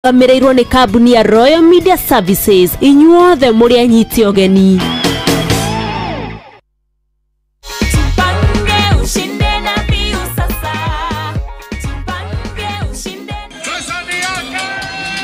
Rũgamĩrĩirwo nĩ kambuni ya Royal Media Services. Inyuothe mũrĩ anyiti ũgeni. Jipange ushinde na Viusasa. Jipange ushinde.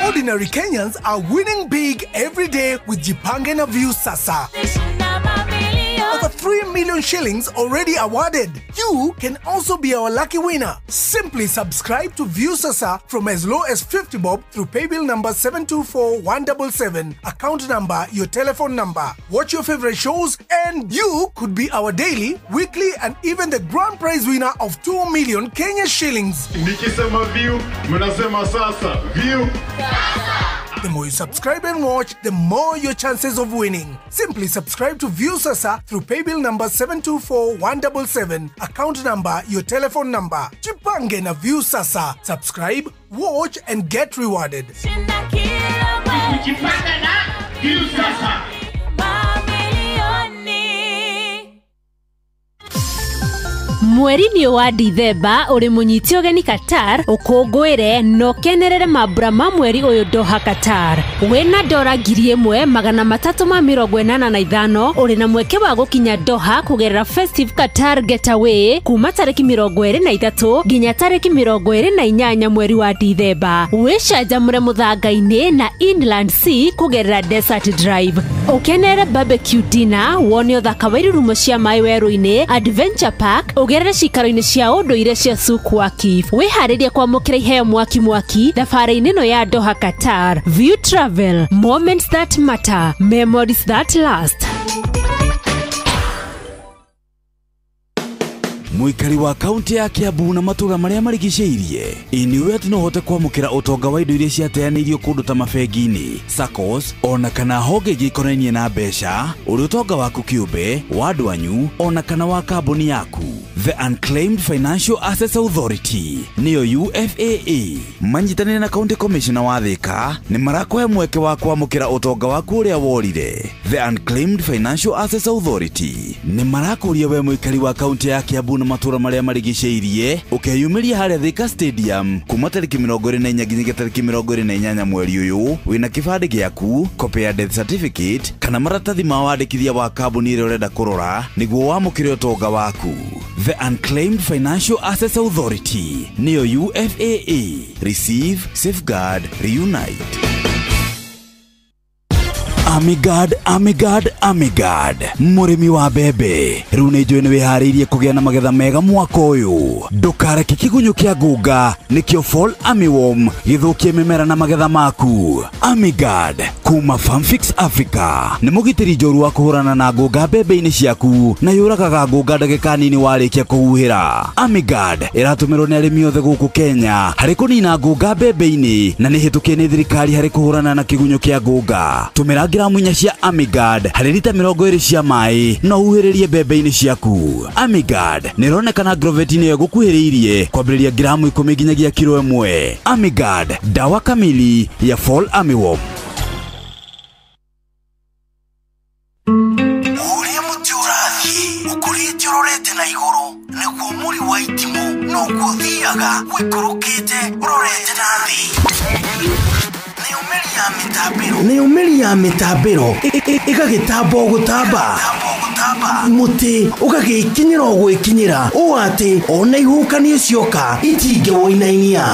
Ordinary Kenyans are winning big every day with Jipange na Viusasa. Shinda mamilioni. Over 3 million shillings already awarded. You can also be our lucky winner. Simply subscribe to Viusasa from as low as 50 bob through paybill number 724177, account number, your telephone number. Watch your favorite shows and you could be our daily, weekly and even the grand prize winner of 2 million Kenya shillings. Nikisema view, mnasema sasa. View. The more you subscribe and watch, the more your chances of winning. Simply subscribe to Viusasa through paybill number 724177, account number, your telephone number. Jipange na Viusasa. Subscribe, watch and get rewarded. Shinda kila mwezi. Jipange na Viusasa. Mamilioni. Mweri-inĩ wa Dithemba ũrĩ mũnyiti ũgeni Qatar, ũkũngũĩre na ũkenerere mambura ma mweri ũyũ Doha Qatar. Wĩna dora 1385 ũrĩ na mweke wa gũkinya Doha kũgerera Festive Qatar Getaway kuma tarĩki 23 nginya tarĩki 28 mweri wa Dithemba. Wĩcanjamũre mũthanga-inĩ na Inland Sea kũgerera Desert Drive. Ũkenerere barbecue dinner, wone ũthaka wa irurumo cia maĩ werũ-inĩ, Adventure Park, ũgerere cikaro-inĩ cia ũndũire cia Souk Waqif. Wĩharĩrie kwamũkĩra iheo mwaki mwaki thabarĩ-inĩ ĩno ya Doha Qatar. View Travel, moments that matter, memories that last. Mũikari wa kaunti ya Kiambu na matũũra marĩa marigicĩirie, ĩ nĩũĩ atĩ no ũhote kwamũkĩra ũtonga wa indo iria ciateanĩirio kũndũ ta mabengi-inĩ, SACCOs, ona kana honge ingĩ ikonainie na mbeca, ũrĩ ũtonga waku kĩũmbe, wa andũ anyu, ona kana wa kambuni yaku. The Unclaimed Financial Assets Authority nĩyo UFAA manyitanĩire na County Commissioner wa Thika nĩ marakũhe mweke wa kwamũkĩra ũtonga waku ũrĩa worire. The Unclaimed Financial Assets Authority nĩ marakũria we mũikari wa kaunti ya Kiambu na matũũra marĩa marigicĩirie ũkeyumĩria harĩa Thika Stadium kuma tarĩki 24 nginyagia tarĩki 28 mweri ũyũ wĩna kĩbandĩ gĩaku, copy ya death certificate kana maratathi ma wandĩkithia wa kambuni ĩrĩa ũrenda kũrora nĩguo wamũkĩre ũtonga waku. The Unclaimed Financial Assets Authority nĩyo UFAA. Receive, safeguard, reunite. Amigard, Amigard, Amigard, mũrĩmi wa mbembe rĩu nĩ njũĩ nĩ wĩharĩirie kũgĩa na magetha mega mwaka ũyũ. Ndũkareke kĩgunyũ kĩa ngũnga nĩkĩo Fall Armyworm gĩthũkie mĩmera na magetha maku. Amigard kuma Farmfix Africa nĩ mũgitĩri njoru wa kũhũrana na ngũnga mbembe-inĩ ciaku na yũragaga ngũnga ndagĩka nini warĩkia kũhuhĩra. Amigard ĩratũmĩrwo nĩ arĩmi othe gũkũ Kenya harĩ kũnina ngũnga mbembe-inĩ na nĩ hĩtũkie nĩ thirikari harĩ kũhũrana na kĩgunyũ kĩa ngũnga. Tũmĩra gramu 4 cia Amigard harĩ rita 20 cia maĩ no huhĩrĩrie mbembe-inĩ ciaku. Amigard nĩ ĩronekana Agrovet-inĩ ĩyo ĩgũkuhĩrĩirie kwambĩrĩria gramu 10 nginyagia kiro 1. Amigard, dawa kamili ya Fall Armyworm. Ũrĩa mũtĩ ũrathiĩ ũkũrĩte ũrorete na igũrũ nĩguo mũri wa itimũ noguo ũthiaga ũikũrũkĩte ũrorete na thĩ. Nĩyo mĩri ya mĩtambĩro ĩgagĩtamba o gũtamba, mũtĩ ũgagĩkinyĩra o gwĩkinyĩra ũũ atĩ ona ihuhũkanio cioka itingĩwũinainia.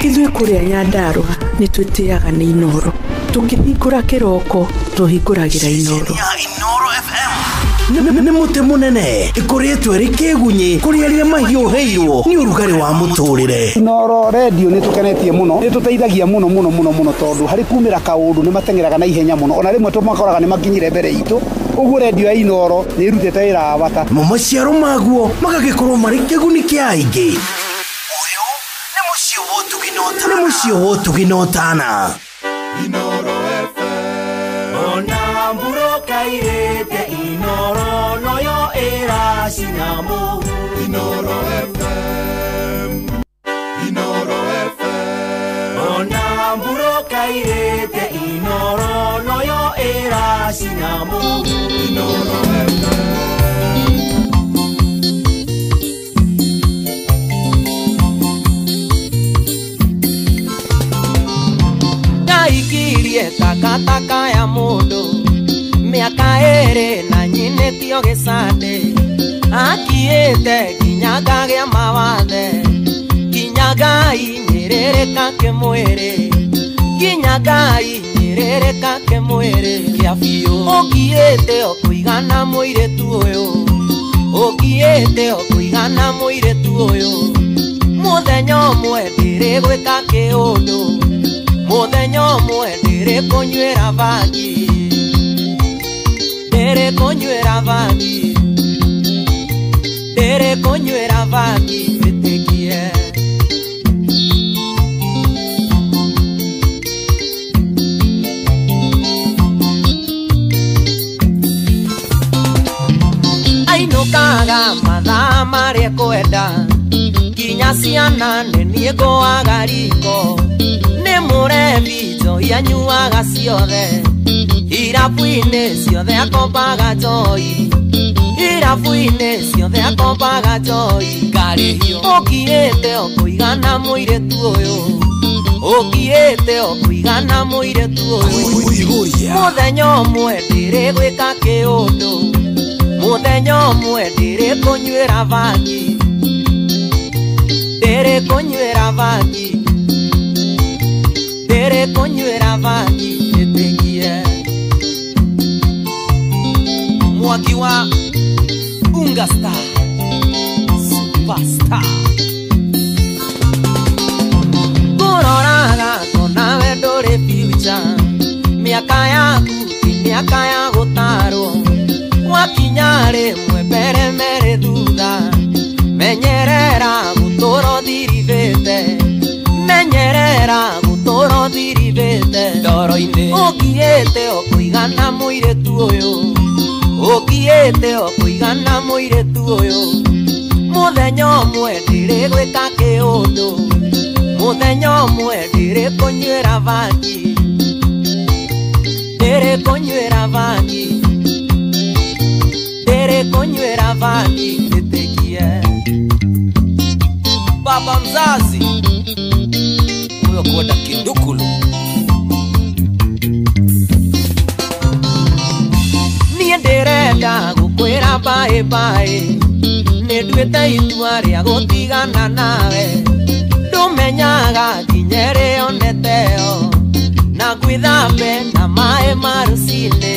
Ithuĩ kũrĩa Nyandarũa nĩ twĩtĩaga nĩ Inooro. Tũkĩhingũra kĩroko tũhingũragĩra Inooro. Inooro FM nĩ mũtĩ mũnene ĩkũrĩtwo ĩrĩ kĩgunyĩ kũrĩ arĩa mahiũhĩirwo nĩ ũrugarĩ wa mũtũrĩre. Inooro redio nĩ tũkenetie mũno, nĩ tũteithagia mũno mũno mũno mũno tondũ harĩ kumĩra kaũndũ nĩ mateng'eraga na ihenya mũno, ona rĩmwe tũmakoraga nĩ makinyire mbere itũ. Ũguo redio ya Inooro nĩ ĩrutĩte wĩra wa bata. Mo maciaro maguo magagĩkorwo marĩ kĩguni kĩa aingĩ. Ũyũ nĩ mũciĩ wa ũtugi na ũtana. Nĩ mũciĩ wa ũtugi na ũtana. Inooro FM. Ona mburoka irĩte Inooro noyo ĩracina mũhu. Inooro FM. Inooro FM. Ona mburoka irĩte Inooro noyo ĩracina mũhu. Inooro FM. Nginyĩtie takataka ya mũndũ mĩaka ĩrĩ na nyinĩtio gĩcandĩ akiĩte nginya ngagĩa mawathe nginya ngainyĩrĩrĩka kĩmwĩrĩ nginya ngainyĩrĩrĩka kĩmwĩrĩ kĩa biũ ũngiĩte o kũigana mũirĩtu ũyũ ũngiĩte o kũigana mũirĩtu ũyũ mũthenya ũmwe ndĩrĩgwĩka kĩũndũ mũthenya ũmwe ndĩrĩkũnyuĩra bangi ndĩrĩkũnyuĩra bangi ndĩrĩkũnyuĩra bangi wĩtĩkie. Ainũkaga mathaa marĩa kwenda nginya ciana nĩ niĩ ngũaga riko nĩ mũrebi njohi anyuaga ciothe irabu-inĩ ciothe akombaga njohi irabu-inĩ ciothe akombaga njohi ngarĩhio ũngiĩte o kũigana mũirĩtu ũyũ ũngiĩte o kũigana mũirĩtu ũyũ mũthenya ũmwe ndĩrĩgwĩka kĩũndũ mũthenya ũmwe ndĩrĩkũnyuĩra bangi ndĩrĩkũnyuĩra bangi ndĩrĩkũnyuĩra bangi ĩtĩkie. Mwaki wa Unga Star Superstar ngũroraga ngona we ndũrĩ future mĩaka yaku ti mĩaka ya gũtarwo wakinya rĩmwe mbere merĩ thutha menyerera gũtũra ũthiribĩte menyerera gũtũra ũthiribĩte ndoro-inĩ ũngiĩte o kũigana mũirĩtu ũyũ ũngiĩte o kũigana mũirĩtu ũyũ mũthenya ũmwe ndĩrĩgwĩka kĩũndũ mũthenya ũmwe ndĩrĩkũnyuĩra bangi ndĩrĩkũnyuĩra bangi ndĩrĩkũnyuĩra bangi ĩtĩkie. Baba mzazi huyo kwenda kindukulu niĩ ndĩrenda gũkwĩra bye bye nĩ nduĩte itua rĩa gũtigana nawe ndũmenyaga nginya ĩrĩo neteo na ngwĩthambe na maĩ ma rũcinĩ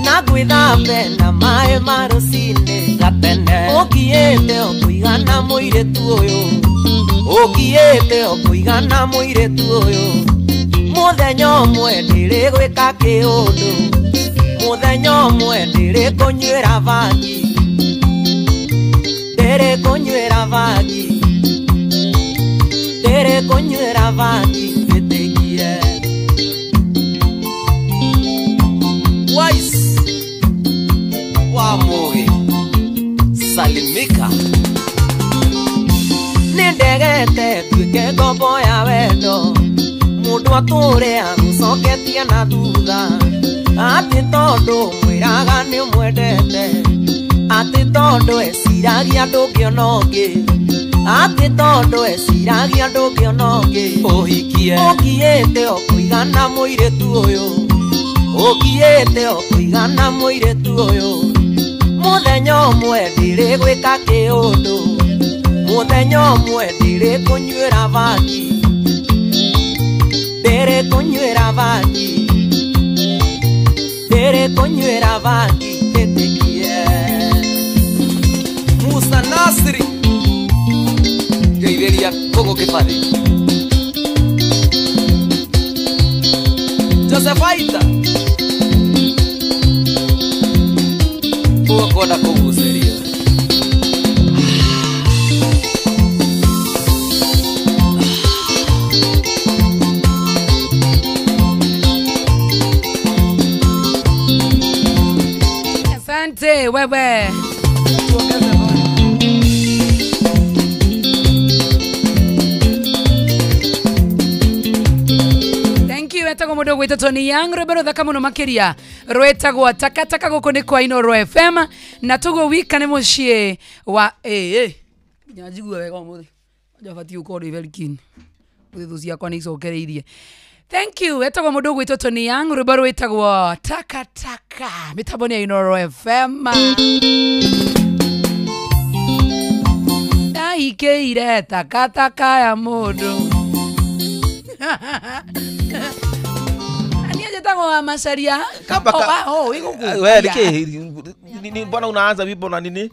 na ngwĩthambe na maĩ ma rũcinĩ gatene ũngiĩte o kũigana mũirĩtu ũyũ ũngiĩte o kũigana mũirĩtu ũyũ mũthenya ũmwe ndĩrĩgwĩka kĩũndũ mũthenya ũmwe ndĩrĩkũnyuĩra bangi ndĩrĩkũnyuĩra bangi ndĩrĩkũnyuĩra bangi ĩtĩkie. Wise wa Mugi salimika nĩ ndegete nduĩke ngombo ya wendo mũndũ atũre agũcoketie na thutha atĩ tondũ mwĩraga nĩ ũmwendete atĩ tondũ eciragia ndũngĩona ũngĩ atĩ tondũ eciragia ndũngĩona ũngĩ ũhikie ũngiĩte o kũigana mũirĩtu ũyũ ũngiĩte o kũigana mũirĩtu ũyũ mũthenya ũmwe ndĩrĩgwĩka kĩũndũ mũthenya ũmwe ndĩrĩkũnyuĩra bangi ndĩrĩkũnyuĩra bangi ndĩrĩkũnyuĩra bangi ĩtĩkie. Musa Nasri ngeithĩria Kũngũ Kĩbathi Joseph Aita ũkwenda kũgucĩria Asante wewe. Thank you etagwo mundu gwitwo Tony Young rwimbo ruthaka muno makiria rwetagwo takataka guku ni kwa Inooro FM na tuguo wika ni mucii wa nginya njigua wega umuthi njabatiĩ gũkorwo ndĩ very keen thũ ciakwa nĩ icokereirie. Thank you. Etagwo mundu ugwitwo Tony Young, rwimbo rwitagwo Takataka. Mitambo ni ya Inoro FM. Ndaikeire takataka ya mundu. Ani ajetagwo wa Macharia. Oh, iguku. Wewe niki ni mbona unaanza wimbo na nini?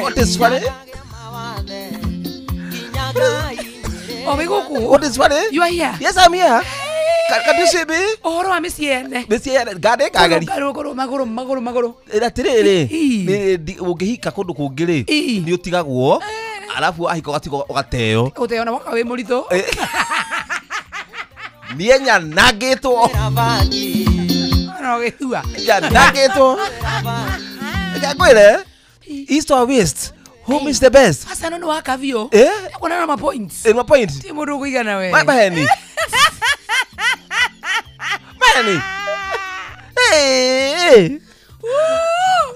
What is funny? Oh, iguku. What is funny? You are here. Yes, I'm here. Can you see me? Ohoro wa miciene. Miciene gade kagari. Maguru maguru maguru maguru. Atiriri, ungihika kundu kungi ri, ni utigagwo. Alafu ahika ugatigwo ugateo. Uteo na waka wi murito. Nie nyanangitwo. No githua. Nyanangitwo. Ngwire. East or West? Home is the best. Sasa no waka vio. Eh? Kuna na points. Eh, ma points. Ti mundu kuigana we. Maheni. Maheni. Eh.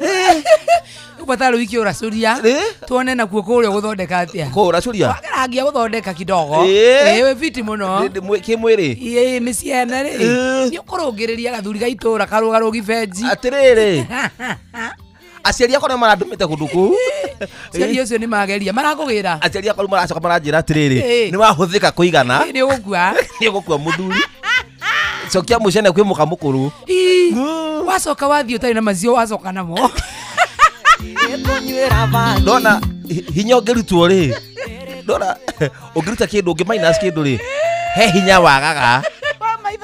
Eh. Ubataro wiki uracuria. Tuone na kuo kuria guthondeka atia. Ko uracuria? Wageragia guthondeka kidogo. Eh, we fiti muno. Ki mwiri. Eh, miciene ri. Ni ukurungiriria gathuri ga itura karugarugi benji. Atiriri. Aciari akwa nĩ marandũmĩte kũndũ kũu. Aciari acio nĩ mageria marakũgĩra. Aciari akwa maracoka maranjĩra atĩrĩrĩ, nĩ wahũthĩka kũigana. Nĩ ũgũkua. Nĩ ũgũkua mũthuri. Cokia mũcene kwĩ mũka mũkũrũ. Wacoka wathiĩ ũtarĩ na macio wacoka namo. Ndona hinya ũngĩrutwo rĩ. Ndona ũngĩruta kĩndũ ũngĩ minus kĩndũ rĩ. He hinya wagaga.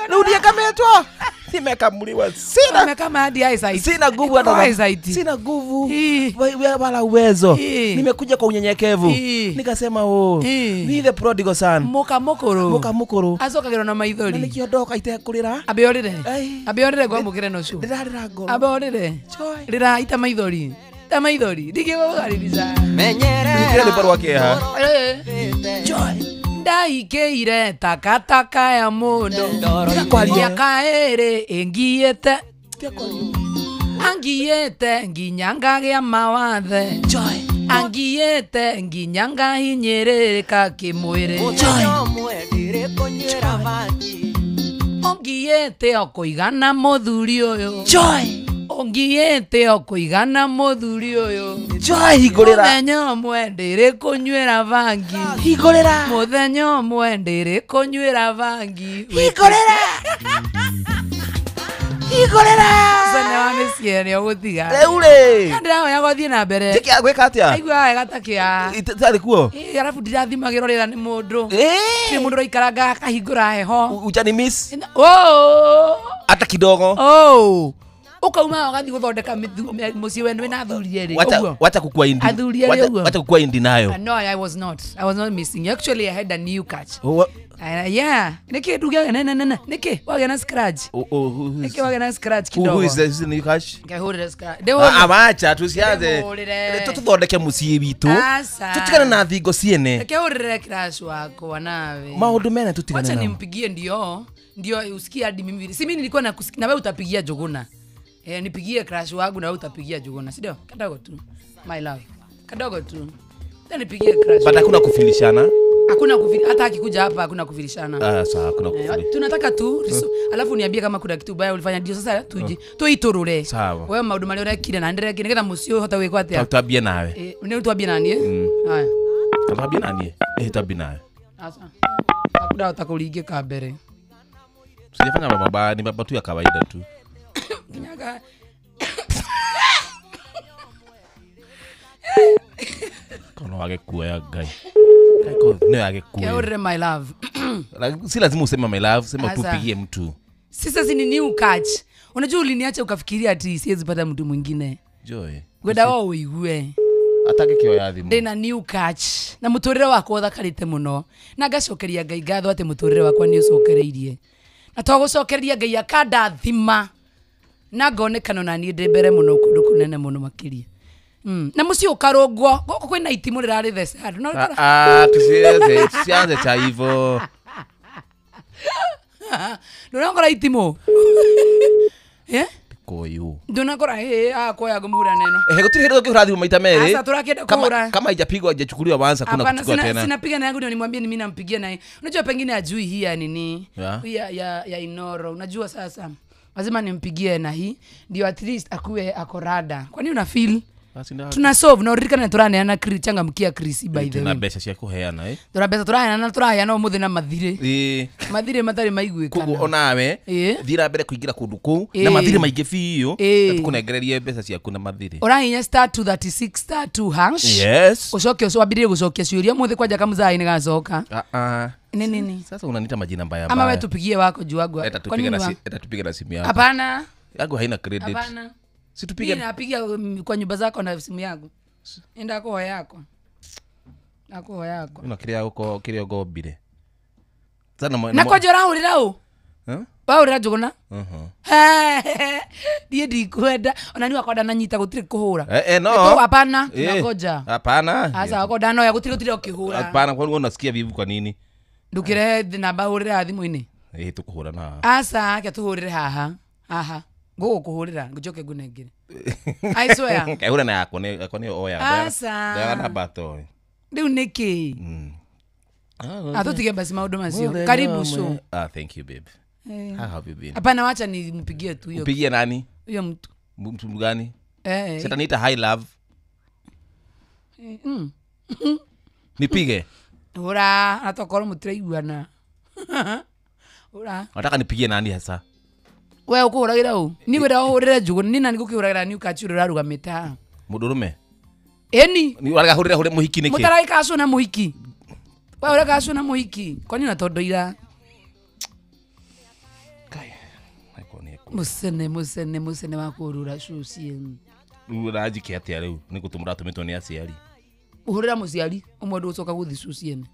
Rĩu ndiekametwo. Nimekamuliwa. Sina kama hadi eyesight. Sina nguvu hata. Sina nguvu wala uwezo. Nimekuja kwa unyenyekevu. Nikasema oh, ni the prodigal son. Muka mukuru. Muka mukuru. Acokagirwo na maithori. Na nikiondoka itekurira. Abe orire ngwamukire no cu. Ndirarira ngoro. Abe orire. Rira ita maithori. Ita maithori. Ndingĩgũkaribisha. Menyerera. Nĩ barua kĩeha. Joy. Ndaikeire takataka ya mundu miaka ĩrĩ ĩngiĩte angiĩte nginya ngagĩa mawathe angiĩte nginya ngahinyĩrĩrĩka kĩmwĩrĩ ũngiĩte o kũigana mũthuri ũyũ ũngiĩte o kũigana mũthuri ũyũ. Joy hingũrĩra. Mũthenya ũmwe ndĩrĩ kũnyuĩra bangi. Hingũrĩra. Mũthenya ũmwe ndĩrĩ kũnyuĩra bangi. Hingũrĩra. Hingũrĩra. Cene wa mĩciĩ nĩ ũgũtiga. Rĩu rĩ. Ndĩrahoya gũthiĩ na mbere. Njĩke gwĩka atĩa? Aigua wega ta kĩa. Itarĩ kuo. Ĩ arabu ndirathimagĩrwo rĩera nĩ mũndũ. Ĩ mũndũ ũraikaranga akahingũra heho. Ujani miss. Oh. Hata kidogo. Oh. Ukauma ugathi guthondeka mucii wenu wina athuri eri. Wacha kukua indi. Athuri eri uguo. Wacha kukua indi nayo. No, I was not. I was not missing. Actually, I had a new catch. Oh, yeah. Niki nduge ne ne ne. Niki wagĩa na scratch. Niki wagĩa na scratch kidogo. Who is this new catch? Ngehurire scratch. Awacha tusianze. Tuthondeke mucii witu. Tutigane na thingo ciene. Ngehurire crash wakwa nawe. Maundu mene tutigane. Wacha nimpigie ndio. Ndio usikie hadi mimi. Si mimi nilikuwa na na wewe utapigia Jogona. Eh, nipigie crush wangu na wewe utapigia Jogona, si ndio? Kadogo tu. My love. Kadogo tu. Then nipigie crush. But hakuna kufilishana. Hakuna kufilishana. Hata akikuja hapa hakuna kufilishana. Ah, sawa, hakuna kufilishana. Tunataka tu alafu niambie kama kuna kitu baya ulifanya ndio sasa tuje. Tuiturure. Wewe maundu maria urekire na ndirekire nigetha mucii uhote gwikwa atia. Twambie nawe. Eh, ni twambie nani? Haya. Twambie nani? Eh, twambie nawe. Asa. Hakuna utakuringika mbere. Sijafanya mabaya, ni mambo tu ya kawaida tu. Kinyaga. Kono wage kuya guy. Kaiko ne wage kuya. Keure my love. Si lazima useme my love, sema tu pigie mtu. Sasa si ni new catch. Unajua uliniacha ukafikiria ati siwezi pata mtu mwingine. Joy. Gwenda wao uigue. Atake kioya thimu. Ndina new catch. Na muturire wakwa uthakarite muno. Na ngacokeria Ngai ngatho ati muturire wakwa ni ucokereirie. Na to gucokereria Ngai akandathima. Na ngonekano na niĩ ndĩ mbere mũno kũndũ kũnene mũno makĩria. Na mũciĩ ũkarũngwo gũkũ kwĩna itimũ rĩrarĩtheca andũ. No ah, tusianze, tusianze cha hivyo. Ndũrakora itimũ. Eh? Koyo. Ndunakora he akoya ngumuhura neno. Eh gutiri hĩndĩ ũngĩhũra thimũ maita merĩ. Sasa turakenda kuhura. Kama haijapigwa haijachukuliwa wanza kuna kuchukua tena. Sinapiga na yangu ndio nimwambie ni mimi nampigia naye. Unajua pengine ajui hii ya nini? Hii ya Inoro. Unajua sasa lazima nimpigie na hii ndio at least akuwe akorada. Kwa nini una feel? Tuna solve na uririkana turaneana changamkia Chris by the way. Tuna mbeca cia kuheana eh. Tuna mbeca turaheana turaheana umuthi na mathire. Eh. Mathire matari maiguikana. Koguo onawe thira mbere kuingira kundu kuu na mathire maingi biũ na tukunengererie mbeca ciaku na mathire. Urahinya *236 *2#. Yes. Ucoke ucwambirie gucokia ciuria umuthi kwanja kamuzai ni gacoka. Nini nini? Sasa unaniita majina mbaya mbaya. Ama wewe tupigie wako juu wangu. Eta tupige na simu yako. Hapana. Yangu haina credit. Hapana. Situpige. Mimi napiga kwa nyumba zako na simu yangu. Enda kwa yako. Nako yako. Una kiria uko kiria gombire. Sana na kwa jora urira u. Eh? Ba urira njuguna? Ndiye ndikwenda. Ona ni wakonda na nyita gutiri kuhura. Eh no. Hapana, tunangoja. Hapana. Asa wakonda no ya gutiri ukihura. Hapana, kwa nini unasikia vivu kwa nini? Ndukire namba hurira thimu-ini. Eh tukuhura na. Asa ke tuhurire haha. Haha. Ngo kuhurira njoke ngunengire. I swear. Kaihura na yako ni yako ni oya. Asa. Ndaga na bato. Riu niki? Atutige basi maundu macio. Karibu show. Ah, thank you babe. How have you been? Hapana, wacha nimpigie tu hiyo. Mpigie nani? Huyo mtu. Mtu gani? Eh. Sasa niita high love. Nipige. Ura, atokoro mutiraiguana. Ura. Nataka nipigie nani hasa? We ukuhuragira u ni wira uhurire njugu ni nani ngukihuragira ni ukachuru rarugamite haha mundurume eni ni waragahurira hure muhiki niki mutaragikacwo na muhiki we uregacwo na muhiki kwani unatondoira musene musene musene wa kurura cucie uranjike atia riu ni gutumura atumitwo ni aciari uhurira muciari umwe ndugucoka guthi cuciene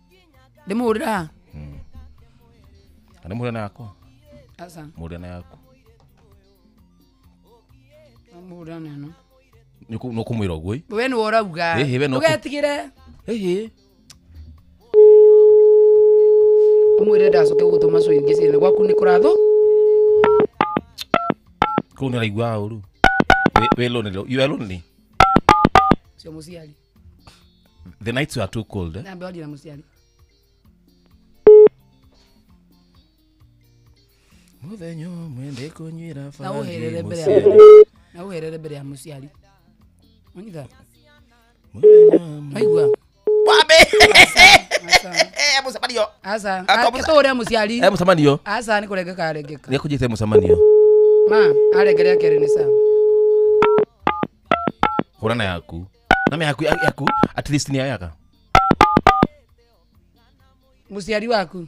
ndimuhurira haha kana muhurira na yakwa asa muhurira na yaku Murana no. Nuko kumwira uguo. We ni urauga. Ugetigire. Ehe. Umwire ndacoke gugutuma cũ ingĩ ciene gwaku ni kuratho. Kuu ni raigua uru. We lonely. You are lonely. Sio muciari. The nights were too cold. Eh? Nambe wadi na muciari. Muthenya mwende kunywira Na uherere mbere ya. Na uherere mbere ya muciari. Wanyitha? Waigua? Wabe! Mucemanio. Asa, ketũhũre muciari. Mucemanio. Asa nĩ kũrengeka arengeka. Nĩ akũnjĩte mucemanio. Ma, arengeria kerĩ nĩ sawa. Hũra na yaku. Na yaku yaku at least ni ayaka. Muciari waku.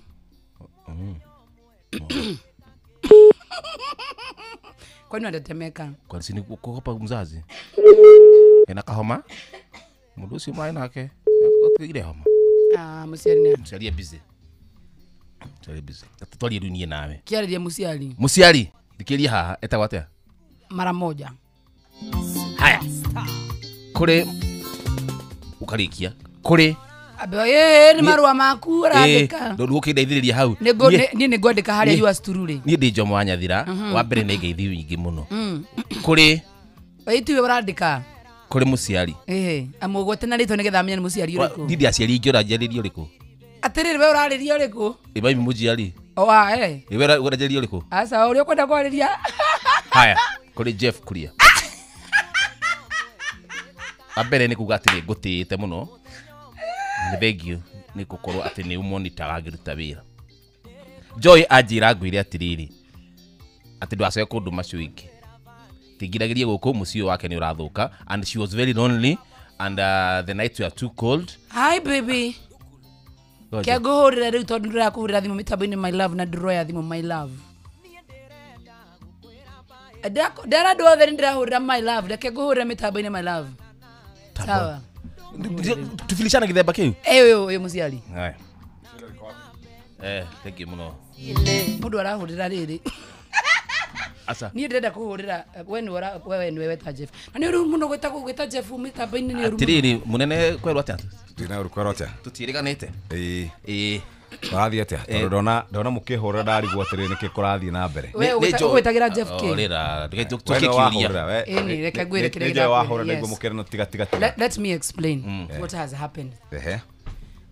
Kwani unatetemeka? Kwani si kuogopa mzazi? Ena kahoma? Mundu ucio mai nake. Ile homa. Ah, muciari ne. Muciari busy. Muciari busy. Tutwarie riu nie nawe. Kiarĩria muciari. Muciari, thikiria haha etagwo atia? Mara moja. Haya. Kuri ukarikia. Kuri Abe ni marua maku urandika. Ndu ukindeithĩrĩria hau. Ni ni ngwandika haria yours truly. Ni ndi Jomo wa Nyathira wa mbere ni ngeithi nyingĩ mũno. Kuri itiwe urandika. Kuri muciari. Amugwete na ritwa nigetha amenye ni muciari uriku. Ndi ndi aciari ingĩ ũranjarĩria ũrĩkũ? Atiriri we urarĩria ũrĩkũ? Ĩ mami mũciari. O a eh. Ĩ we ũranjarĩria ũrĩkũ? Aca ũrĩa ũkwenda kwarĩria. Haya, kuri Jeff Kuria. Wa mbere nĩ kuga atĩ nĩ ngũtĩĩte mũno. Nĩ thengio nĩ gũkorwo atĩ nĩ ũmonitaga ngĩruta wĩra. Joy anjĩra ngwĩre atĩrĩrĩ atĩ ndũgacoke kũndũma cio ingĩ. Tingiragĩrie gũkũ mũciĩ wake nĩ ũrathũka and she was very lonely and the nights were too cold. Hi baby. Kĩa ngũhũrĩra rĩu tondũ ndĩrakũhũrĩra thimũ mĩtambo-inĩ my love na ndĩroya thimũ my love. Ndera andũ othe nĩ ndĩrahũrĩra my love reke ngũhũrĩra mĩtambo-inĩ my love. Sawa. Tufilishana githemba kiu? Ũyũ mũciari. Haya. Thank you mũno. Mũndũ arahũrĩra rĩrĩ. Asa. Niĩ ndĩrenda kũhũrĩra we nĩ we nĩ weta Jeff. Na nĩ ũru mũno gwĩta Jeff mĩtambo-inĩ nĩ ũru. Atirĩrĩ mũnene kwerwo atĩa? Ndina ũru kwerwo atĩa? Tũtiĩrĩganĩte. Ĩĩ. Ĩĩ. Kũrathiĩ atĩa? Tondũ ndona mũkĩhũra ndarigwo atĩrĩ nĩkĩ kũrathiĩ na mbere. We ũgwĩtagĩra Jeff K. Rĩra, We tuke nĩwe kĩũria. wahũrĩra, we- Ĩni, reke ngwĩre kĩrĩa nĩ Joy wahũra kĩrakwĩra, nĩguo yes. mũkĩrano tiga tiga tiga. Let me explain what has happened. Ehe.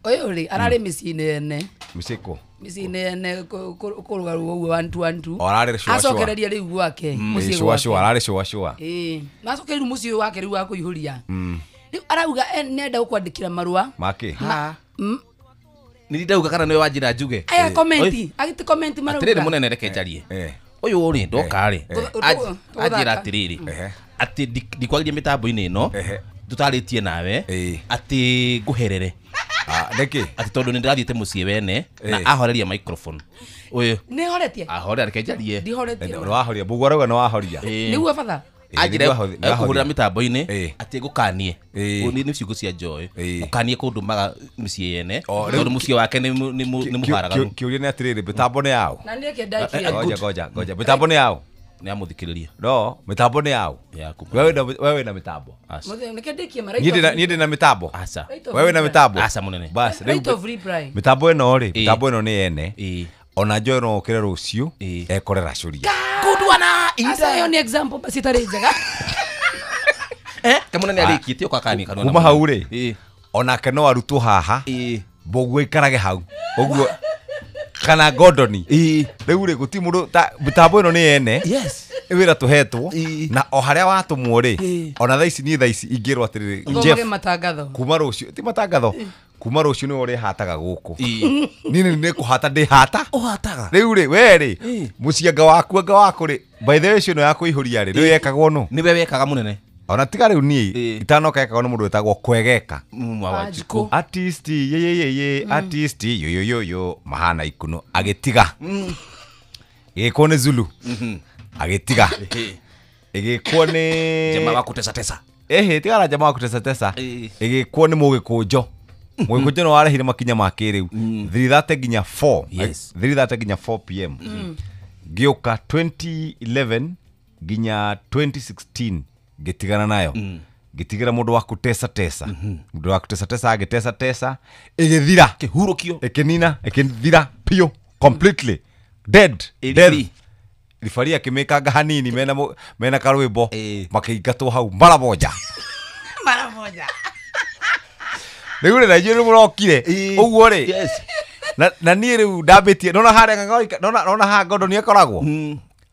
Ũyũ rĩ ararĩ mĩciĩ-inĩ ene. Mĩciĩ kũ? Mĩciĩ-inĩ ene kũrũgarũga ũguo one two one two. O ararĩ cũa cũa. Acokereria rĩu gwake mũciĩ Cũa cũa, gwake. ararĩ cũa cũa. Ĩĩ, na acokereria rĩu mũciĩ wake rĩu wa kũihũria. Rĩu arauga nĩenda gũkwandĩkĩra marũa. Makĩ? Nĩ ndauga kana nĩwe wanjĩra njuge. Aya komenti, agĩti komenti marauga. Atĩrĩrĩ mũnene reke njarie. Ũyũ rĩ ndoka rĩ anjĩra atĩrĩrĩ atĩ ndikwagĩria mĩtambo-inĩ ĩno tũtarĩtie nawe atĩ ngũherere. Nĩkĩ? Atĩ tondũ nĩ ndĩrathiĩte mũciĩ wene na ahoreria microphone. Ũyũ Nĩ horetie? ahorera reke njarie. Ndihoretie. Nĩ wahoria, Mbũgua arauga nĩ wahoria. Nĩguo batha. Anjĩra ekũhũrĩra mĩtambo-inĩ atĩ ngũkanie. Nĩ ciugo cia Joy. Ngũkanie kũndũmaga mĩciĩ yene tondũ mũciĩ wake nĩ mũharaganu. Kĩũria nĩ atĩrĩrĩ, mĩtambo nĩ yaũ? Na nĩ reke ndaikie. Ngoja ngoja ngoja. Mĩtambo nĩ yaũ? Nĩ amũthikĩrĩria. No, mĩtambo nĩ yaũ? Yaku. Wewe wĩna mĩtambo. Reke ndĩkie ma Niĩ ndĩ na mĩtambo. Aca. Wewe wĩna mĩtambo. Aca mũnene. Bas, rĩu Right of reply. mĩtambo ĩno rĩ, mĩtambo ĩno nĩ yene. Ona Joy no okĩre rũciũ ekore racũria. Kũndwana Aca ĩyo nĩ example basi ĩtarĩ njega. Kamũnene arĩkĩtie ũkakania kanua. Kuma hau rĩ, onake no arutwo haha. Mbũguo aikarage hau. Ũguo kana Gordoni. Rĩu rĩ gũtirĩ mũndũ ta mĩtambo ĩno nĩ yene. Yes. Wĩra tũhetwo na o harĩa watũmwo rĩ, ona thaa ici niĩ thaa ici ingĩrwo atĩrĩrĩ, Thomage Jeff, matangatho. kuma rũciũ ti matangatho, kuma rũciũ nĩwe ũrĩhataga gũkũ. Niĩ nĩ kũhata ndĩhata. Ũhataga. Rĩu rĩ we rĩ mũcianga waku anga waku rĩ, by the way ũcio ya kũihũria rĩ, nĩwe yekagwo nũ? Nĩwe wekaga mũnene. Ona tiga rĩu niĩ itanoka yekagwo nĩ mũndũ wĩtagwo Kwegeka. Wanjikũ. Artist ye ye ye ye artist yo yo yo yo mahana ikuno agĩtiga. Ĩgĩkwo nĩ Zulu. Agĩtiga. Ĩgĩkwo nĩ Jamaa wa kutesa tesa. Ehe, tiga na jamaa wa kutesa tesa. Ĩgĩkwo nĩ Mũgĩkũnjo. Mũgĩkũnjo nĩ warehire makinya ma kĩrĩu. 3:30 nginya 4. Yes. 3:30 nginya 4 pm. Ngĩũka 2011 nginya 2016 ngĩtigana nayo. Ngĩtigĩra mũndũ wa kutesa tesa. Mũndũ wa kutesa tesa agĩtesa tesa ĩgĩthira. Kĩhurũkio. Ĩkĩnina, ĩkĩthira piũ completely. Dead. Dead. Ribari akĩmĩkanga hanini mena karwĩmbo makĩingatwo hau mara moja. Mara moja. Rĩu rĩ na inyuĩ nĩ mũrokire. Ũguo rĩ. Na niĩ rĩu ndambĩtie nona harĩa nona haha Gordon akoragwo.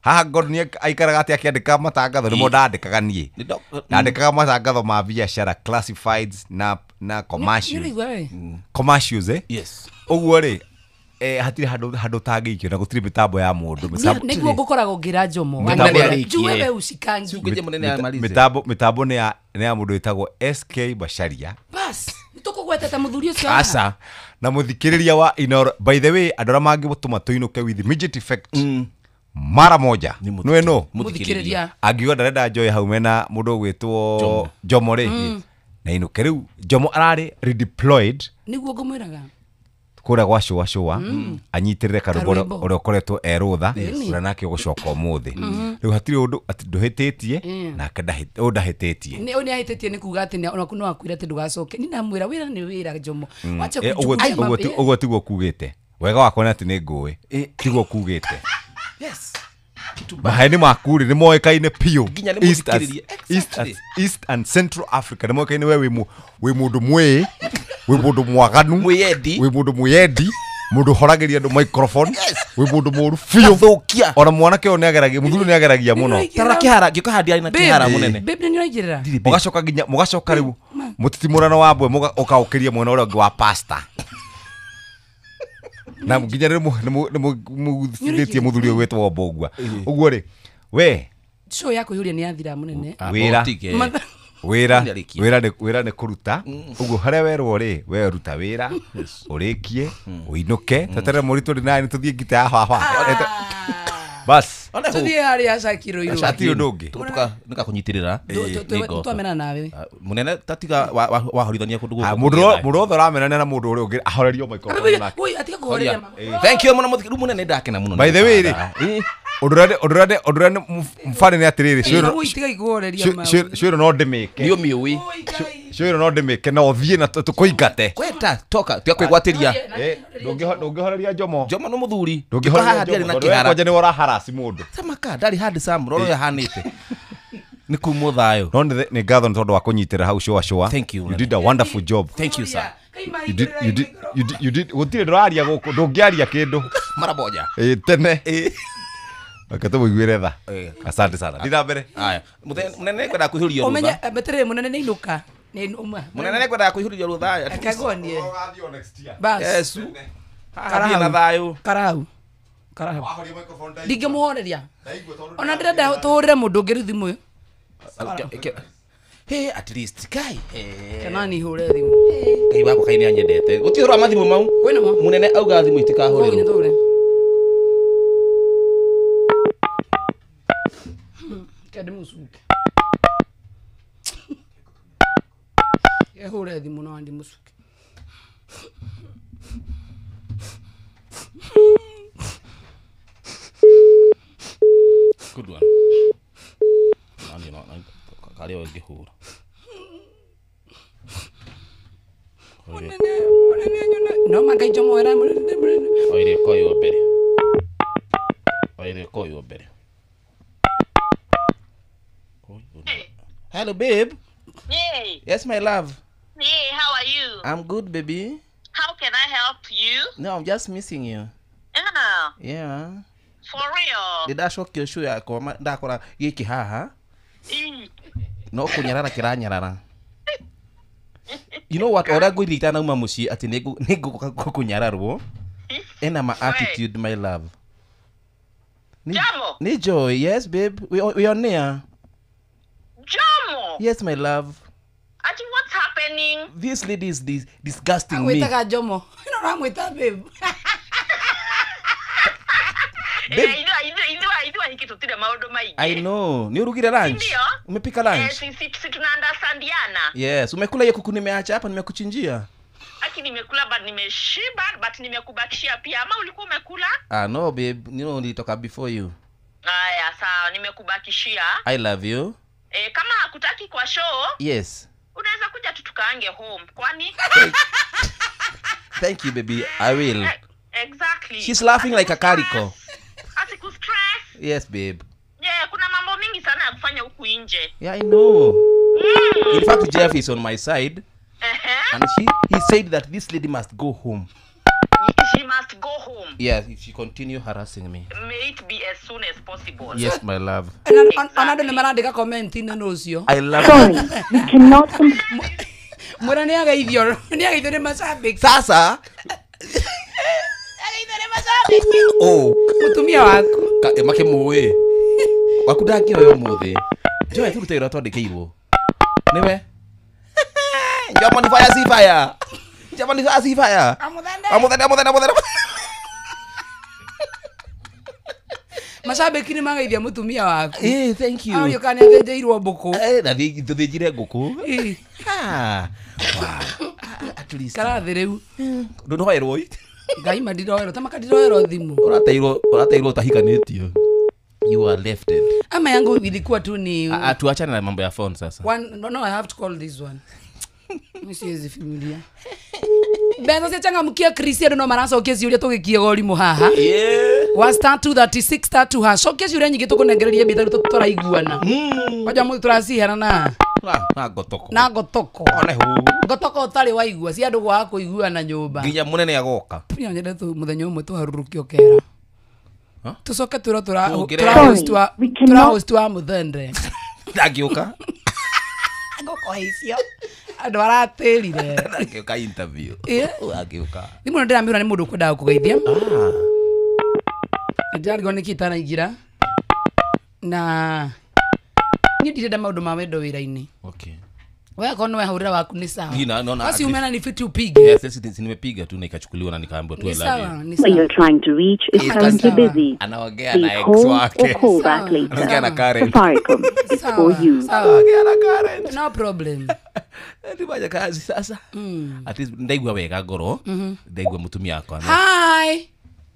Haha Gordon aikaraga atĩ akĩandĩka matangatho nĩmo ndandĩkaga niĩ. Ndandĩkaga matangatho ma biacara classifieds na commercials. Nĩũraigua we? Commercials eh? Yes. Ũguo rĩ hatirĩ handũ tangĩikio na gũtirĩ mĩtambo ya mũndũ. Nĩguo ngũkoragwo ngĩra Jomo. Juu wewe usikangi. Mĩtambo nĩ ya mũndũ wĩtagwo SK Macharia. Bas, nĩtũkũgwetete mũthuri ũcio. Aca. Na mũthikĩrĩria wa Inooro. By the way, andũ arĩa mangĩtũma tũinũke with immediate effect mara moja. Nĩwe nũ? Mũthikĩrĩria. Angiuga ndarenda Joy hau mena mũndũ ũgwĩtwo Jomo rĩ. Na inũke rĩu Jomo ararĩ redeployed. Nĩguo ngũmwĩraga. Kũrĩa gwa cũa cũa anyitĩrĩre karwĩmbo ũrĩa ũkoretwo e rũtha ũrĩa nake ũgũcoka ũmũthĩ. Rĩu hatirĩ ũndũ atĩ ndũhĩtĩtie nake ũyũ ndahĩtĩtie. Nĩ ũyũ nĩahĩtĩtie nĩ kuga atĩ onaku no akwĩre atĩ ndũgacoke. Niĩ ndamwĩra wĩra nĩ wĩra Jomo. Wacha Ũguo tiguo kugĩte. Wega wakwa nĩ atĩ nĩ ngũĩ. Tiguo kugĩte. Yes. Maheni maku rĩ nĩ moĩkaine piũ. East and Central Africa nĩ moĩkaine we wĩ mũndũ mwĩĩ, wĩ mũndũ mwaganu, wĩ mũndũ mwĩyendi, mũndũ ũhoragĩria andũ microphone, wĩ mũndũ mũũru biũ. Thũkia. Ona mwanake ũyũ nĩageragia, mũthuri nĩageragia mũno. Tarora kĩhara, ngĩũka haha ndiarĩ na kĩhara mũnene. Babe nĩũraigĩrĩra. Mũgacoka nginya mũgacoka rĩu mũtitimũrano wa mbwe ũkaũkĩria mwena ũrĩa ũngĩ wa pastor. Na nginya rĩu nĩmũthithĩtie mũthuri ũyũ wĩtagwo Mbũgua. Ũguo rĩ, we Show ya kũihũria nĩ yathira mũnene. wĩra wĩra nĩ kũruta. Ũguo harĩa werwo rĩ, we ruta wĩra, ũrĩkie, ũinũke, tweterere mũritũ ndĩ nawe nĩtũthiĩ ngita ya baba. Bas. Tũthiĩ harĩa Shakiro irũ. Hatirĩ ũndũ ũngĩ. Nĩngakũnyitĩrĩra. Twamenana nawe. Mũnene tatiga wahorithania kũndũ gũkũ. Mũndũ wothe ũramenana na mũndũ ũrĩa ũngĩ ahorerio microphone nake. Oi, atiga kũhoreria. Thank you mũno mũthikĩrĩria. Rĩu mũnene ndakena mũno. By the way rĩ, ũndũ ũrĩa mbarĩ nĩ atĩrĩrĩ, Oi, tiga kũhoreria. cwĩrwo no ndĩmĩke. Nĩ ũmĩũĩ. Show ĩno no ndĩmĩke no ũthiĩ na tũkũingate. Kweta toka tiga kwĩgwatĩria. Ndũngĩhoreria Jomo. Jomo nĩ mũthuri. Ndũngĩhoreria Jomo Jomo. Tondũ we kwanja nĩwe ũraharasi mũndũ. Tamaka ndarĩ handsome rora ũrĩa ahanĩte. Nĩ kumwo thayũ. No nĩ ngatho nĩ tondũ wa kũnyitĩra hau shũa shũa. Thank you. You did a wonderful job. Thank you sir. You did you did you did you did gũtirĩ ndũraria gũkũ ndũngĩaria kĩndũ. Mara moja. Tene. Reke tũmũiguĩre tha. Asante sana. Thiĩ na mbere. Aya. Mũnene nĩngwendaga kũihũria Ũmenye rũtha. betere mũnene nĩ inũka. Nĩ ũma. Mũnene nĩngwendaga kũihũria rũtha. Reke ngonie. Bas. Yesu. Haha na thayũ. Karau. Karau. Ndingĩmũhoreria. Ona ndĩrenda tũhũrĩre mũndũ ũngĩ rĩu thimũ ĩyo. Hey, at least kai. Kana ni hũre thimũ. Ngai wakwa kai nĩ anyendete. Gũtirĩ ũhoro wa mathimũ mau. Mũnene auga thimũ itikahũrĩrwo. Kende mũcuke. Ehũre thimũ no andi mũcuke. Good one. Nani no karĩa ũngĩhũra. Mũnene anyona. No mangai Jomo era mũnene mũnene. Oire koyo mbere. Oire koyo mbere. Hello babe. Hey. Yes my love. Hey, how are you? I'm good baby. How can I help you? No, I'm just missing you. Yeah. Yeah. For real. Ndĩracokio show yakwa ndakora gĩkĩ haha. No kũnyarara kĩranyarara. You know what? Ũrĩa ngwĩrire itanauma mũciĩ atĩ nĩngũka kũnyararwo. Ena ma attitude my love. Jamo. Ni Joy, yes babe. We are near. Jomo. Yes my love. Ati what's happening? This lady is disgusting me. Agwĩtaga Jomo. No ũramwĩta babe. I know. Ni urugire lunch. Umepika lunch? Si tuna understandiana. Yes, umekula hiyo kuku nimeacha hapa nimekuchinjia. Aki nimekula but nimeshiba but nimekubakishia pia. Ama ulikuwa umekula? Ah no babe, you know nilitoka before you. Aya, sawa nimekubakishia. I love you. Kama hakutaki kwa show? Yes. Unaweza kuja tu tukaange home. Kwani? Thank you baby. I will. Exactly. She's laughing like a carico. Asikustress. Yes babe. Yeah, kuna mambo mingi sana ya kufanya huku nje. Yeah, I know. In fact, Jeff is on my side. And he said that this lady must go home. She must go home. Yes, if she continue harassing me. May it be as soon as possible. Yes, my love. Another marandika comment ino ũcio. I love Sorry, you. We cannot. Mwĩra nĩ ageithio, nĩ ageithio nĩ mashabiki. Sasa. Oh, mutumia waku. Makĩmũĩ. Waku ndangĩoya ũmũthĩ. Joy tũrute wĩra twandĩkĩirwo. Nĩwe. Jomo ni fire si fire. Jomo ni fire si fire. Amuthende amuthende amuthende. Mashabiki nĩ mageithia mutumia waku. Thank you. Aũrio kana nĩathĩnjĩirwo mbũkũ. Na tũthĩnjire ngũkũ. Ah. Wow. At least. Karathĩ rĩu. Ndũnoerwo ĩ. Ngai ma ndiroerwo tamaka ndiroerwo thimũ. Ũrateirwo ũtahikanĩtio. You are lefted. Ama yangu ilikuwa tu ni tuachane na mambo ya phone sasa. One, no, I have to call this one. Mimi siwezi familia. Mbeca cia changamkia Chris andu no maracokia ciũria tũgĩkie gorimũ haha. Wa star 236 star 2 hash. Cokia ciũria nyingĩ tũkũnengererie mbia tondũ tũraiguana. Kwanja mũthĩ tũracihana na na ngotoko. Na ngotoko. One hu. Ngotoko ũtarĩ waigua cia andũ gwaga kũiguana nyũmba. Nginya mũnene agoka. Pia nyende tu mũthenya ũmwe tũharũrũkio kera. Tucoke twĩrwo tũra host wa mũthende. Ndangĩũka. Ngũkũ icio. Andũ aratĩrire. Ndangĩũka interview. Ndangĩũka. Thimũ ĩno ndĩramĩũra nĩ mũndũ ũkwendaga kũgeithia. Ndĩrarigwo nĩkĩ itanaingĩra. Na niĩ ndirenda maũndũ ma wendo wĩra-inĩ. Okay. Wewe kono wewe haurira waku ni sawa. Basi umena ni fit upige. Yes, yes, nimepiga tu na ikachukuliwa na nikaambiwa tu I love you. What you're trying to reach is currently busy. Anaongea na ex wake. Anaongea na Karen. Safaricom is for you. Anaongea na Karen. No problem. Ndibanya kazi sasa. At least ndaigua wega ngoro. Ndaigua mutumia wakwa. Hi.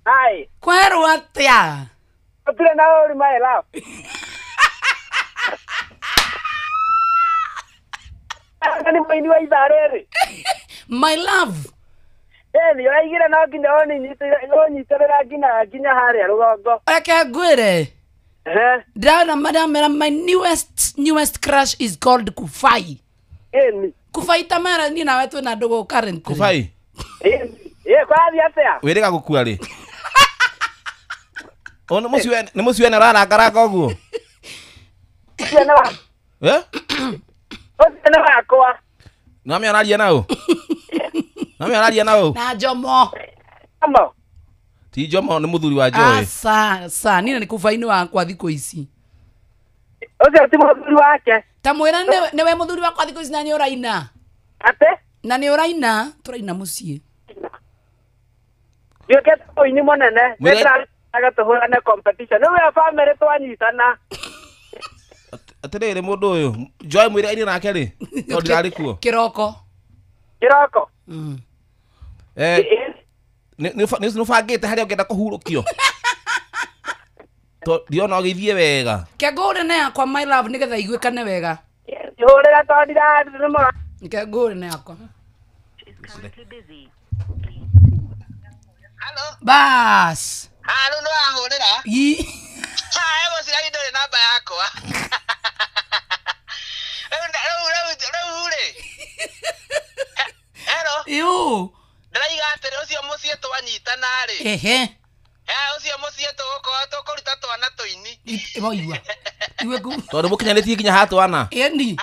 Hi. Kwerwo atia? Tule na uri my love. Nĩ mũini wa ithaa rĩrĩ. My love. Nĩ ũraigire no nginya ũnyitĩrĩra nginya harĩa rũgongo. Reke ngwĩre. Ndĩrona maramera my newest crush is called Kufai. Ĩni. Kufai tamara niĩ nawe twĩna ndũgũ currently. Kufai. Ĩni. Ĩ kwathiĩ atĩa? Wĩrĩga gũkua rĩ? O nĩ mũciĩ wene ũrarangaranga ũguo? Ũcio nĩ wa. Eh? Ũcio nĩ wakwa. Nĩwamenya ũraria naũ? Nĩwamenya ũraria naũ? Na Jomo. Jomo. Ti Jomo nĩ mũthuri wa Joy. Aca, ca, niĩ nĩ Kufai nĩ wakwa thikũ ici. Ũcio ti mũthuri wake. Ta mwĩra nĩwe mũthuri wakwa thikũ ici na nĩ ũraina. Atĩ? Na nĩ ũraina, tũraina mũciĩ. Nĩũkĩte mũini mũnene. Nĩndĩrarĩaga tũhũrane competition. Rĩu ya family twanyitana. Atĩrĩrĩ mũndũ ũyũ, Joy mwĩre aine nake rĩ? Tondũ ndirarĩ kuo. Kĩroko. Kĩroko. Nĩ ũbangĩte harĩa ũngĩenda kũhurũkio? Ndiona ũgĩthiĩ wega. Ke ngũhũre na yakwa my love nĩgetha iguĩkane wega. Hũrĩra tondũ ndirarĩ. Ke ngũhũre na yakwa. Bas. Halo nĩ wahũrĩra? Ii. Haya mũciari ndũrĩ namba yakwa. Rĩu rĩ. Hello. Ĩũ. Ndĩraiga atĩrĩ ũcio mũciĩ twanyitana rĩ. Ehe. Ũcio mũciĩ tũgũkorwo tũkũruta twana tũini. Waigua. Iwe ku. Tondũ mũkinyanĩtie nginya ha twana. Ĩni.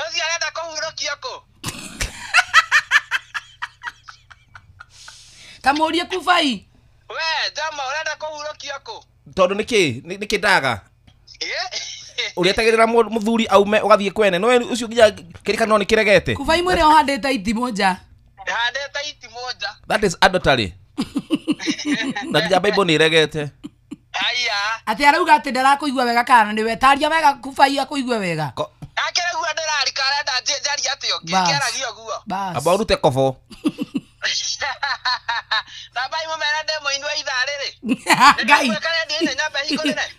Ũcio arenda kũhurũkio kũ? Ta mũrie Kufai. We, Jama ũrenda kũhurũkio kũ? Tondũ nĩkĩ? Nĩkĩ ndaga? Ũrĩetagĩrĩra mũthuri aume ũgathiĩ kwene. No ũcio nginya kĩrĩkanĩro nĩ kĩregete. Kufai mwĩre ũhandĩte itimũ nja. Handĩte itimũ nja. That is adultery. Na nginya Bible nĩ ĩregete. Aya. Atĩ arauga atĩ ndarakũigua wega kana nĩwe. Taria wega Kufai akũigue wega. Akĩraigua ndĩrarika arenda njarie atĩa ũngĩ. Kĩaragia ũguo. Amba ũrute kobo. Tambai mũmere ndĩ mũini wa ithaa rĩrĩ. Ngai.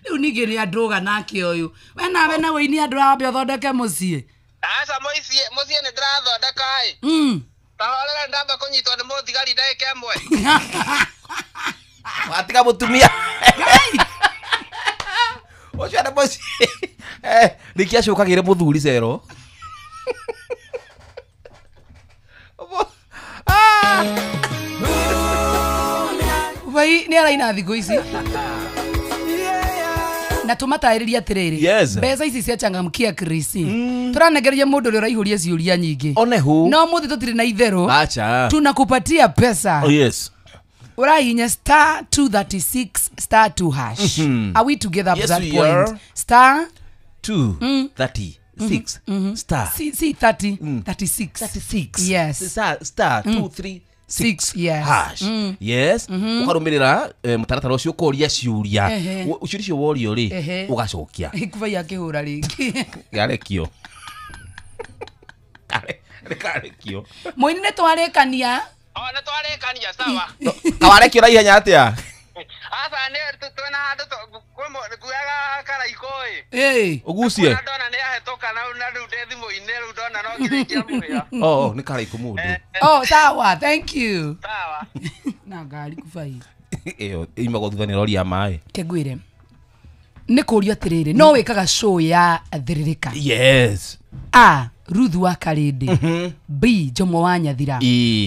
Rĩu ningĩ nĩ andũga nake ũyũ. We nawe na wĩini andũ ambe ũthondeke mũciĩ. Aca mũciĩ nĩ ndĩrathondeka ĩ. Tahorera ndamba kũnyitwo nĩ mũthigari ndagĩka ĩmwe. Watiga mũtumia. Ũcio nĩ mũciĩ. Nĩkĩ acũkagĩre mũthuri cero? Kufai nĩ araina thikũ ici. Na tũmatarĩrie atĩrĩrĩ. Mbeca ici cia changamkia Chris. Tũranegeria mũndũ ũrĩa ũraihũria ciũria nyingĩ. One hu. No mũthĩ tũtirĩ na itherũ. Acha. Tunakupatia pesa. Oh yes. Ũrahihinya star 236 star 2 hash. Are we together up yes, that we point? Are. Star 236 star C 30 36 36. Yes. Star 236 yes. Hash. Yes. Ũkarũmĩrĩra mũtaratara ũcio ũkoria ciũria. Ciũria icio worio rĩ ũgacokia. Kufai akĩhũra rĩngĩ. Yarekio. Karekio. Mũini nĩ twarĩkania. O nĩ twarĩkania sawa. Kawarekio na ihenya atĩa? Aca nĩ twĩna handũ nguaga karaikũ ĩ. Ĩ. Ũgucie. Ndona nĩ ahĩtũka na rĩu ndĩ thimũ-inĩ rĩu ndona no nginya ingĩamũrĩra. Oh, nĩ karaikũ mũndũ. Oh, sawa, thank you. Sawa. Na ngari Kufai. Ĩyo imagwo thutha nĩ rori ya maĩ. Ke ngwĩre. Nĩ kũrio atĩrĩrĩ, no wĩkaga show ya Thĩrĩrĩka. Yes. A. Ruth wa Karĩndĩ. B. Jomo wa Nyathira.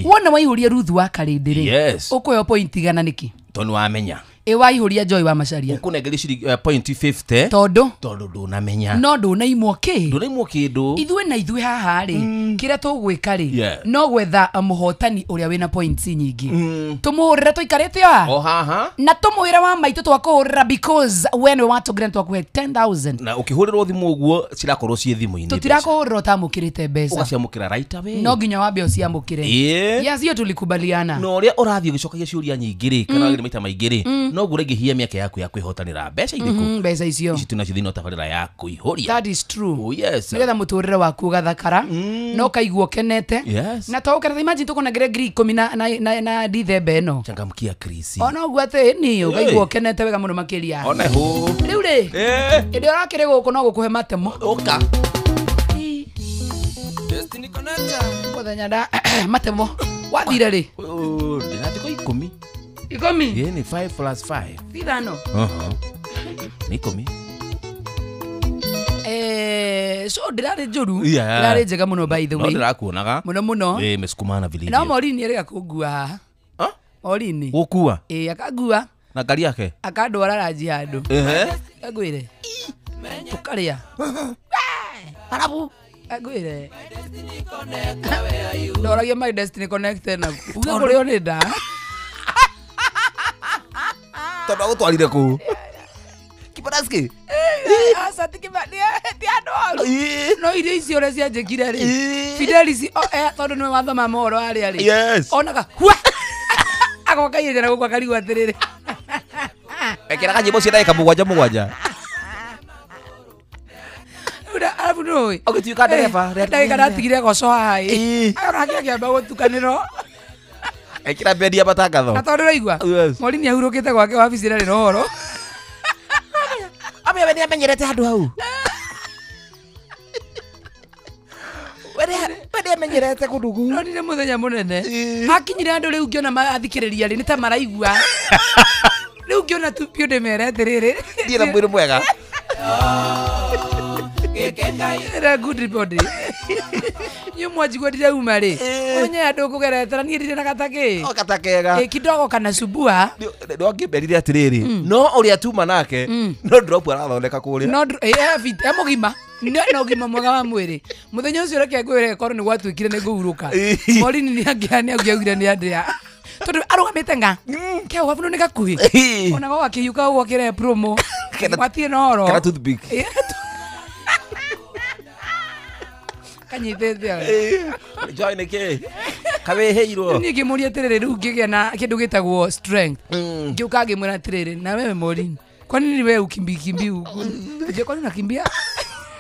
Wona waihũria Ruth wa Karĩndĩ rĩ. Yes. Ũkũheo point igana nĩkĩ? Tondũ wamenya. Ĩ waihũria Joy wa Macharia. Ũkũnengeria ciringi point 50. Tondũ? Tondũ ndũnamenya. No ndũnaimwo kĩ? Ndũnaimwo kĩndũ. Ithuĩ na ithuĩ haha rĩ, kĩrĩa tũgwĩka rĩ, no gwetha mũhotani ũrĩa wĩna points nyingĩ. Tũmũhũrĩre tũikarĩte o haha. O haha. Na tũmwĩre wa maitũ twakũhũrĩra because we nĩwe watũngĩra twakũhe 10,000. Na ũkĩhũrĩrwo thimũ ũguo cirakorwo ciĩ thimũ-inĩ. Tũtirakũhũrĩra ũtamũkĩrĩte mbeca. Ũgaciamũkĩra right away. No nginya wambe ũciamũkĩre. Yes, hiyo tulikubaliana. Na ũrĩa ũrathiĩ ũgĩcokagia ciũria nyingĩ rĩ, kana maita maingĩ rĩ, no guo ũraingĩhia mĩaka yaku ya kwĩhotanĩra mbeca irĩkũ. Mbeca icio. Ici twĩnacio thĩinĩ wa tabarĩra ya kũihũria. That is true. Oh yes. Nĩgetha mũtũrĩre waku ũgathakara, na ũkaigua ũkenete. Yes. Na to ũkenete, imagine tũkũnengere 10,000 na Dithemba ĩno. Changamkia Chris. Ona ũguo atĩ nĩ ũkaigua ũkenete wega mũno makĩria. Ona hũ. Rĩu rĩ, ĩndĩ ũrakĩrĩ gũkũ no gũkũhe matemo. Ũka. Muthenya nda matemo wathire rĩ? Ndĩna thikũ 10. 10? Ĩĩ nĩ 5 plus 5. 5. Nĩ 10. So ndĩrarĩ njũru, ndĩrarĩ njega mũno by the way. No ndĩrakuonaga. Mũno mũno. Ĩĩ mĩsukumana vilivyo. No Morini erĩga kũngua haha. Morini. Gũkua? Ĩĩ akangua. Na ngari yake? Akandwara ranji handũ. Ngwĩre. Tũkarĩa. Arabu. Ngwĩre. Ndoragia my destiny connected na uge kũrĩo nĩ nda. Tondũ agũtwarire kũu. Kibaraski. Aca ti ti andũ oru. No irio icio ũrĩa cianjĩkire rĩ. Fidelis tondũ nĩwe wathoma mohoro harĩa rĩ. Onaga hua. Agoka ihenya na gũkũ akarigwo atĩrĩrĩ. Ekĩraga nyĩmbo cia ndagĩka 7. Arabu nũĩ. Ũgĩtuĩka ndereba. Ndagĩka ndatigire goco haha ĩ. Onake akĩamba gũtukanĩrwo. Ekĩra bendi ya matangatho. Na tondũ ũraigua. Morini ahurũkĩte gwake wabici ĩrarĩ na ũhoro. Ambe we nĩamenyerete handũ hau. We nĩamenyerete kũndũ kũu. No nĩ mũthenya mũnene. Hakinyire andũ rĩu ngĩona mathikĩrĩria rĩ nĩ ta maraigua. Rĩu ngĩona tu biũ ndĩmere atĩrĩrĩ. Thiĩ na mwĩrĩ mwega. Era good report. Nyu mwanjigua ndirauma rĩ. Ũmenye andũ kũgeretera niĩ ndirĩ na gatakĩ. O gatakega. Kidogo kana subua. Nĩwangĩmberire atĩrĩrĩ. No ũrĩa tuma nake no drop arathondeka kũrĩa. No e mũgima. Na ũgima mwega wa mwĩrĩ. Mũthenya ũcio reke ngwĩre korwo nĩ gwatuĩkire nĩ ngũhurũka. Morini nĩangĩaugire nĩ andĩa. Tondũ arũgamĩte nga. Kĩau gabuno nĩ gakuhĩ. Ona go akĩhiũka ũguo akĩrehe promo. Gwatirĩ na ũhoro. Kana toothpick. Kanyitĩte. Joy nĩ kĩ? Kawĩhĩirwo. Niĩ ngĩmũria atĩrĩrĩ rĩu ngĩgĩa na kĩndũ gĩtagwo strength. Ngĩũka ngĩmwĩra atĩrĩrĩ na wewe Morini. Kwa nini wewe ukimbi huku? Je, kwani unakimbia?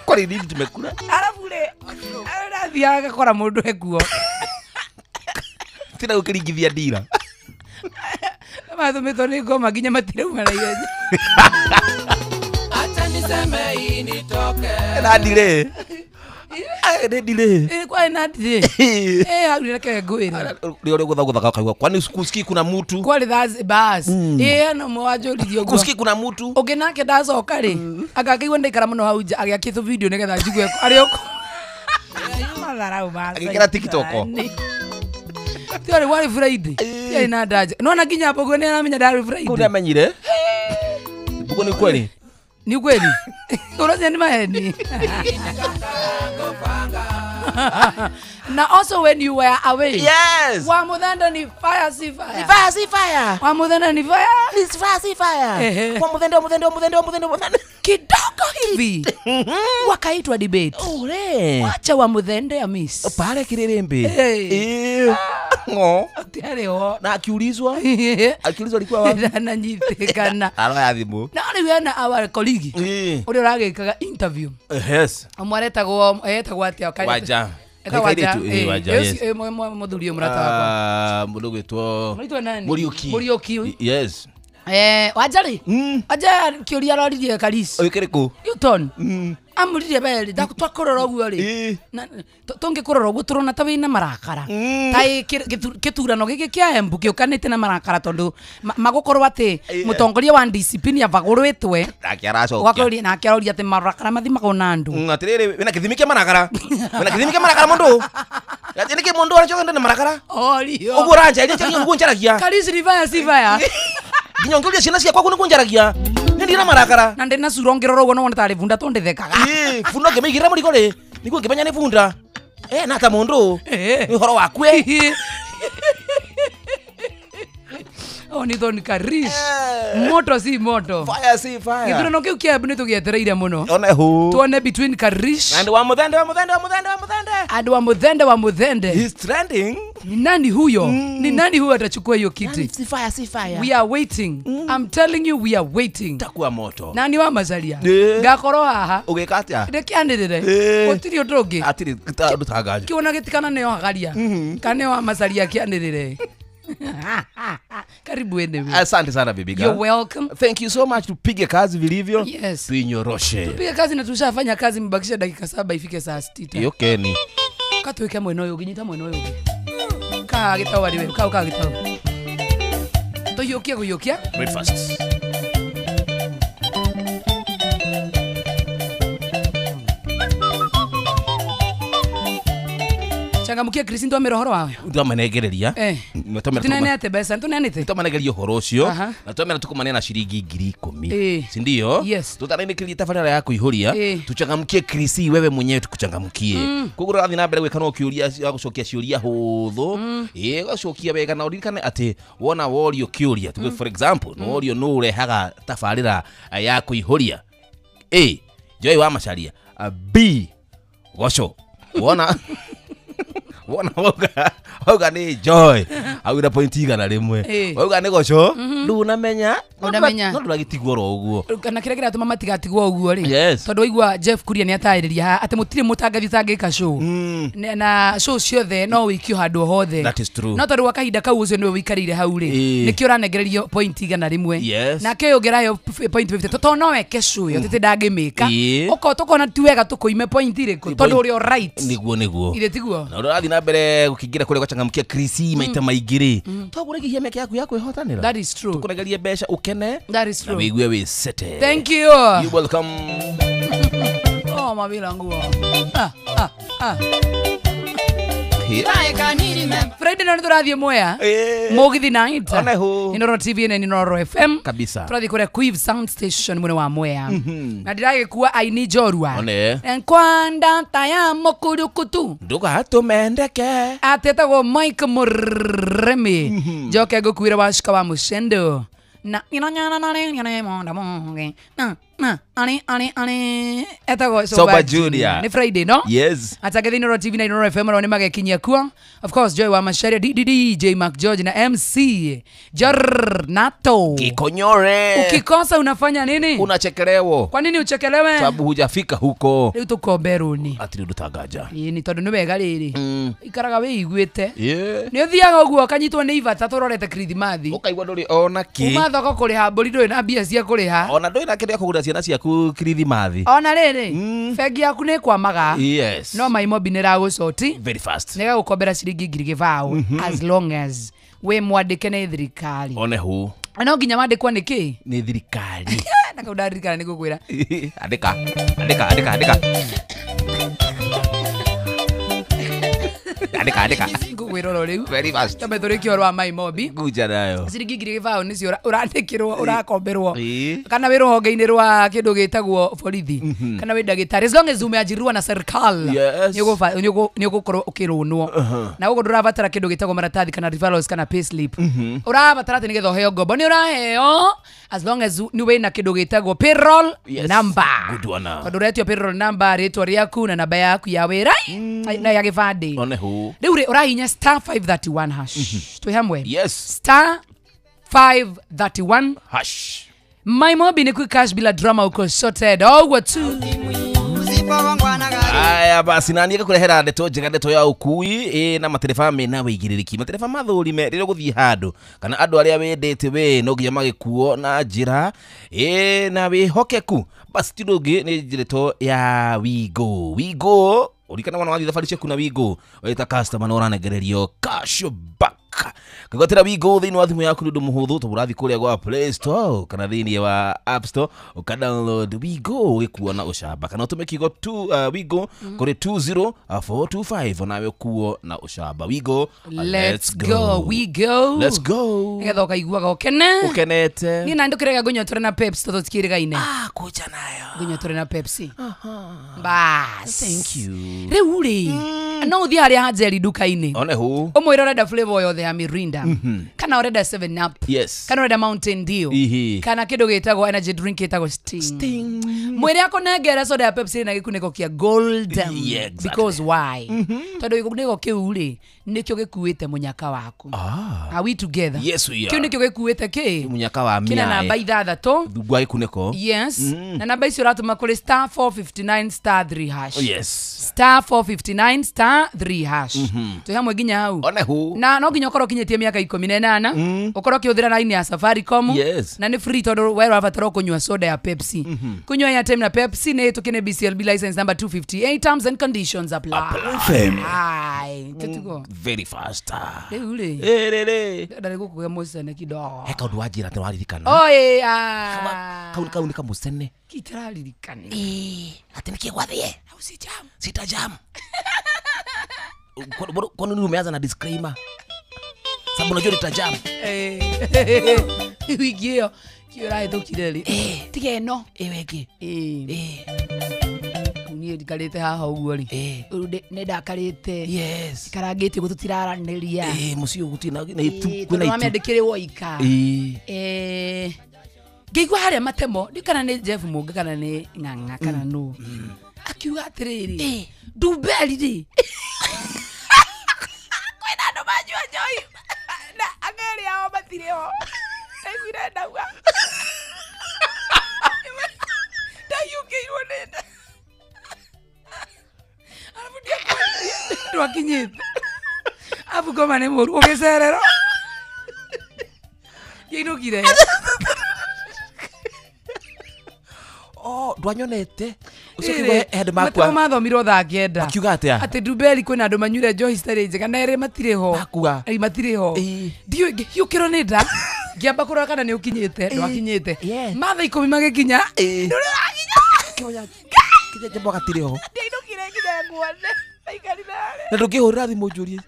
Kwa nini tumekula? Arabu rĩ arathiaga agakora mũndũ ekuo. Tina gũkĩringithia ndira. Mathomĩtwo nĩ ngoma nginya matirauma na ihenya. Acha niseme initoke. Na ndire. Ndire. Kwa na ndire. Hau reke ngwĩre. Rĩo rĩo gũthagũthaga ũkaigua kwani kusikii kuna mtu. Kwani that's bas. No mwanjũririe ũguo. Kusikii kuna mtu. Ũngĩ nake ndacoka rĩ. Agakĩigua ndaikara mũno hau nja agĩakĩtwo video nĩgetha njigue arĩ ũkũ. Matharau ma. Agĩkĩra TikTok. Tiarĩ warĩ Friday. Tiarĩ na ndaja. No na nginya Mbogo nĩ aramenya ndarĩ Friday. Kũu nĩamenyire. Mbogo nĩ kweli. Ni ukweli. Unaona ni maheni. Na also when you were away. Yes. Wa muthenda ni fire si fire. Ni fire si fire. Wa muthenda ni fire. Ni fire si fire. Wa muthenda muthenda muthenda muthenda muthenda. Kidogo hivi. Wakaitwa debate. Ore. Wacha wa muthende ya miss. Pale Kirerembe. Ngo. Tiarĩ ho. Na akiulizwa. Akiulizwa alikuwa wapi? Ndananyitikana. Aroya thimũ. Na rĩu ena our colleague. Ũrĩa ũragĩkaga interview. Yes. Ũmwe aretagwo etagwo atĩa? Wanja. Wanja. Wanja. Yes. Mũthuri ũyũ mũrata wakwa. Mũndũ gwĩtwo Mũriũki. Mũriũki. Yes. Wanja rĩ. Wanja kĩũria aroririe Karis. Ũyũ kĩrĩkũ? Newton. Amũririe berĩ twakũrora ũguo rĩ. Tũngĩkũrora ũguo tũrona ta wĩna marakara. Ta gĩthurano gĩkĩ kĩa Embu gĩũkanĩte na marakara tondũ magũkorwo atĩ mũtongoria wa DCP nĩavagũrĩtwe. Nake aracokia. Nake aroria atĩ marakara mathimagwo na andũ. Atĩrĩrĩ wĩna gĩthimi kĩa marakara. Wĩna gĩthimi kĩa marakara mũndũ. Atĩ nĩkĩ mũndũ aracoka ndĩ na marakara? Orio. Ũguo ũranjaria ũguo njaragia. Karis ni fire si fire. Nginya ũngĩũria ciana ciakwa ũguo nĩguo njaragia. Nĩ ndĩ na marakara. Na ndĩ na cura ũngĩrora ũguo no wone tarĩ bunda tondũ ndĩthekaga. Bunda ũngĩmĩigĩrĩra mũrigo rĩ nĩguo ngĩmenya nĩ bunda. Na ta mũndũ nĩ ũhoro waku. Oh, ni Tony Karish. Moto si moto. Fire si fire. Gĩthurano kĩu kĩa Embu nĩ tũgĩetereire mũno. One hu. Tuone between Karish and wa muthende wa muthende wa muthende wa muthende. And wa muthende wa muthende. He's trending. Ni nani huyo? Ni nani huyo atachukua hiyo kiti? Si fire si fire. We are waiting. I'm telling you we are waiting. Takuwa moto. Nani wa mazalia? Ngakorwo haha. Ũgĩka atĩa? Ndĩkĩanĩrĩre. Gũtirĩ ũndũ ũngĩ. Atirĩ ũndũ tangaje. Kĩona gĩtikana nĩo hagaria. Kana nĩo wa mazalia kĩanĩrĩre. Karibu anyway. Asante sana baby girl. You're welcome. Thank you so much. Tupige kazi vilivyo. Yes. Tuinyoroshe. Tupige kazi na tushafanya kazi, mbakisha dakika 7 ifike saa 6. Okay ni. Katwike mwena ũyũ ũngĩ, nyita mwena ũyũ ũngĩ. Kaha gĩtau arĩ we, kau kaha gĩtau. Tũhiũkie kũhiũkia. Breakfast. Changamukia Chris ndwamĩra ũhoro wayo. Ndwamenengereria. Tuneanĩte mbeca, nĩtũneanĩte. Twamenengeria ũhoro ũcio na twamera tũkũmaneana ciringi 10,000. Si ndio? Tũtarainĩkĩria tabarĩra ya kũihũria, tuchangamkie Chris wewe mwenyewe tukuchangamkie. Koguo ũrathiĩ na mbere gwĩka no kĩũria ya gũcokia ciũria hũthũ, ũgacokia wega na ũririkane atĩ wona worio kĩũria, tuge for example, nĩ worio nũ ũrehaga tabarĩra ya kũihũria. A, Joy wa Macharia, B, Gosho. Wona wona wauga nĩ Joy augire point 100 wauga nĩ Gosho ndunamenya no ndũragĩtigwo oro ũguo kana kĩrĩa kĩratũma matigatigwo ũguo rĩ tondũ waigua Jeff Kuria nĩ atarĩria haha atĩ mũtirĩ mũtangathi ũtangĩka show na show ciothe no wĩikio handũ hothe. That is true. No tondũ wa kahinda kau ũcio nĩwe wĩikarĩire hau rĩ nĩkĩo ũranengererio point 100 nake ũyũ ũngĩ araheo point 50 tondũ no eke show ĩyo tĩtĩ ndangĩmĩka okorwo tũkona ti wega tũkũime point ĩrĩkũ tondũ ũrĩ all right nĩguo ithe tiguo na ũrathiĩ na mbere gũkĩingĩra kũrĩa ũgachangamkia Chris maita maingĩ rĩ twagũrĩgĩhia mĩeke yaku ya kwĩhotanĩra. That is true. Tũkũregerie mbeca ũkene. That is true. Na wĩigue wĩ sete. Thank you. You welcome. Oh mabila nguo. Friday no nĩtũrathiĩ Mwea Mũgithi night Inooro TV na Inooro FM kabisa. Tũrathiĩ kũrĩa Quiv Sound Station mwena wa Mwea na ndĩragĩkua aini njorua Nkwanda taya mũkurukutu ndũgatũmendeke atetagwo Mike Mũrĩmi njoke ngũkuĩre Wacika wa Mũcendo na etagwo Soba Junior. Nĩ Friday no? Yes. Atangathi Inooro TV na Inooro FM nao nĩmagekinyia kuo. Of course Joy wa Macharia, DDD, J Mark George na MC Jornato. Kikonyore. Ukikosa unafanya nini? Unachekelewo. Kwa nini uchekelewe? Sababu hujafika huko. Rĩu tũkombe rũni. Atiri ũndũ ta nganja. Ĩĩ nĩ tondũ nĩ wega rĩrĩ. Ikaraga wĩiguĩte. Nĩ ũthiaga ũguo ũkanyitwo nĩ ibata tũrorete Kirithimathi. Ũkaigua ndũrĩ ona kĩ. Uma thoko kũrĩha mbũri ndũrĩ na mbia cia kũrĩha. Ona ndũrĩ na kĩndũ gĩa kũgũra ciana ciaku Kirithimathi. Ona rĩrĩ bengi yaku nĩ ĩkwamaga. Yes. No Maimobi nĩ ĩragũcoti. Very fast. Nĩ ĩgagũkombera ciringi 20,000 as long as wĩ mwandĩke nĩ thirikari. One hu. No nginya wandĩkwo nĩ kĩ? Nĩ thirikari. Na kau ndaririkana nĩ ngũkwĩra. Andĩka. Andĩka andĩka andĩka. Andĩka andĩka. Ngũkwĩra oro rĩu. Very fast. Tambe tũrĩkie ũhoro wa Maimobi. Ngũnja nayo. Ciringi 20,000 nĩcio ũrandĩkĩrwo ũrakomberwo. Kana wĩ rũhonge-inĩ rwa kĩndũ gĩtagwo borithi. Kana wĩ ndagĩtarĩ. As long as umeajiriwa na serikali. Nĩ ũgũkorwo ũkĩrũnwo. Na ũguo ndũrabatara kĩndũ gĩtagwo maratathi kana referrals kana payslip. Ũrabatara atĩ nĩgetha ũheo ngombo. Nĩ ũraheo as long as nĩ wĩna kĩndũ gĩtagwo payroll number. Good one. Tondũ ũretio payroll number, rĩtwa rĩaku na namba yaku ya wĩra na ya gĩbandĩ. One hu. Rĩu rĩ ũrahinya star 531 hash. Twĩ hamwe. Yes. Star 531 hash. Maimobi ni quick cash bila drama uko sorted. Oguo tu. Aya basi na niĩ ngũkũrehera ndeto njega, ndeto ya ũkui na matereba mena wĩigĩrĩrĩki, matereba mathũrime rĩrĩa ũgũthiĩ handũ kana andũ arĩa wendete we no nginya magĩkuo na njĩra na wĩhokeku. Basi ti ũndũ ũngĩ nĩ ndeto ya Wigo. Wigo ũrikana wana wathiĩ thabarĩ ciaku na Wigo wĩta customer na ũranengererio cash back. Kũgwatĩra Wigo thĩinĩ wa thimũ yaku nĩ ũndũ mũhũthũ tondũ ũrathiĩ kũrĩa gwa Play Store kana thĩinĩ wa App Store ũka download Wigo ũgĩkuo na ũcamba kana ũtũme kiugo Wigo kũrĩ 20425 onawe ũkuo na ũcamba. Wigo, let's go. Wigo, let's go. Nĩgetha ũkaiguaga ũkene ũkenete. Niĩ na ndũkĩrega ngũnyotore na Pepsi tondũ tũtikĩrĩgaine. Kũnja nayo ngũnyotore na Pepsi. Bas. Thank you. Rĩu rĩ no ũthiĩ harĩa Hanjeri nduka-inĩ one hu ũmwĩre ũrenda flavor yothe ya Mirinda kana ũrenda 7 Up, yes, kana ũrenda Mountain Dew, kana kĩndũ gĩtagwo energy drink gĩtagwo Sting. Mwĩre akũnengere soda ya Pepsi na gĩkunĩko kĩa gold. Yeah, exactly. Because why? Tondũ gĩkunĩko kĩu rĩ Nĩkĩo gĩkuĩte mũnyaka waku. Are we together? Yes, we are. Kĩu nĩkĩo gĩkuĩte kĩ? Mũnyaka wa Kĩna namba 6. Thungwa gĩkunĩko. Yes. Na namba icio ũratũma kũrĩ star 459 star 3 hash. Oh, yes. Star 459 star 3 hash. Twĩ hamwe nginya hau. One hu. Na no nginya ũkorwo ũkinyĩtie mĩaka 18, ũkorwo ũkĩhũthĩra line ya Safaricom. Yes. Na nĩ free tondũ we ũrabatara kũnyua soda ya Pepsi. Kunywa airtime na Pepsi nĩ ĩtũkĩ nĩ BCLB license number 258, terms and conditions apply. FM. Ai, tũtigo. Very fast. Rĩu rĩ. Rĩ. Ndarĩ gũkũgĩa mũcene kidogo. He kaũndũ wanjĩra atĩ waririkana. Oi, ah. Kau nĩ kamũcene. Kitararirikana. Atĩ nĩkĩ gwathie? Au si jam. Sita jam. Kwani nini umeanza na disclaimer? Sababu unajua nitajam. Wiki ĩyo kĩo ĩrahĩtũkire rĩ. Tiga ĩno. Weki. Niĩ ndikarĩte haha ũguo rĩ. Rĩu nĩ ndakarĩte. Yes. Ikarangĩte ũguo tũtiraranĩria. Mũciĩ ũyũ gũtirĩ na itu, kwĩna Tondũ itu. wamĩandĩkĩre woika. Ngĩigua harĩa matemo, ndiũ kana nĩ Jeff Mũnga kana nĩ Ng'ang'a kana nũ. Akiuga atĩrĩrĩ, Ndumberi rĩ. Kwĩna andũ manyua njohi na ang'eri ao matirĩ ho. Ndaiguire ndauga. Ndahiũkĩirwo nĩ nda. Arabu ndiakwanirie ndwakinyĩte. Arabu ngoma nĩ mũru ũgĩcererwo. Ndiainũkire. Oh, ndwanyonete. Ũcio kiuga he andũ makua. Matemo mathomirwo thaa 9. Makiuga atĩa? Atĩ Ndumberi kwĩna andũ manyuire njohi citarĩ njega na erĩ matirĩ ho. Makua. Ĩ matirĩ ho. Ndiũĩ ngĩhiũkĩrwo nĩ nda. Ngĩamba kũrora kana nĩ ũkinyĩte, ndwakinyĩte. Mathaa 10 magĩkinya. Ndũrĩ ũrakinya. Kinya njamba gatirĩ ho. Ndiainũkire nginya nguone. Ndaikarire harĩa. Na ndũngĩhũrĩra thimũ njũrie.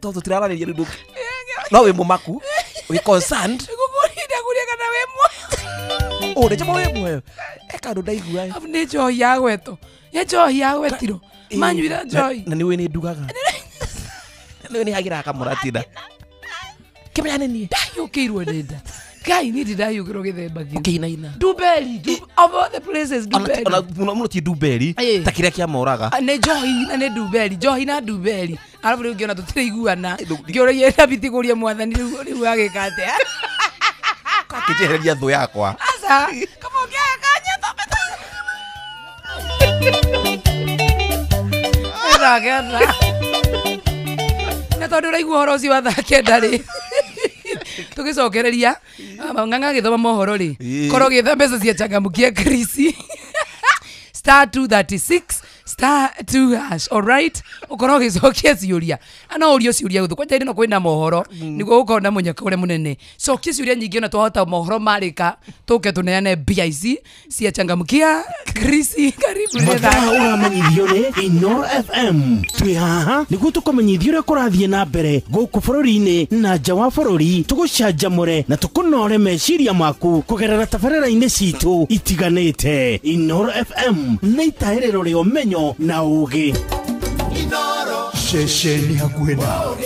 Tondũ tũtiraranĩria rĩu no wĩ mũmaku. Wĩ concerned. Ngũkũria ndakũria kana wĩ muoyo. Oh, njamba wĩ muoyo. Eka andũ ndaigua. Arabu nĩ njohi yagwetwo. Nĩ njohi yagwetirwo. Manyuire njohi. Na nĩũĩ nĩ ndugaga. Nĩũĩ nĩ hagĩraga kamũratina. Kĩmenya nĩ niĩ. Ndahiũkĩirwo nĩ nda. Ngai niĩ ndindahiũkĩrwo gĩthemba kĩu. Ũkĩinaina. Ndumberi, of all the places, Ndumberi. Ona mũno ti Ndumberi ta kĩrĩa kĩamoraga. Nĩ njohi na nĩ Ndumberi, njohi na Ndumberi. Arabu rĩu ngĩona tũtiraiguana. Ngĩũragia David kũria mwathani rĩu agĩka atĩa. Akĩnjehereria thũ yakwa. Aca, kama ũngĩaga kanya thombe. Thaa 9. Na tondũ ũraigua ũhoro ũcio wa thaa 9 rĩ. Tũgĩcokereria Ng'ang'a agĩthoma mohoro rĩ, korwo ũgĩetha mbeca cia changamkia Krisi. Star 236 star 2 hash. All right, ũkorwo ũgĩcokia ciũria. No ũrio ciũria gũthũ kwanja ĩno kwĩna mohoro nĩguo gũkorwo na mũnyaka ũrĩa mũnene. Cokia ciũria nyingĩ ona twahota mohoro marĩka tũke tũneane mbia ici cia changamkia Krisi. Karibu nĩ Mathaa thaa. ũramenyithio nĩ Inoro FM. Twĩ haha nĩguo tũkũmenyithie ũrĩa kũrathiĩ na mbere gũkũ bũrũri-inĩ na nja wa bũrũri, tũgũcanjamũre na tũkũnore meciria maku kũgerera tabarĩra-inĩ citũ itiganĩte. Inoro FM nĩ itahĩrĩro rĩa ũmenyo na ũgĩ. Ceceni hakuhĩ nawe.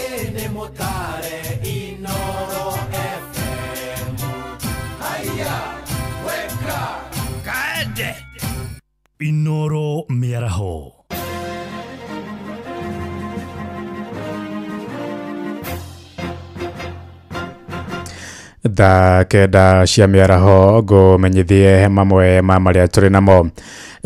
Inoro mĩaraho. Thaa 9 cia mĩaraho ngũmenyithie mamwe ma marĩa tũrĩ namo.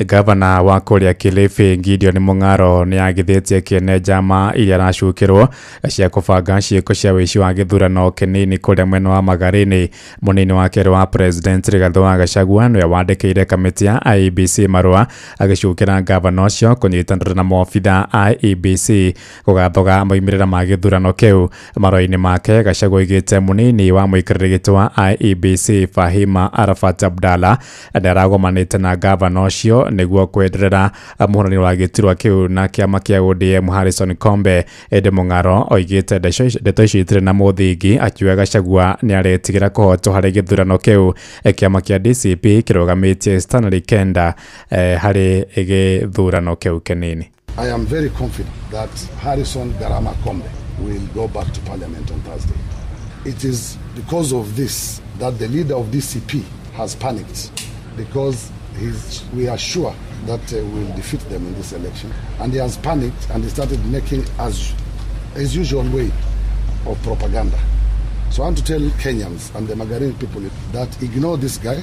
Gavana wa kũrĩa Kilifi Gideon Mung'aro nĩ agithĩtie kĩene njama iria aracukĩrwo cia kũbanga ciĩko cia wĩici wa gĩthurano kĩnini kũrĩa mwena wa Magarini. Mũnini wa kerĩ wa President Rigathĩ wa Gachagua nĩwe wandĩkĩire kamĩtĩ ya IEBC marũa agĩcukĩra gavana ũcio kũnyitanĩra na maobitha a IEBC gũgathoga moimĩrĩra ma gĩthurano kĩu. Marũa-inĩ make Gachagua oigĩte mũnini wa mũikarĩri gĩtĩ wa IEBC Fahima Arafat Abdalla nĩaragomanĩte na gavana ũcio nĩguo kwenderera mũhũrani wa gĩturwa kĩu na kĩama kĩa ODM Harrison Kombe. Ĩndĩ Mung'aro oigĩte ndeto icio itirĩ na mũthingi, akiuga Gachagua nĩaretigĩra kũhotwo harĩ gĩthurano kĩu. Kĩama kĩa DCP kĩrũgamĩtie Stanley Kenda harĩ gĩthurano kĩu kĩnini. I am very confident that Harrison Garama Kombe will go back to parliament on Thursday. It is because of this that the leader of DCP has panicked, because we are sure that we will defeat them in this election. And he has panicked and he started making his usual way of propaganda. So I want to tell Kenyans and the Magarini people that ignore this guy.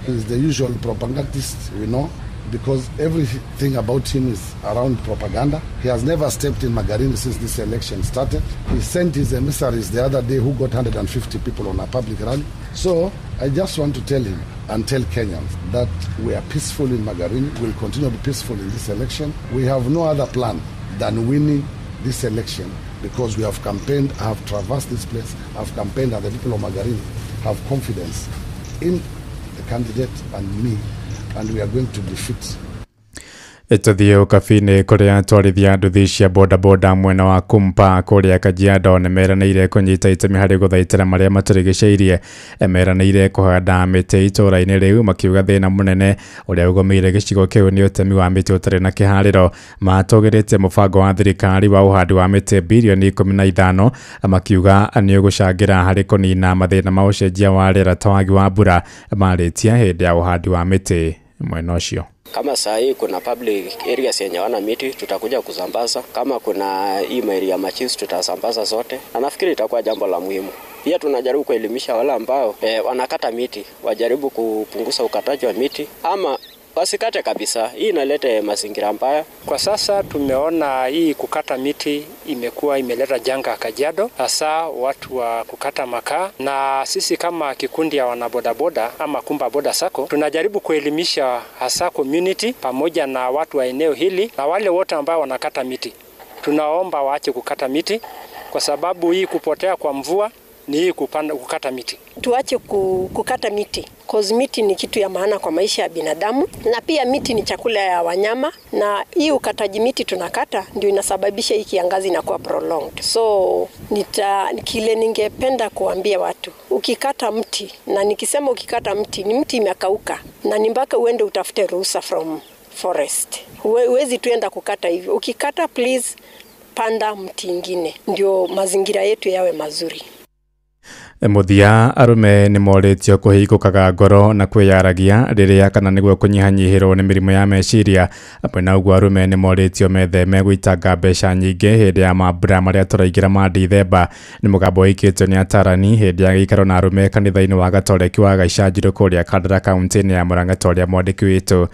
He is the usual propagandist we know, because everything about him is around propaganda. He has never stepped in Magarini since this election started. He sent his emissaries the other day who got 150 people on a public rally. So I just want to tell him and tell Kenyans that we are peaceful in Magarini. We'll continue to be peaceful in this election. We have no other plan than winning this election, because we have campaigned, I have traversed this place, I have campaigned, and the people of Magarini have confidence in the candidate and me, and we are going to defeat. Tũthiĩ ũkabi-inĩ kũrĩa atwarithia nduthi cia bodaboda mwena wa Kumpa kũrĩa Kajiado nĩ meranĩire kũnyita itemi harĩ gũthaitĩra marĩa matũrigicĩirie. Meranĩire kũhanda mĩtĩ itũũra-inĩ rĩu, makiuga thĩna mũnene ũrĩa ũgũmĩire gĩcigo kĩu nĩ ũtemi wa mĩtĩ ũtarĩ na kĩharĩro. Matũgĩrĩtie mũbango wa thirikari wa ũhandi wa mĩtĩ birioni 15, makiuga nĩ ũgũcangĩra harĩ kũnina mathĩna ma ũcenjia wa rĩera ta wagi wa mbura marĩtie hĩndĩ ya ũhandi wa mĩtĩ mwena ũcio. Kama saa hii kuna public areas yenye wana miti, tutakuja kusambaza. Kama kuna hii maili ya machiefs tutasambaza zote, na nafikiri itakuwa jambo la muhimu. Pia tunajaribu kuelimisha wale ambao wanakata miti, wajaribu kupunguza ukataji wa miti ama wasikate kabisa. Hii inaleta mazingira mbaya. Kwa sasa tumeona hii kukata miti imekuwa imeleta janga Kajiado, hasa watu wa kukata makaa, na sisi kama kikundi ya wanabodaboda ama Kumba Boda Sacco tunajaribu kuelimisha hasa community pamoja na watu wa eneo hili na wale wote ambao wanakata miti. Tunaomba waache kukata miti, kwa sababu hii kupotea kwa mvua ni hii kukata miti. Tuache kukata miti, cause miti ni kitu ya maana kwa maisha ya binadamu, na pia miti ni chakula ya wanyama, na hii ukataji miti tunakata ndio inasababisha hii kiangazi inakuwa prolonged. So kile ningependa kuambia watu, ukikata mti, na nikisema ukikata mti ni mti imekauka, na ni mpaka uende utafute ruhusa from forest. Huwezi tuenda kukata hivyo. Ukikata, please panda mti ingine ndio mazingira yetu yawe mazuri. Mũthia arũme nĩ morĩtio kũhingũkaga ngoro na kwĩyaragia rĩrĩa kana nĩguo kũnyihanyihĩrwo nĩ mĩrimũ ya meciria. Hamwe na ũguo arũme nĩ morĩtio metheme gũitanga mbeca nyingĩ hĩndĩ ya mambura marĩa tũraingĩra ma Dithemba. Nĩ mũgambo wĩkĩtio nĩ atarani hĩndĩ ya gĩikaro na arũme kanitha-inĩ wa Gatoreki wa Gaicanjirũ kũrĩa Kandara kaunti-inĩ ya Murang'a, ta ũrĩa mwandĩki witũ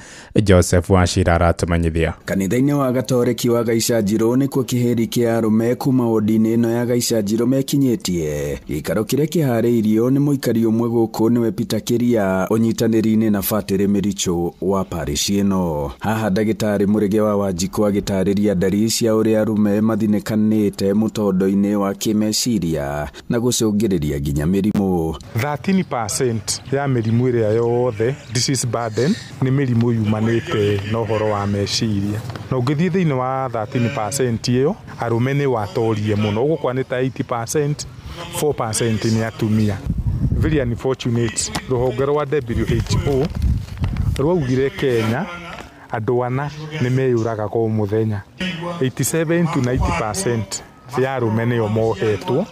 Joseph Wachira aratũmenyithia. Kanitha-inĩ wa Gatoreki wa Gaicanjirũ nĩkuo kĩhĩri kĩa arũme kuma wodi-inĩ ĩno ya Gaicanjirũ mekinyĩtie. Gĩikaro kĩrĩa kĩharĩirio nĩ mũikari ũmwe gũkũ nĩwe Peter Kĩria ũnyitanĩri-inĩ na Batĩrĩ Mĩrichũ wa parish ĩno. Haha ndagĩtarĩ Mũrĩge wa Wanjikũ agĩtarĩria ndari cia ũrĩa arũme mathinĩkanĩte mũtondo-inĩ wa kĩmeciria na gũcũngĩrĩria nginya mĩrimũ. 13% ya mĩrimũ ĩrĩa yothe disease burden nĩ mĩrimũ yumanĩte na ũhoro wa meciria, na ũngĩthiĩ thĩinĩ wa 13% ĩyo arũme nĩ watorie mũno, ũgũkora nĩ ta 80%, 4% ni atumia. Very unfortunate, rũhonge rwa WHO rwaugire Kenya andũ ana nĩ meyũragaga o mũthenya. 87 to 90% ya arũme nĩo mohetwo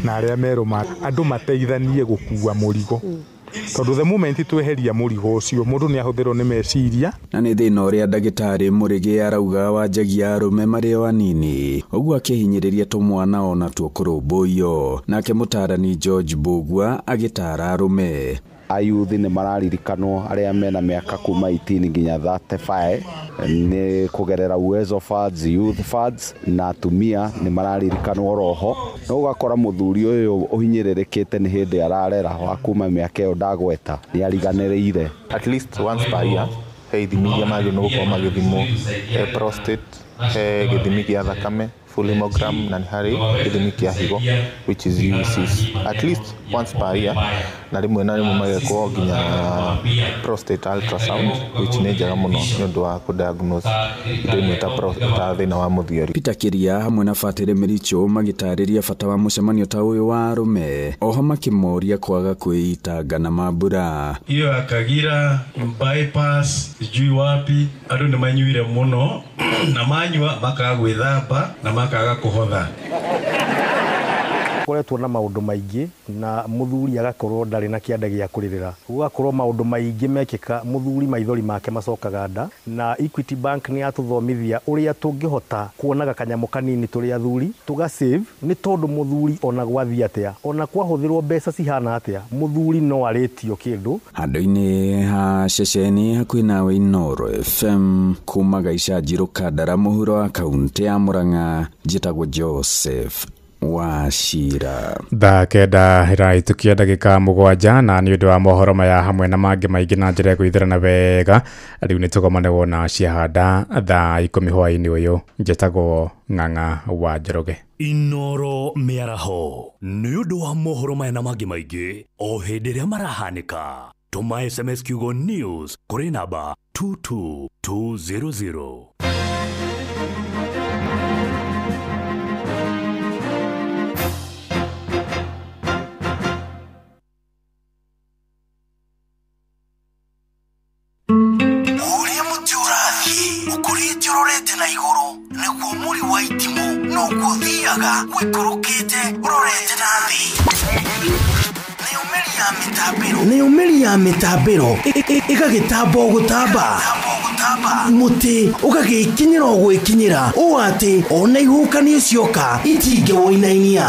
na arĩa merũma andũ mateithanie gũkua mũrigo, tondũ the moment tweheria mũrigo ũcio mũndũ nĩ ahũthĩrwo nĩ meciria. Na nĩ thĩna ũrĩa ndagĩtarĩ Mũrĩge arauga wanjagia arũme marĩ o anini, ũguo akĩhinyĩrĩria tũmwana ona tuo kũrũmbũiyo. Nake mũtarani George Mbugua agĩtara arũme. Ayuthi nĩ mararirikanwo arĩa mena mĩaka kuma 18 nginya 35 nĩ kũgerera Uwezo Funds, Youth Funds, na atumia nĩ mararirikanwo roho. No ũgakora mũthuri ũyũ ũhinyĩrĩrĩkĩte nĩ hĩndĩ ararera wa kuma mĩaka ĩyo ndagweta nĩ ariganĩrĩire. At least once per year he ithimi iria magĩrĩirwo gũkorwo magĩthimwo, he prostate, he gĩthimi gĩa thakame full hemogram, na nĩ harĩ gĩthimi kĩa higo which is UECs at least once per year, na rĩmwe na rĩmwe magekwo nginya prostate ultrasound which nĩ njega mũno nĩ ũndũ wa kũdiagnose indo imwe ta thĩna wa mũthiori. Peter Kĩria hamwe na Batĩrĩ Mĩrichũ magĩtarĩria bata wa mũcemanio ta ũyũ wa arũme, oho makĩmoria kwaga kwĩitanga na mambura. Iyo ya Kagira bypass sijui wapi andũ nĩ manyuire mũno na manyua makaga gwĩthamba na makaga kũhotha. Tũkoretwo na maũndũ maingĩ na mũthuri agakorwo ndarĩ na kĩanda gĩa kũrĩrĩra. Gũgakorwo maũndũ maingĩ mekĩka mũthuri maithori make macokaga nda, na Equity Bank nĩ yatũthomithia ũrĩa tũngĩhota kuonaga kanyamũ kanini tũrĩ athuri tũga save, nĩ tondũ mũthuri ona gwathiĩ atĩa, ona kwahũthĩrwo mbeca cihana atĩa, mũthuri no arĩtio kĩndũ. Handũ-inĩ ha ceceni hakuhĩ nawe Inooro FM kuma Gaicanjirũ Kandara mũhuro wa kaunti ya Murang'a, njĩtagwo Joseph Wachira. Thaa 9 ĩrahĩtũkia ndagĩka 7, na nĩ ũndũ wa mohoro maya hamwe na mangĩ maingĩ na njĩra ya gwĩthera wega, rĩu nĩ tũgomane wona ciahanda thaa 10 hwaĩ-inĩ ũyũ. Njĩtagwo Ng'ang'a wa Njoroge. Inooro mĩaraho nĩ ũndũ wa mohoro maya na mangĩ maingĩ o hĩndĩ ĩrĩa marahanĩka. Tũma SMS kiugo news kũrĩ namba 22200. Ũrorete na igũrũ nĩguo mũri wa itimũ noguo ũthiaga wĩikũrũkĩte ũrorete na thĩ. Nayo mĩri ya mĩtambĩro ĩgagĩtamba o gũtamba, mũtĩ ũgagĩkinyĩra o gwĩkinyĩra ũũ atĩ ona ihuhũkanio cioka itingĩwũinainia.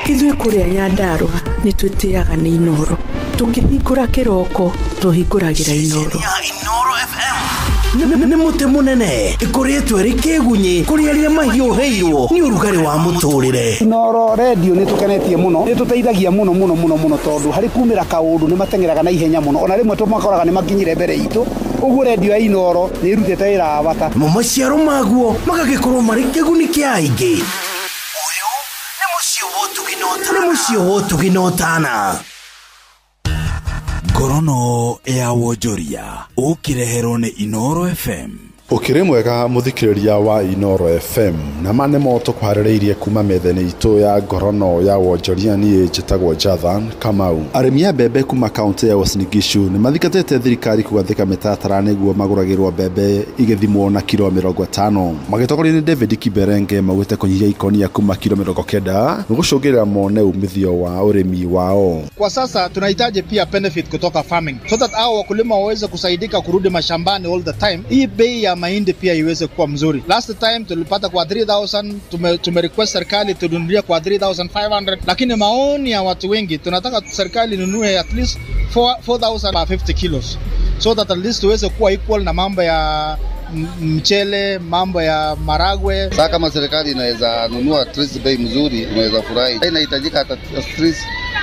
Ithuĩ kũrĩa Nyandarũa nĩ twĩtĩaga nĩ Inooro. Tũkĩhingũra kĩroko tũhingũragĩra Inooro. Nĩ mũtĩ mũnene ĩkoretwo ĩrĩ kĩgunyĩ kũrĩ arĩa mahiũhĩirwo nĩ ũrugarĩ wa mũtũrĩre. Inooro redio nĩ tũkenetie mũno, nĩ tũteithagia mũno mũno mũno mũno, tondũ harĩ kumĩra kaũndũ nĩ mateng'eraga na ihenya mũno, ona rĩmwe tũmakoraga nĩ makinyire mbere itũ. Ũguo redio ya Inooro nĩ ĩrutĩte wĩra wa bata. Mo maciaro maguo magagĩkorwo marĩ kĩguni kĩa aingĩ. Ũyũ nĩ mũciĩ wa ũtugi na ũtana. Ngorono ya wonjoria ũkĩreherwo nĩ Inooro FM. Ũkĩrĩ mwega mũthikĩrĩria wa Inooro FM, na ma nĩmo tũkũharĩrĩirie kuma metha-inĩ itũ ya ngorono ya wonjoria. Niĩ njĩtagwo Jathan Kamau. Arĩmi a mbembe kuma kaunti ya Uasin Gishu nĩ mathingatĩte thirikari kũgathĩka mĩtaratara nĩguo magũragĩrwo mbembe igĩthimwo na kiro 50. Magĩtongorio nĩ David Kiberenge maugĩte kũnyihia ikonia kuma kiro 90 nĩgũcũngĩrĩra mone umithio wa ũrĩmi wao. Kwa sasa tunahitaji pia benefit kutoka farming so that hao wakulima waweze kusaidika kurudi mashambani all the time. Hii bei ya mahindi pia iweze kuwa mzuri. Last time tulipata kwa 3000, tume request serikali tununulie kwa 3500, lakini maoni ya watu wengi tunataka serikali inunue at least 4050 kilos so that at least tuweze kuwa equal na mambo ya mchele, mambo ya maragwe. Sasa kama serikali inaweza nunua at least bei mzuri, unaweza furahi. Inahitajika at least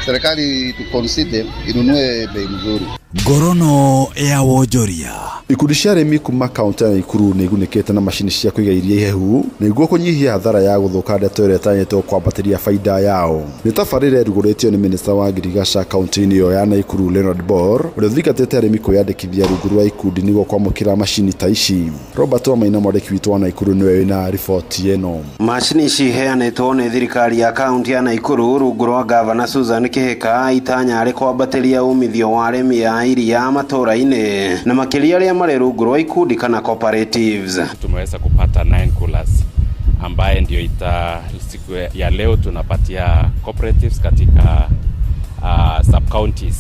serikali tu consider inunue bei mzuri. Ngorono ya wonjoria. Ikundi cia arĩmi kuma kaunti ya Nakuru nĩ igunĩkĩte na macini cia kũiga iria ihehu nĩguo kũnyihia hathara ya gũthũka, ndeto ĩrĩa ĩtanyĩtwo kwambatĩria baida yao. Nĩ tabarĩra ĩrugũrĩtio nĩ minista wa ngirigaca kaunti-inĩ ĩyo ya Nakuru Leonard Bor, ũrĩa ũthingatĩte arĩmi kwĩyandĩkithia rungu rwa ikundi nĩguo kwamũkĩra macini ta ici. Robert Wamaina mwandĩki witũ wa Nakuru nĩwe wĩna riboti ĩno. Macini ici iheanĩtwo nĩ thirikari ya kaunti ya Nakuru rungu rwa gavana Susan Kihika itanya rĩ kwambatĩria umithio wa arĩmi a iria matũra-inĩ na makĩria arĩa marĩ rungu rwa ikundi kana cooperatives. Tumeweza kupata 9 coolers ambaye ndio siku ya leo tunapatia cooperatives katika sub counties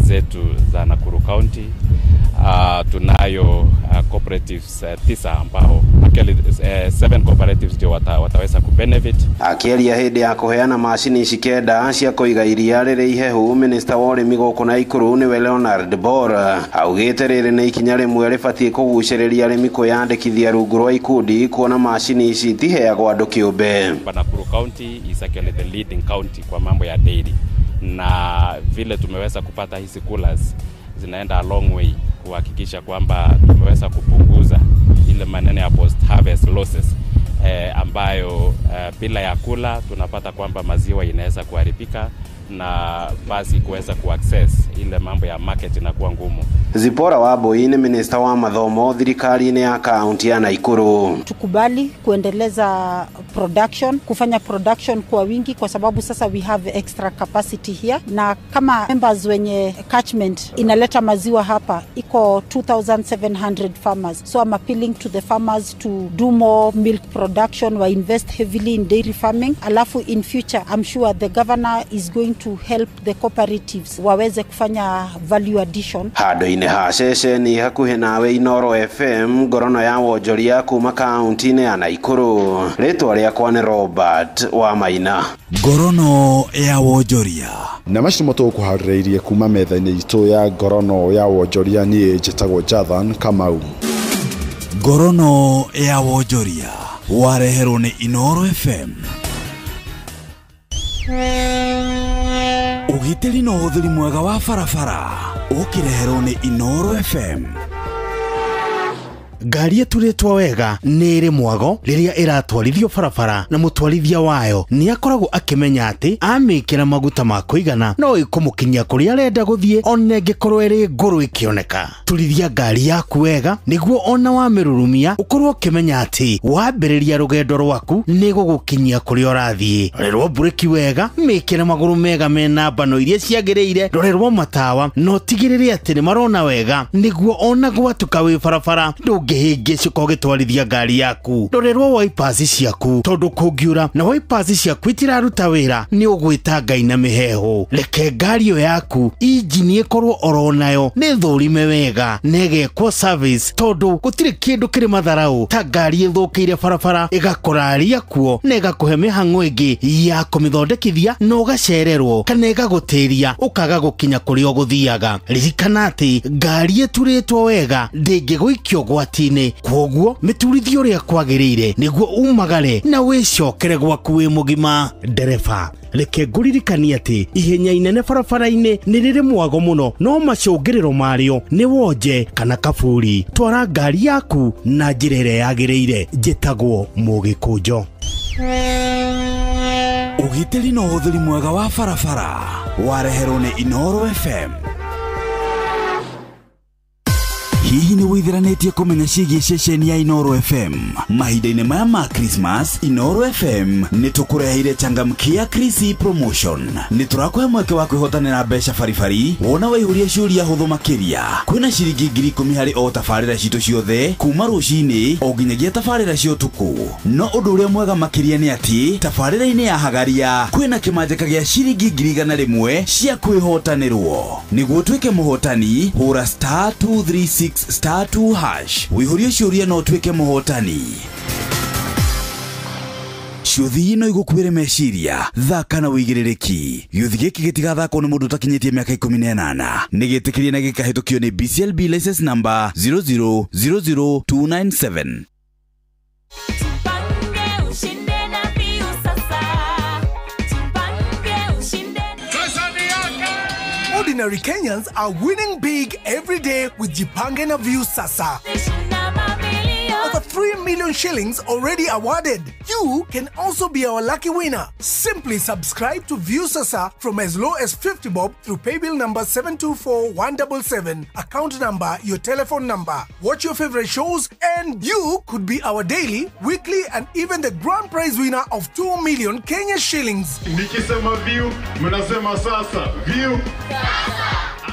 zetu za Nakuru County. Tunayo cooperatives 9 ambao actually 7 cooperatives ndio wataweza kubenefit. Akĩaria hĩndĩ ya kũheana macini ici 9 cia kũiga iria rĩrĩ ihehu, minista wa ũrĩmi gũkũ Nakuru nĩwe Leonard Bor augĩte rĩrĩ nĩ ikinya rĩmwe rĩbatiĩ kũgucĩrĩria arĩmi kwĩyandĩkithia rungu rwa ikundi kuona macini ici itiheagwo andũ kĩũmbe. Nakuru County is actually the leading county kwa mambo ya dairy, na vile tumeweza kupata hizi coolers zinaenda a long way kuhakikisha kwamba tumeweza kupunguza ile maneno ya post harvest losses ambayo bila ya kula tunapata kwamba maziwa inaweza kuharibika na basi kuweza kuaccess ile mambo ya market inakuwa ngumu. Zipora Wambui nĩ minista wa mathomo thirikari-inĩ ya kaunti ya Nakuru. Tukubali kuendeleza production, kufanya production kwa wingi kwa sababu sasa we have extra capacity here, na kama members wenye catchment inaleta maziwa hapa iko 2700 farmers, so I'm appealing to the farmers to do more milk production, we invest heavily in dairy farming, alafu in future I'm sure the governor is going to help the cooperatives waweze kufanya value addition. Handũ-inĩ ha ceceni hakuhĩ nawe Inooro FM ngorono ya wonjoria kuma kaunti-inĩ ya Nakuru. Rĩtwa rĩakwa nĩ Robert wa Maina. Ngorono ya wonjoria na macio nĩmo tũgũkũharĩrĩirie kuma metha-inĩ itũ ya ngorono ya wonjoria. Niĩ njĩtagwo Jathan Kamau. Ngorono ya wonjoria wareherwo nĩ Inooro FM. Ũgitĩri na ũhũthĩri mwega wa barabara ũkĩreherwo nĩ Inooro FM. Ngari ĩturĩtwo wega nĩ ĩrĩ mwago rĩrĩa ĩratwarithio barabara, na mũtwarithia wayo nĩ akoragwo akĩmenya atĩ amĩkĩra maguta ma kũigana no ĩkũmũkinyia kũrĩa arenda gũthiĩ ona ĩngĩkorwo ĩrĩ ngũrũ ĩkĩoneka. Turithia ngari yaku wega nĩguo ona wamĩrurumia ũkorwo ũkĩmenya atĩ wambĩrĩria rũgendo rwaku nĩ gũgũkinyia kũrĩa ũrathiĩ. Rorerwo mburĩki wega, mĩkĩre magũrũ mega mena mbano iria ciagĩrĩire, rorerwo matawa na ũtigĩrĩre atĩ nĩ marona wega nĩguo ona gwatuka wĩ barabara ndũngĩhĩngĩcũka ũgĩtwarithia ngari yaku. Rorerwo wipers ciaku tondũ kũngiura na wipers ciaku itiraruta wĩra nĩ ũgwĩta Ngai na mĩheho. Reke ngari ĩyo yaku injini ĩkorwo oro nayo nĩ thũrime wega na ĩgekwo service tondũ gũtirĩ kĩndũ kĩrĩ matharau ta ngari ĩthũkĩire barabara ĩgakũraria kuo na ĩgakũhe mĩhang'o ĩngĩ ya kũmĩthondekithia na ũgacererwo kana ĩgagũtĩria ũkaga gũkinya kũrĩa ũgũthiaga. Ririkana atĩ ngari ĩturĩtwo wega ndĩngĩgũikio ũgwati-inĩ, kwoguo mĩturithie ũrĩa kwagĩrĩire nĩguo umagare na wĩcokere gwaku wĩ mũgima. Ndereba, reke ngũririkanie atĩ ihenya inene barabara-inĩ nĩ rĩrĩ mwago mũno no macũngĩrĩro marĩo nĩ wonje kana kaburi. Twara ngari yaku na njĩra ĩrĩa yagĩrĩire. Njĩtagwo Mũgĩkũnjo. Ũgitĩri na ũhũthĩri mwega wa barabara wareherwo nĩ Inooro FM. Hihi nĩ wĩthiranĩtie kũmenya ciĩgiĩ ceceni ya Inooro FM? Mahinda-inĩ maya ma Christmas, Inooro FM nĩ tũkũreheire changamkia Krisi promotion. Nĩ tũrakũhe mweke wa kwĩhotanĩra mbeca baribari wona waihũria ciũria hũthũ makĩria. Kwĩna ciringi 10,000 harĩ o tabarĩra citũ ciothe kuma rũcinĩ o nginyagia tabarĩra cia ũtukũ. No ũndũ ũrĩa mwega makĩria nĩ atĩ tabarĩra-inĩ ya Hagaria kwĩna kĩmanjĩka gĩa ciringi 100,000 cia kwĩhotanĩrwo. Nĩguo ũtuĩke mũhotani, hũra *236 *2# wĩihũrie ciũria na ũtuĩke mũhotani. Ciũthi no igũkuĩre meciria, thaka na wĩigĩrĩrĩki. Gĩũthi gĩkĩ gĩtigathakwo nĩ mũndũ ũtakinyĩtie mĩaka 18. Nĩ gĩtĩkĩrie na gĩkahĩtũkio nĩ BCLB license number 0000297. Ordinary Kenyans are winning big every day with Jipange na Viusasa. Over 3 million shillings already awarded. You can also be our lucky winner. Simply subscribe to Viusasa from as low as 50 bob through paybill number 724177, account number, your telephone number. Watch your favorite shows and you could be our daily, weekly and even the grand prize winner of 2 million Kenya shillings. Nikisema view, mnasema sasa. View.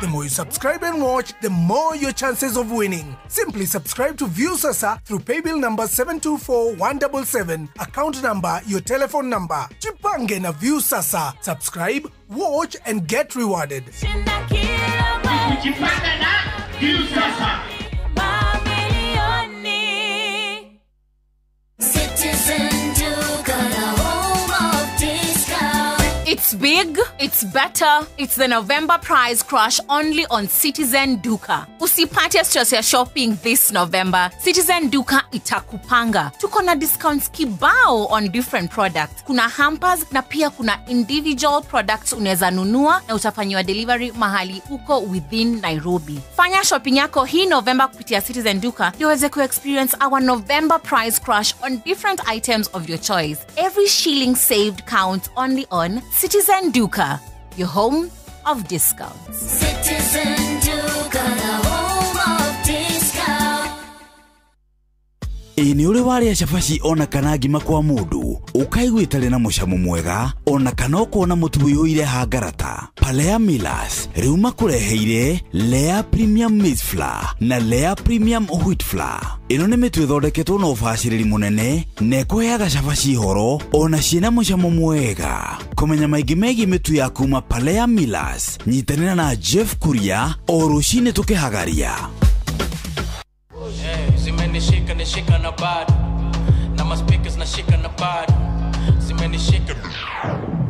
The more you subscribe and watch, the more your chances of winning. Simply subscribe to Viusasa through paybill number 724177, account number, your telephone number. Jipange na Viusasa. Subscribe, watch and get rewarded. Jipange na Viusasa. It's big, it's better, it's the November price crash only on Citizen Duka. Usipate stress ya shopping this November. Citizen Duka itakupanga. Tuko na discounts kibao on different products. Kuna hampers na pia kuna individual products unaweza nunua na utafanyiwa delivery mahali uko within Nairobi. Fanya shopping yako hii November kupitia Citizen Duka ndio uweze ku-experience our November price crash on different items of your choice. Every shilling saved counts only on Citizen Duka, your home of discounts. Citizen Duka, the home Ĩ nĩ ũrĩ warĩa cabaci ona kana ngima kwa mũndũ ũkaigua ĩtarĩ na mũcamo mwega ona kana ũkona mũtu ũiyũire hangarata? Palea Millers rĩu makũreheire Lea Premium Maize Flour na Lea Premium Wheat Flour. Ĩno nĩ mĩtu ĩthondeketwo na ũbacĩrĩri mũnene na ĩkũheaga cabaci horo ona ciĩna mũcamo mwega. Kũmenya maingĩ megiĩ mĩtu ya kuma Palea Millers, nyitanĩra na Jeff Kuria o rũcinĩ tũkĩhagaria. Zimenishika nishika na bado na maspeakers nashika na bado zimenishika.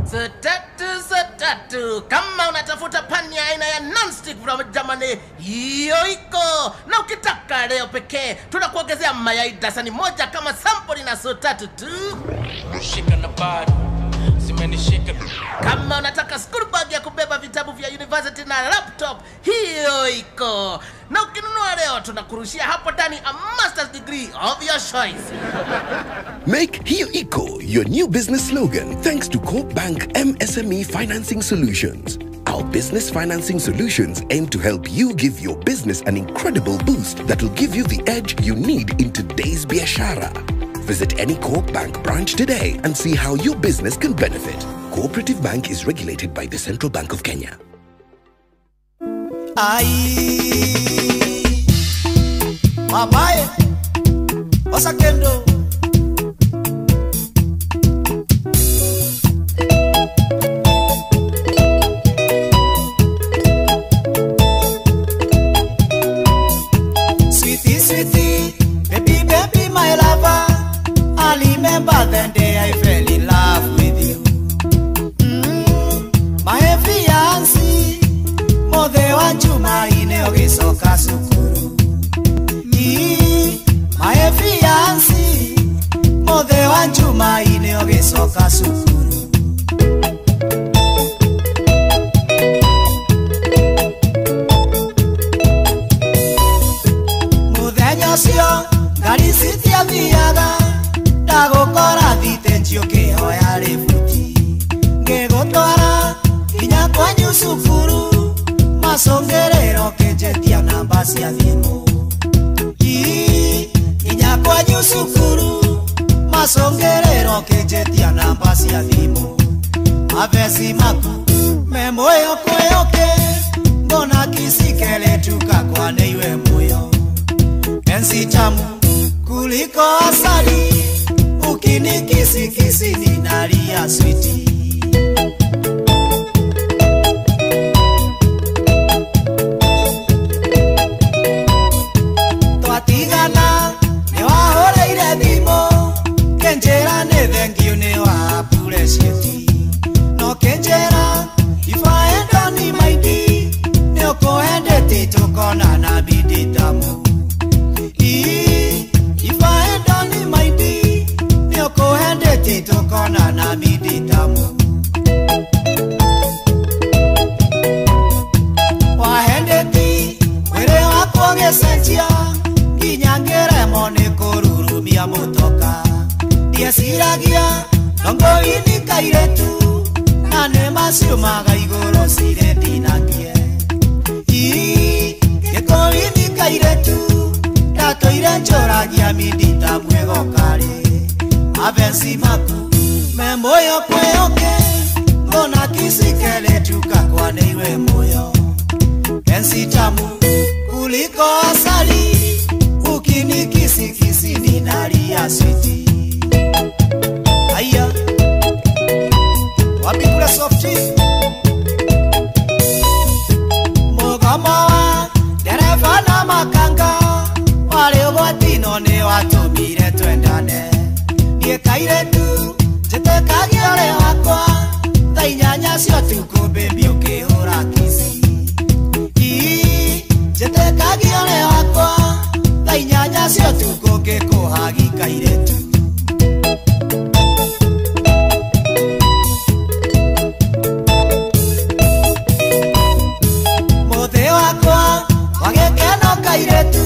Satatu, kama unatafuta pani ya aina ya non-stick from Germany, hiyo iko. Na ukitaka leo pekee tunakuongezea mayai dasani moja kama sample na so tatu tu. Shika na bado zimenishika. Kama unataka school bag ya kubeba vitabu vya university na laptop, hiyo iko. Na ukinunua leo tunakurushia hapo ndani a master's degree of your choice. Make Hiyo Iko your new business slogan thanks to Co-op Bank MSME Financing Solutions. Our business financing solutions aim to help you give your business an incredible boost that will give you the edge you need in today's biashara. Visit any Co-op Bank branch today and see how your business can benefit. Cooperative Bank is regulated by the Central Bank of Kenya. Ai, babae, wasakendo. Sweetie, sweetie, baby, baby, my lover. I remember the day I fell in love with you. My fiancé, mothe wa Jumaine ũgĩcoka cukuru. My fiancé, mothe wa Jumaine ũgĩcoka cukuru. Mũthenya ũcio ngari citiathiaga, ndagũkora thitĩnji ũkĩhoya rĩbuti. Ngĩgũtwara nginya kwanyu cukuru, macũngĩrĩro kĩnjĩtia namba cia thimũ. Nginya kwanyu cukuru, macũngĩrĩro kĩnjĩtia namba cia thimũ. Mavesi maku me moyo kweyoke, mbona kisikeletuka kwa neiwe moyo. Penzi tamu kuliko asali, ukinikisikisi ninalia switi. Twatigana nĩwahũrĩire thimũ, kĩnjĩra nĩ thengiũ nĩwapurecieti. No kĩnjĩra ibaendani maindi, nĩũkũendete tũkonana bindi tamu. Ibaendani maindi, nĩũkũendete tũkonana bindi tamu. Wahendeti mwĩrĩ wakwa ũgĩcenjia, nginya ngĩremwo nĩ kũrurumia mũtoka. Ndieciragia ndongo-inĩ kairĩtu, na nĩ maciumaga igũrũ cirĩ ndinangie. Gĩkũinĩ kairĩtu, ndatũire njũragia mindita mwegokarĩ. Mabenci maku me moyo kweyoke, mbona kisikeletuka kwa nĩiwe moyo. Penzi tamu kuliko asali, ukinikisikisi ninalia switi. Aya, wapi kule softi? Mũgomo wa ndereba na makanga, warĩ ũgwati no nĩwatũmire twendane. Niĩ kairĩtu njĩtĩkagia ũrĩ wakwa, thaa inyanya cia ũtukũ baby ũkĩhũra kici. Njĩtĩkagia ũrĩ wakwa, thaa inyanya cia ũtukũ ngĩkũhagi kairĩtu. Mũthĩ wakwa wa gĩkeno kairĩtu,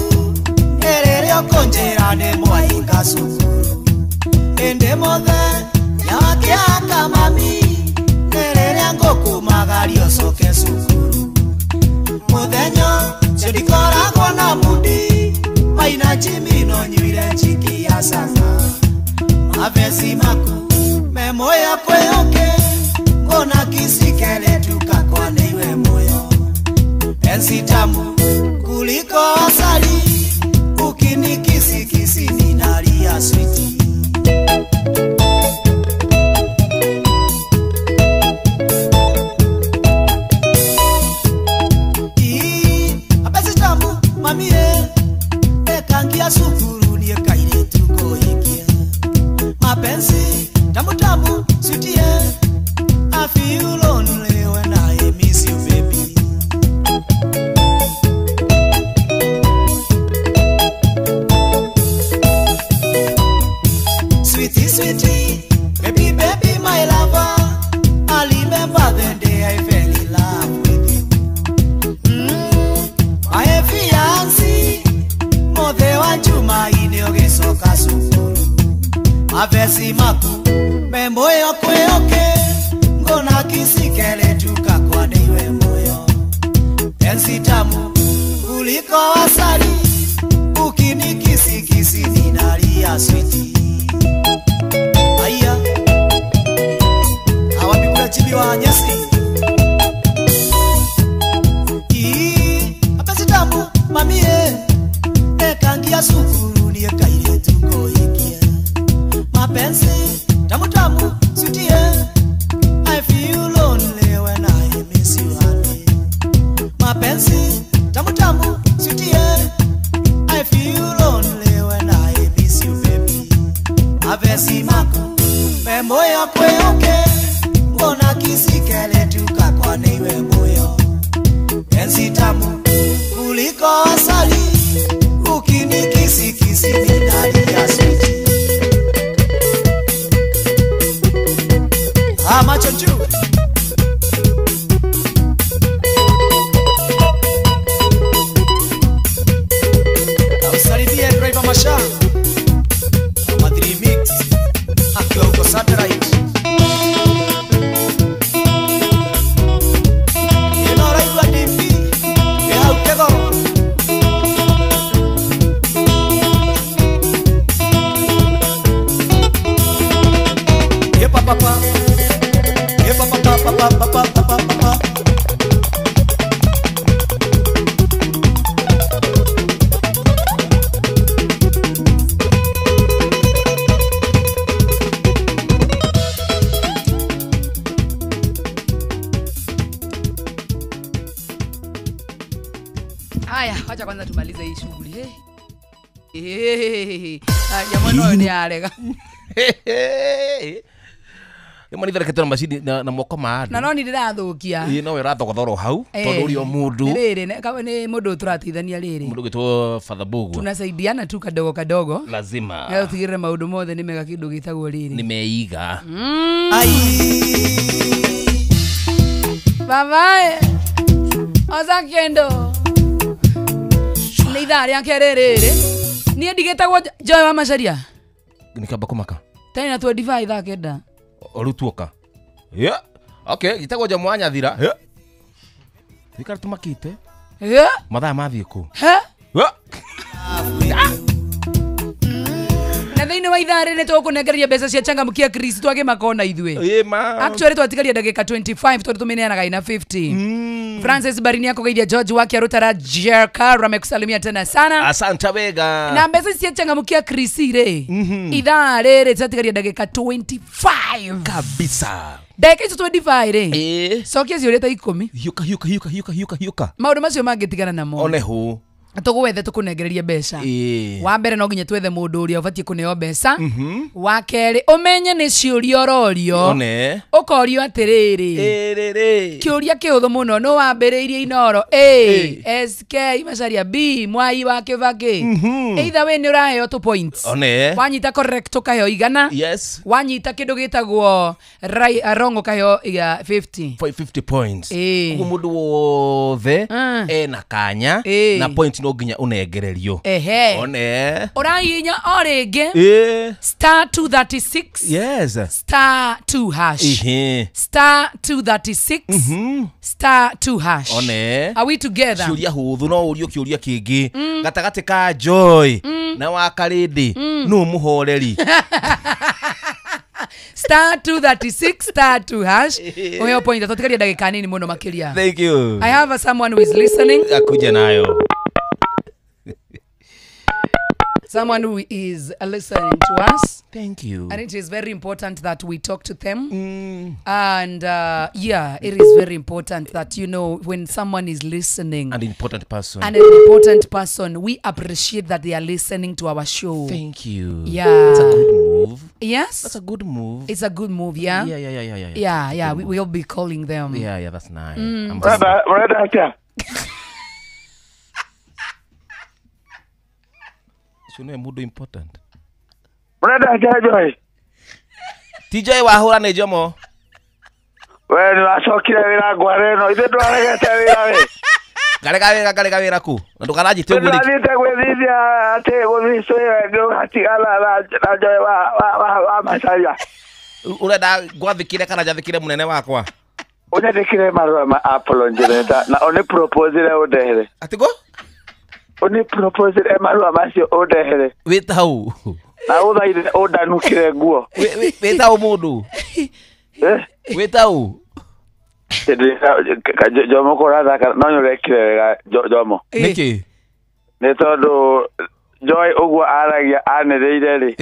nĩ rĩrĩa ũkũnjĩra nĩ mwahinga cukuru. Ĩndĩ mũthenya wa kĩaka mami, nĩ rĩrĩa ngũkuma Mapenzi maku memoya kweyoke ngona kisikele tukakwane iwe moyo penzi tamu kuliko asali ukinikisikisi ninalia switi. Mapenzi tamu mamie ekangia sukuru nie kaire tukoikia. Mapenzi tamu tamu sweetie, I feel lonely when I miss you baby. Sweetie sweetie, baby baby my lover, I remember the day I fell in love with you. My fiancé, mothe wa chuma iniogecoka cukuru. Mavesi maku memoyo kweyoke ngona kisikele tukakwane iwe moyo penzi tamu kuliko asali ukinikisikisi ninalia switi. Aya awapikula chibi wa nyesi. Mapenzi tamu mamie ekangia sukuru nie kaire tukoikia. Mapenzi tamu tamu sweetie, I feel lonely when I miss you honey. Mapenzi tamu tamu sweetie, I feel lonely when I miss you baby. Mapenzi maku memoyo kweyoke ngona kisikele tukakwane iwe moyo penzi tamu kuliko asali ukinikisikisi ninalia sweetie. Macho juu. Usalimie driver Masha Madri Mix akiwa huko satellite. Ino raigua DP ya hau Kegoro. Yepa papa. Pa pa pa pa pa pa pa. Haya, wacha kwanza tumalize hii shughuli. Hey. Jamani wewe ni alega. Rĩmwe nĩitherekete na macini na moko ma andũ na no nĩ ndĩrathũkia. Ĩĩ no we ũrathogothora hau tondũ ũrĩ o mũndũ rĩrĩ nĩ mũndũ tũrateithania rĩrĩ mũndũ ũgĩtwo Father Bugwa tunasaidiana tu kadogo kadogo lazima na ũtigĩrĩre maũndũ mothe nĩ mega kĩndũ gĩtagwo rĩrĩ nĩ meiga. Babae oza kendo nĩ ithaa rĩa kerĩ rĩrĩ niĩ ndigĩtagwo Joy wa Macharia nĩkĩamba kũmaka tena 25 ithaa kenda orutuoka. Yeah. Okay, gitagwo jo mwanya thira. Yeah. Thikara tumakite. Yeah. Mathaa mathiĩ kũ? He? Yeah. Na thĩinĩ wa ithaa rĩrĩ tũkũnengereria mbeca cia changamkia Kristo agĩmakona ithuĩ. Ĩ ma. Actually twatigaria ndagĩka 25 tondũ tũmĩneanaga ina 50. Francis Barini akũgeithia George wake arutara Jerka amekusalimia tena sana. Asante wega. Na mbeca cia changamkia Kristo rĩ. Ithaa rĩrĩ twatigaria ndagĩka 25. Kabisa. Ndagĩka icio 25 rĩ. Cokia ciũria ta 10. Hiũka hiũka hiũka hiũka hiũka hiũka. Maũndũ macio mangĩtigana namo. One hũ. Tũgwethe tũkũnengereria mbeca. Wa mbere no nginya twethe mũndũ ũrĩa ũbatiĩ kũneo mbeca. Wa kerĩ ũmenye nĩ ciũria ũrorio. Ũkorio atĩrĩrĩ kĩũria kĩhũthũ mũno nũ wambĩrĩirie Inooro? A SK Macharia, B Mwai wa Kĩbakĩ. Either way nĩ ũraheo 2 points. Wanyita correct ũkaheo 100. Yes. Wanyita kĩndũ gĩtagwo wrong ũkaheo 50. 50 points. Koguo mũndũ wothe ena kanya na point no nginya unengererio. Ehe. One. Ũrahihinya o rĩngĩ. Star 236. Yes. Star 2 hash. Ehe. Star 236. Star 2 hash. One. Are we together? Ciũria hũthũ no ũrio kĩũria kĩngĩ. Gatagatĩ ka Joy na wa Karĩndĩ nũ mũhoreri? Star 236 star 2 hash. Oyo point tũtikaria ndagĩka nini mũno makĩria. Thank you. I have someone who is listening. Akuja nayo. Someone who is listening to us. Thank you. And it is very important that we talk to them. And yeah, it is very important that, you know, when someone is listening. An important person. And an important person. We appreciate that they are listening to our show. Thank you. Yeah. That's a good move. Yes. That's a good move. It's a good move, yeah? Yeah. Yeah, yeah. We will be calling them. Yeah, yeah, that's nice. Shune mudu important. Brother Joy. TJ wahura ne Jomo. We ni wacokire wira ngware no ithe ndwaregete wira we. Karega wira ku. Na ndukarajite uguo. Ndathiite gwithithia ati guthicwe ngatigana na Joy wa Macharia. Urenda ngwathikire kana njathikire munene wakwa? Unyandikire marua ma Apollo njireta na oni proposire undehere. Atigo? Oni proposire marua macio undehere. Wita hau. Na uthaire undanukire nguo. Wita hau mundu. Wita hau. Jomo kũrathaka no nĩũrekire wega Jomo. Nĩkĩ? Nĩ tondũ Joy ũguo aragia anĩrĩire rĩ.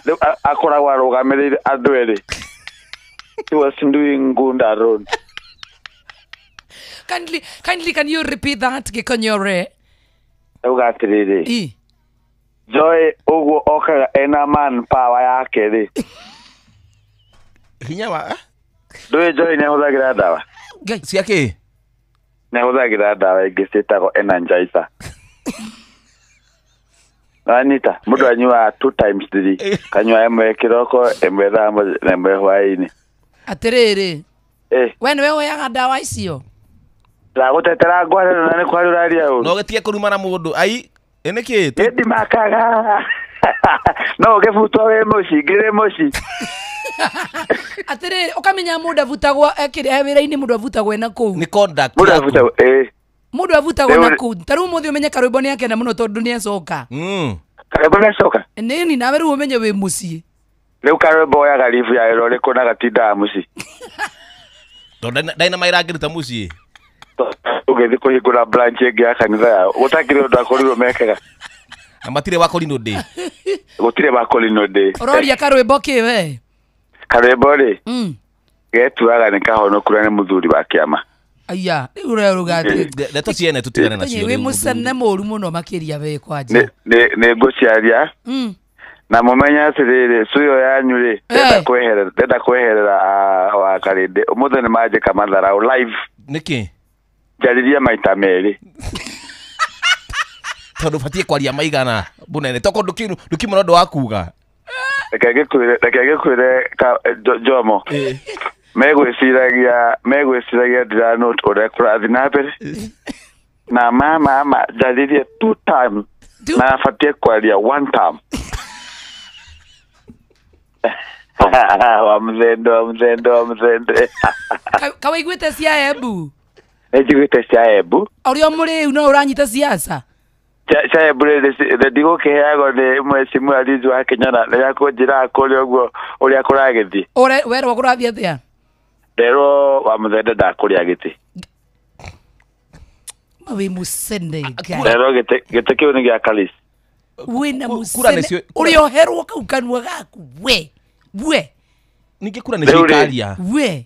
Rĩu akoragwo arũgamĩrĩire andũ erĩ. He was doing good alone. Kindly, can you repeat that, Gikonyore? Auga atĩrĩrĩ. Joy ũguo okaga ena man power yake rĩ. Hinya wa? Ndũĩ Joy nĩahũthagĩra ndawa? Cia kĩ? Nĩahũthagĩra ndawa ingĩ ciĩtagwo energizer. Anita, mũndũ anyuaga 2 times 3. Kanyua ĩmwe kĩroko, ĩmwe thaa moja na ĩmwe hwaĩ-inĩ. Atĩrĩrĩ. We nĩwe woyaga ndawa icio? Ndagũtetera ngwarĩro na nĩ kwaria ũraria ũru. No gĩtige kũrumana mũndũ. Ai, ĩ nĩkĩ? Nĩ ndimakaga. No ũgĩbutwo wĩ mũciĩ, ngĩrĩ mũciĩ. Atĩrĩrĩ, ũkamenya mũndũ avutagwo ekĩrĩ wĩra-inĩ, mũndũ avutagwo ena kũu. Nĩ conduct. Mũndũ avutagwo, ĩ. Mũndũ avutagwo na kũu. Ta rĩu ũmũthĩ ũmenye Karwĩmbo nĩ akena mũno tondũ nĩ acoka. Karwĩmbo nĩ acoka? Nĩni, nawe rĩu ũmenye wĩ mũciĩ. Rĩu Karwĩmbo oyaga leave ya wĩra ũrĩkũ na gatindaga mũciĩ? Tondũ ndarĩ na mawĩra angĩruta mũciĩ. Ũgĩthiĩ kũhingũra branch ĩngĩ ya kanitha yao. Gũtakĩrĩ ũndũ akorirwo mekaga. Na matirĩ wa Kolino Day. Gũtirĩ wa Kolino Day. Ũroria Karwĩmbo kĩ we? Karwĩmbo rĩ, getuaga nĩ kahonoku na nĩ mũthuri wa kĩama. Aya, rĩu ũreruga atĩ. Ndeto ciene tũtigane nacio. Wĩ mũcene mũru mũno makĩria we kwanja. Nĩ ngũciaria. Na mũmenye atĩrĩrĩ, cuyo yanyu rĩ, ndenda kweherera wa Karĩndĩ. Ũmũthĩ nĩ manjĩka matharau live. Nĩkĩ? Njarĩria maita merĩ. Tondũ ũbatiĩ kwaria maigana mũnene. Toko ndũkiuma ũndũ wa kuga. Reke ngĩkwĩre Jomo. Megwĩciragia ndĩranote ũrĩa kũrathiĩ na mbere. Na mama njarĩrie 2 times na batiĩ kwaria 1 time. Wa mũthende. Kawaiguĩte cia Embu? Nĩnjiguĩte cia Embu. Ũrĩa mũrĩu no ũranyita siasa? Cia Embu rĩ, ndigũkĩheagwo nĩ mheshimiwa Liz wa Kĩnyona rĩrĩa akũnjĩraga kũrĩa ũguo ũrĩa kũragĩthiĩ. Werwo kũrathiĩ atĩa? Nderwo wa mũthende ndakũrĩa gĩtĩ. Ma wĩ mũcene Ngai. Nderwo gĩtĩ kĩu nĩ gĩa Kalis. Wĩna mũcene ũrĩa oherwo kau kanua gaku we. We. Ningĩ kura nĩ cikaria. We.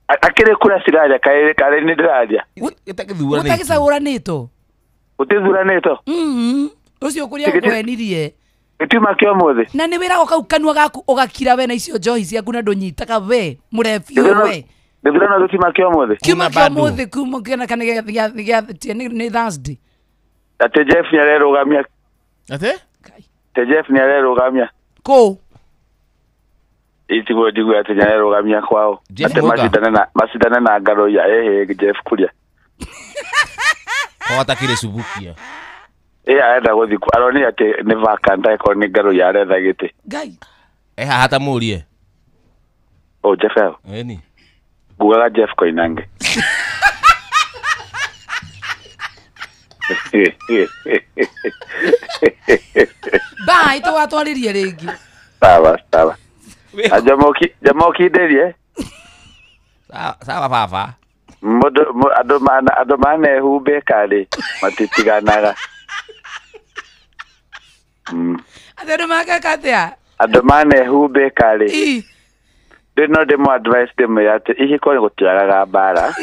Akĩrĩ kura ciraria karĩ nĩ ndĩraria. Gũtagĩcagũranĩtwo. Gũtithuranĩtwo? Ũcio kũrĩa ũkũhenirie. Gĩtiuma kĩa ũmũthĩ. Na nĩ wĩragwo kau kanua gaku ũgakira we na icio njohi ciaku na ndũnyitaga we mũrebi ũyũ we. Gĩthurano gĩtiuma kĩa ũmũthĩ. Kiuma kĩa ũmũthĩ kuma kana nĩ Thursday. Atĩ Jeff nĩ arerũgamia. Atĩ? Atĩ Jeff nĩ arerũgamia. Kũ? Itiguo njigue atĩ nĩ arerũgamia kwao. Atĩ macindane na Ngaroia ĩhĩ Jeff Kuria. Kwa watakire subukia. Arenda gũthiĩ aronire atĩ nĩ vacant angĩkorwo nĩ Ngaroia aretha gĩtĩ. Ngai. Haha ta mũrie. O Jeff hau. Ĩni. Ngugaga Jeff Koinange. Bye, tũgatwarĩrie rĩngĩ. Sawa, sawa. Jamoki nderie. Sawa baba. Mũndũ andũ manehumbĩka rĩ matitiganaga. Andũ makeka atĩa? Andũ manehumbĩka rĩ. Ndĩ no ndĩmũ advice ndĩmwĩre atĩ ihiko gũtiagaga mbara.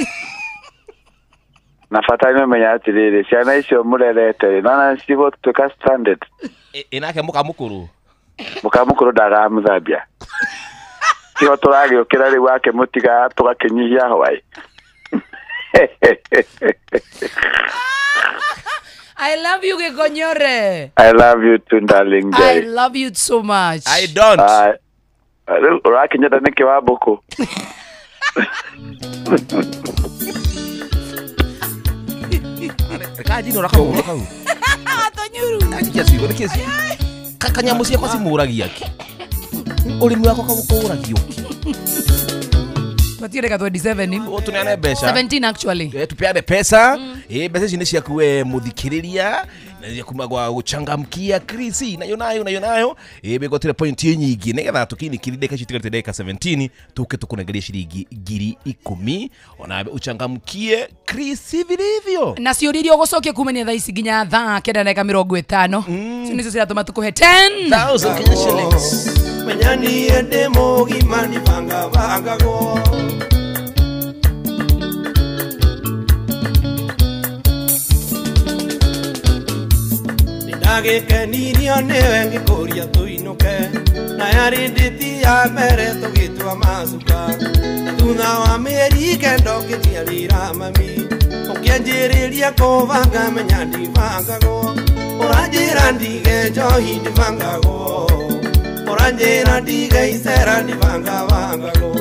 Na bata nĩ ũmenye atĩrĩrĩ ciana icio mũrerete rĩ nona cigũtuĩka stranded. Ĩ nake mũkamũkũrũ? Mũkamũkũrũ ndagamuthambia. Tiho tũragĩũkĩra rĩu wake mũtiga tũgakĩnyihia hwaĩ. I love you, Gikonyore. I love you too, darling. I love you so much. I don't. Ũrakinyĩta nĩkĩ wa mbũkũ? Kajino kau kau. Tonyuru. Ajikia ciugo nĩkĩ ci? Kanyamũ ciakwa cimũragia kĩ? Ũrĩmi wakwa kũũragio kĩ? Tupatie dakika 27. Tuneane mbeca. 17 actually. Tupeane pesa. Mbeca ici nĩ ciaku we mũthikĩrĩria na kuma gwa gũchangamkia Chris nayo nayo nayo nayo bigotire point nyingĩ nĩgetha tũkinikiri ndagĩka ici tigarĩte ndagĩka 17 tũke tũkũnengerie ciringi 10,000 ona uchangamkie Chris vilivyo na ciũria iria ũgũcokia kumania thaa ici nginya thaa 9:50 icio nĩcio ciratũma tũkũhe 10,000 Kenya shillings. Menya niĩ ndĩ mũgima ndibangabangagwo. Ndagĩkenirio nĩwe ngĩkũria tũinũke na yarĩ ndĩti ya mbere tũgĩtua macuka na thutha wa mĩeri kenda ũkĩnjiarĩra mami ũkĩanjĩrĩria kũbanga menya ndibangagwo ũranjĩra ndige njohi ndibangagwo ũranjĩra ndige icera ndibangabangagwo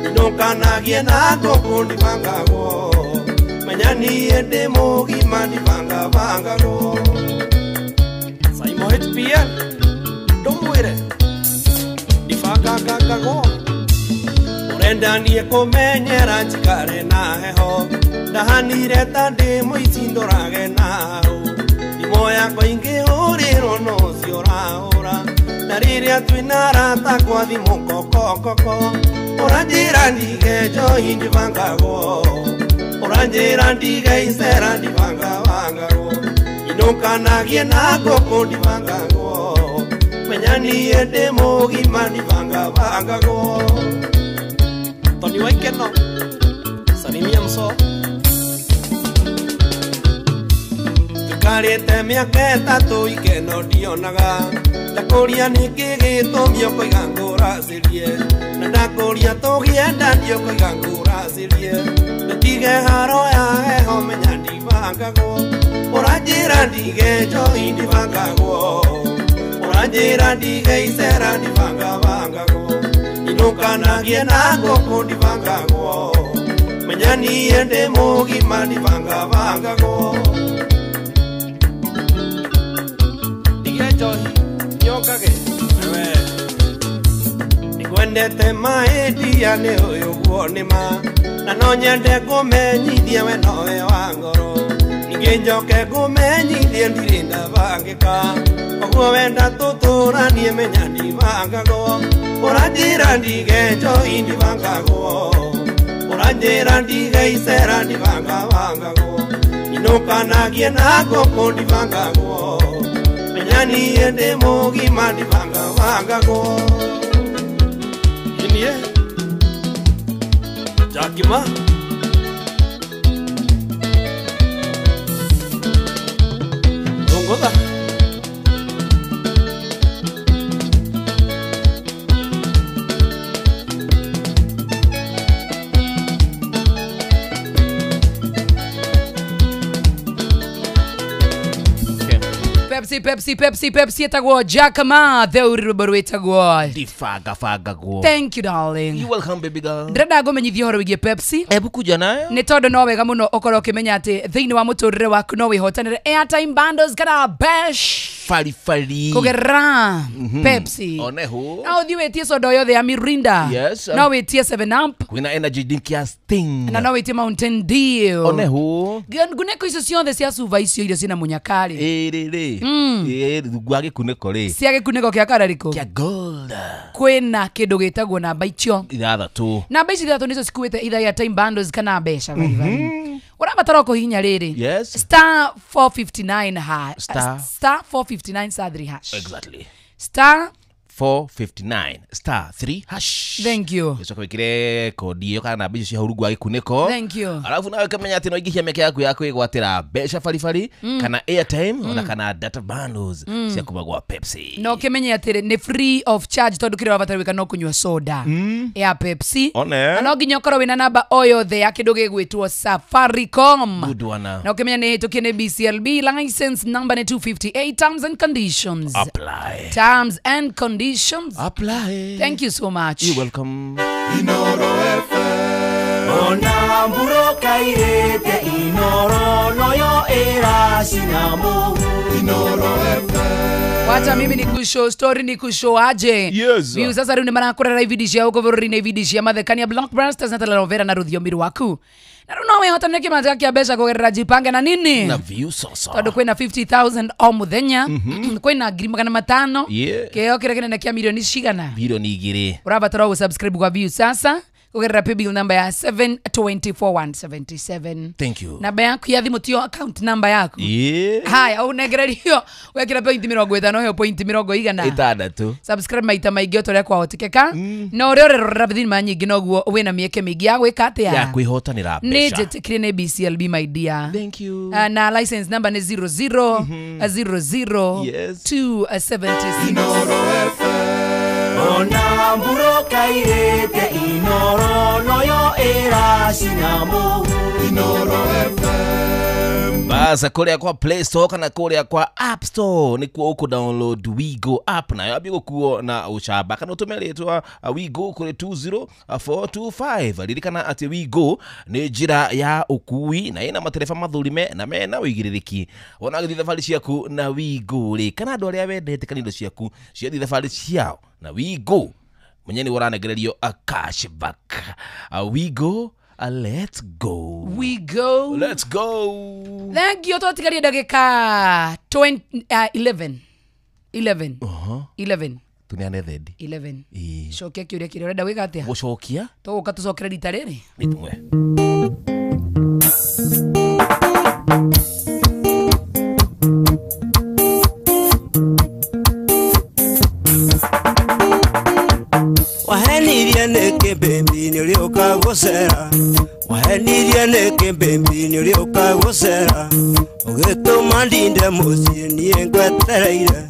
inũkanagie na ngũkũ ndibangagwo menya niĩ ndĩ mũgima ndibangabangagwo. HPL ndũmwĩre ndibangangangagwo ũrenda niĩ kũmenyera njikare na heho ndahanire ta ndĩ mũici ndũrage na hau thimũ yakwa ingĩhũrĩrwo no ũcio ũrahũra na rĩrĩa twĩna arata kwa thimũ kokokoko ũranjĩra ndige njohi ndibangagwo ũranjĩra ndige icera ndibangabangagwo inũkanagie na ngũkũ ndibangagwo menya niĩ ndĩ mũgima ndibangabangagwo. Tony Waikeno salimia mso tukarĩte mĩaka ĩtatũ ikeno ndionaga ndakũria nĩkĩ gĩtũmi ũkoiga ngũracĩrie na ndakũria tũgĩenda ndiũkoiga ngũracĩrie ndũtige haro ya heho menya ndibangagwo ũranjĩra ndige njohi ndibangagwo ũranjĩra ndige icera ndibangabangagwo inũkanagie na ngũkũ ndibangagwo menya niĩ ndĩ mũgima ndibangabangagwo. Ndige njohi nyongage wewe nĩngwendete maĩndia nĩ ũyũ guo nĩ ma na no nyende kũmenyithia we nowe wa ngoro ningĩ njoke ngũmenyithie ndirĩ ndabangĩka ũguo wenda tũtũranie menya ndibangagwo ũranjĩra ndige njohi ndibangagwo ũranjĩra ndige icera ndibangabangagwo inũkanagie na ngũkũ ndibangagwo menya niĩ ndĩ mũgima ndibangabangagwo. Inie Jakima Tunguta Pepsi Pepsi Pepsi Pepsi etagwo Jack Ma theuri rwĩmbo rwĩtagwo ndibangabangagwo. Thank you darling. You welcome baby girl. Ndĩrenda ngũmenyithie ũhoro wĩgiĩ Pepsi. Hebu kuja nayo. Nĩ tondũ no wega mũno ũkorwo ũkĩmenya atĩ thĩinĩ wa mũtũrĩre waku no wĩhotanĩre airtime bundles kana bash. Baribari Kugerera Pepsi. Oneho. Na uthi wetie soda yothe ya Mirinda. Yes. No wetie 7 Up. Kwina energy drink ya Sting. Na no wetie Mountain Dew. Oneho. Nguneko icio ciothe cia cuba icio iria cina munyakari. Ĩrĩ rĩ. Gwa gĩkunĩko rĩ. Cia gĩkunĩko kĩa kararĩkũ? Kĩa gold. Kwĩna kĩndũ gĩtagwo namba icio. 6. Namba ici 6 nicio cikuĩte either ya time bundles kana mbeca baribari. Ũrabatara kũhihinya rĩrĩ. Yes. Star 459 hash. Star 459 star 3 hash. Exactly. Star 459 star 3 hash. Thank you. Ucoka wikire kodi iyo kana namba icio cia hau rungu wa gikuniko. Thank you. Alafu nawe kamenya ati no ingihia mieke yaku ya kwigwatira mbeca baribari kana airtime ona kana data bundles cia kuma gwa Pepsi. No kimenye ati ni free of charge tondu kiria wabatara gwika no kunyua soda ya Pepsi. Na no nginya ukorwo wina namba o yothe ya kindu gigwitwo Safaricom. Good one. Na ukimenya ni hitukie ni BCLB license number ni 258. Terms and conditions apply. Terms and conditions apply. Thank you so much. You're welcome. Inoro FM. Ona mburoka irete inoro noyo era sinamu. Inoro FM. Wacha mimi ni kushow story ni kushow aje. Yes. Views sasa rĩu nĩ marakorera ibindi cia gũkũ bũrũri-inĩ ibindi cia mathekania blockbusters na telenovela na rũthiomi rwaku. Na rĩu no wĩhotane kĩmanja kĩa mbeca kũgerera Jipange na nini? Na views sasa. Tondũ kwĩna 50,000 o mũthenya, kwĩna 500,000. Kĩheo kĩrĩa kĩnene kĩa milioni cigana? Milioni 2. Ũrabatara gũ-subscribe kwa views sasa kũgerera paybill number ya 724177. Thank you. Namba yaku ya thimũ tiyo account number yaku. Yeah. Haya, ũnengererio wekĩra point 50 heo point 60. Subscribe maita maingĩ o ta ũrĩa kwahotekeka. Na ũrĩa ũrerorera thinema nyingĩ noguo wĩna mĩeke mĩingĩ ya gwĩka atĩa? Ya kwĩhotanĩra mbeca. Nĩ njĩtĩkire nĩ BCLB my dear. Thank you. Na license number nĩ 00 00 276. Ona mburoka irete inoro noyo era sinamu. Inoro FM. Basa kuria kwa Play Store kana kuria kwa App Store nikuo uku download Wigo app nayo ambie gukuo na ucamba kana utume ritwa Wigo kuri 20425. Ririkana ati Wigo ni njira ya ukui na ina matereba mathurime na mena uigiririki. Wona githii thabari ciaku na Wigo ri kana andu aria wendete kana indo ciaku ciathi thabari ciao na Wigo mwenye ni ũranengererio a cashback. Wigo, let's go. We go. Let's go. Thank you. Twatigarie ndagĩka 11. 11. 11. Tuneane thendi. 11. Cokia kĩũria kĩrĩa ũrenda gwĩka atĩa? Gũcokia? Tũgũka tũcokere rita rĩrĩ. Nĩ Wahenirie nĩkĩ baby nĩ ũrĩũka gũcera. Wahenirie nĩkĩ baby nĩ ũrĩũka gũcera. Ũgĩtũma ndinde mũciĩ niĩ ngwetereire.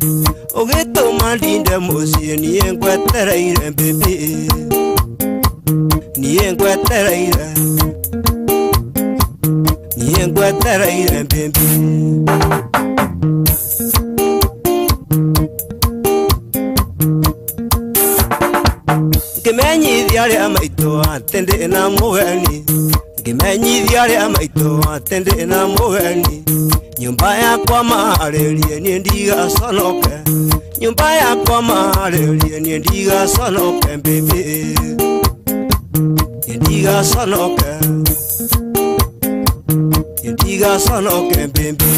Ũgĩtũma ndinde mũciĩ niĩ ngwetereire baby. Niĩ ngwetereire. Niĩ ngwetereire baby. Ngimenyithia arĩa maitũ atĩ ndĩ na mũgeni. Ngimenyithia arĩa maitũ atĩ ndĩ na mũgeni. Nyũmba yakwa maharĩrie niĩ ndigaconoke. Nyũmba yakwa maharĩrie niĩ ndigaconoke baby. Niĩ ndigaconoke. Niĩ ndigaconoke baby.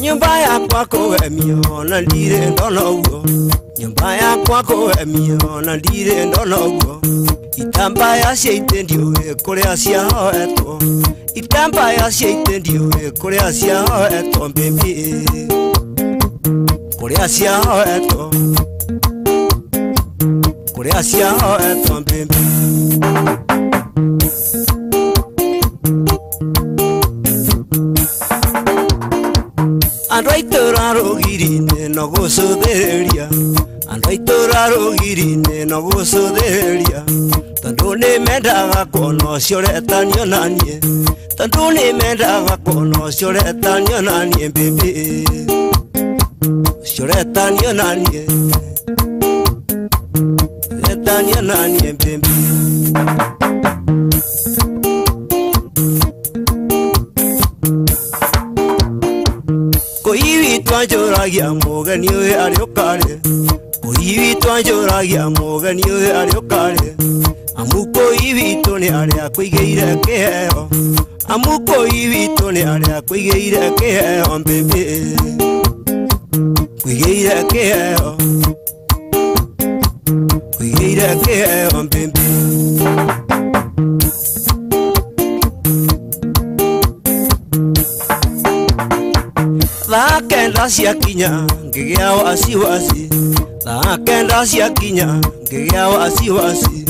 Nyumba yakwa kũgemio na ndirĩ ndona ũguo. Nyumba yakwa kũgemio na ndirĩ ndona ũguo. Itambaya cia itĩ ndiũĩ kũrĩa ciahoetwo. Itambaya cia itĩ ndiũĩ kũrĩa ciahoetwo baby. Kũrĩa ciahoetwo. Kũrĩa ciahoetwo baby. Andũ a itũũra rũgiri-inĩ no gũcũthĩrĩria. Andũ a itũũra rũgiri-inĩ no gũcũthĩrĩria. Tondũ nĩ mendaga kuona ũcio ũretanio na niĩ. Tondũ nĩ mendaga kuona ũcio ũretanio na niĩ baby. Ũcio ũretanio na niĩ. Ũretanio na niĩ baby. anjũragia mũgeni ũyũ arĩ ũkarĩ Kũi witũ anjũragia mũgeni ũyũ arĩ ũkarĩ Amu kũi witũ nĩ arĩa kũigĩire kĩheo Amu kũi witũ nĩ arĩa kũigĩire kĩheo mbĩmbĩ Kũigĩire kĩheo Kũigĩire kĩheo mbĩmbĩ Thaa kenda ciakinya ngĩgĩa wasiwasi Thaa kenda ciakinya ngĩgĩa wasiwasi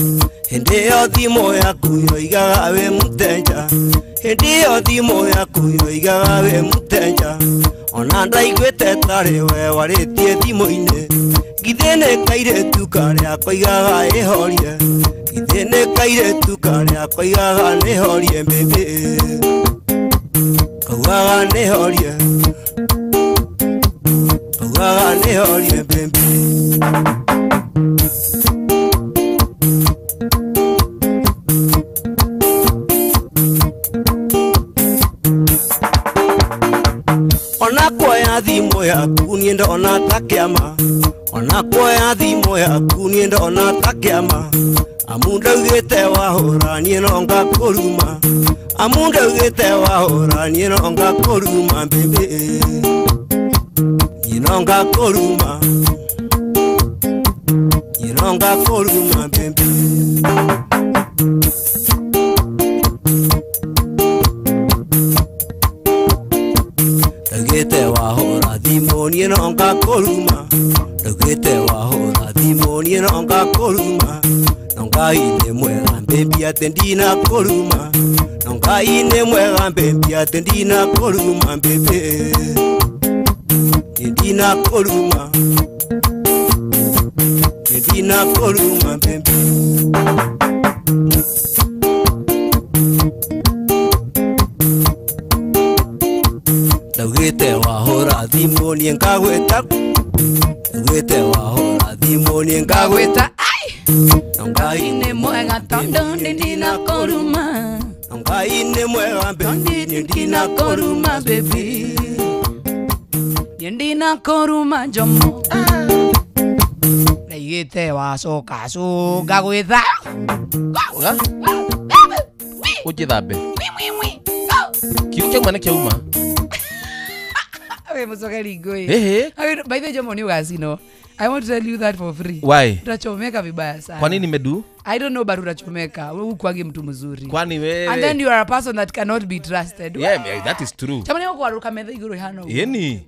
Hĩndĩ ĩyo thimũ yaku yoigaga wĩ mũteja Hĩndĩ ĩyo thimũ yaku yoigaga wĩ mũteja Ona ndaiguĩte tarĩ we warĩtie thimũ-inĩ Githĩ nĩ kairĩtu karĩa koigaga ĩhorie Githĩ nĩ kairĩtu karĩa koigaga nĩhorie mbĩmbĩ Kaugaga nĩhorie Kaugaga nĩhorie mbĩmbĩ Ona kuoya thimũ yaku niĩ ndona ta kĩama Ona kuoya thimũ yaku niĩ ndona ta kĩama Amu ndaugĩte wahũra niĩ no ngakũruma Amu ndaugĩte wahũra niĩ no ngakũruma mbĩmbĩ Niĩ no ngakũruma Niĩ no ngakũruma mbĩmbĩ Ndaugĩte wahũra thimũ niĩ no ngakũruma Ndaugĩte wahũra thimũ niĩ no ngakũruma No Ngai nĩ mwega mbĩmbĩ atĩ ndinakũruma No Ngai nĩ mwega mbĩmbĩ atĩ ndinakũruma mbĩmbĩ Niĩ ndinakũruma Niĩ ndinakũruma mbĩmbĩ Ndaugĩte wahũra thimũ niĩ ngagwĩta Ndaugĩte wahũra thimũ niĩ ngagwĩta Ngai nĩ mwega tondũ niĩ ndinakũruma Ngai nĩ mwega mbĩmbĩ niĩ ndinakũruma baby Niĩ ndinakũruma Jomo Ndaigĩte wacoka cũnga gwĩtha Ũnjĩthambe Kiugo kĩauma nĩ kĩauma We mũcokeri ngũĩ Ehe. By the way Jomo nĩ ũgacino I want to tell you that for free. Why? Utachomeka vibaya sana. Kwa nini medu? I don't know but utachomeka. Wewe ukuangi mtu mzuri. Kwani wewe? And then you are a person that cannot be trusted. Yeah, that is true. Chamani wako waruka metha iguru hano. Yeni.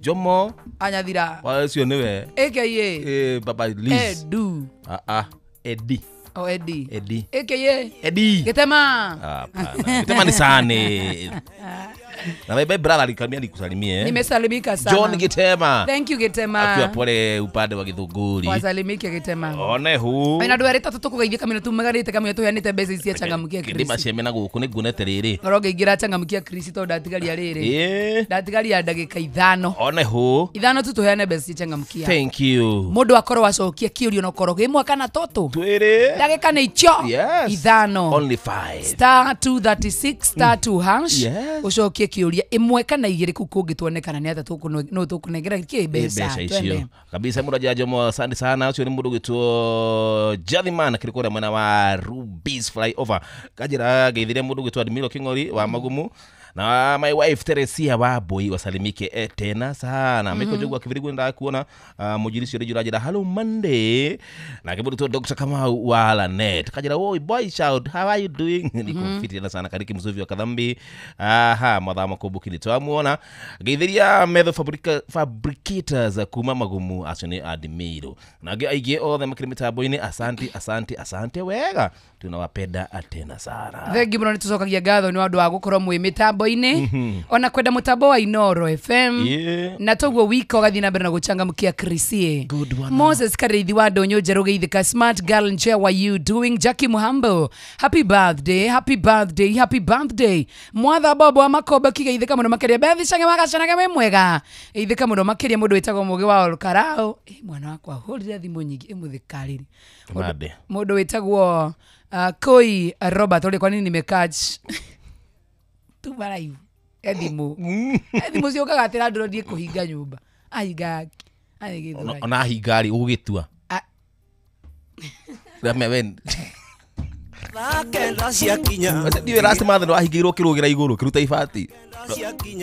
Jomo. Anyathira. Wa sio niwe. AKA. Baba Liz. Edu. Eddie. Oh, Eddie. Eddie. AKA. Eddie. Getema. Hapana. Getema ni sane. Na my brother alikamia nikusalimie. Nimesalimika sana. John Gitema. Thank you Gitema. Akiwa pole upande wa Githunguri. Wasalimike Gitema. One hu. Ina andũ erĩ tatu tũkũgeithia kamĩno tumaganĩte kamĩno tũheanĩte mbeca ici cia changamkia Chris. Ndima ciemena gũkũ nĩ nguonete rĩrĩ. Ngorwo ngĩingĩra changamkia Chris tondũ ndatigaria rĩrĩ. Ndatigaria ndagĩka ithano. One hu. Ithano tu tũheane mbeca cia changamkia. Thank you. Mũndũ akorwo acokia kĩũrio no korwo gĩ mwaka na tũtũ. Twĩrĩ. Ndagĩka nĩ icio. Yes. Ithano. Only 5. Star 236 star 2 hash. Yes. Ũcokie kĩũria ĩmwe kana igĩrĩ kũu kũngĩtuonekana nĩ atĩa no tũkũnengera kĩ mbeca icio kabisa. Mũndũ aja Jomo asante sana. Ũcio nĩ mũndũ ũgĩtwo Jathiman akĩrĩ kũrĩa mwena wa Ruby's Flyover kanjĩra ngeithirie mũndũ ũgĩtwo Admiro King'ori wa Magumu na my wife Teresia wa Boy wasalimike tena sana. Miko Njogu akivirigu ndakuona mujirisi rĩu njĩra hello Monday na kĩbũrũ tu Dr. Kamau wa Lanet kanjĩra oi boy shout how are you doing. Niko fit tena sana kariki mzuvi wa Kadhambi aha mathama kumbuki ni twamuona ngeithiria metho fabricators kuma Magumu acio nĩ Admiro na angĩ aingĩ othe makĩrĩ mĩtambo-inĩ. Asante asante asante wega tunawapenda tena sana. Thank you mũno nĩ tũcokagia ngatho nĩ ũndũ wa gũkorwo mwĩ mĩtambo-inĩ ona kwenda mũtambo wa Inoro FM. Na toguo wiko gathi na mbere na gũchangamkia Chrisie. Moses Karithi wa Ndonyo Njerũ geithĩka smart girl nche what you doing. Jackie Muhambo happy birthday happy birthday happy birthday. Mwatha Bobo wa Makombe kigeithĩka mũno makĩria. Bethi Change wagacanage wĩ mwega geithĩka mũno makĩria mũndũ wĩtagwo Mũgĩ wa Olkarao. Mwana wakwa hũrire thimũ nyingĩ ĩmũthĩkarĩri mũndũ wĩtagwo Koi Robert ũrĩa kwa nini nimecatch tu live Thimũ. Thimũ ciũkaga atĩ landlord ĩkũhinga nyũmba. Ahinga Gĩthũrai. Ona ahinga rĩ ũgũgĩtua. Ndiũĩ last month nĩwahingĩirwo kĩrũgĩra igũrũ kĩruta ibati.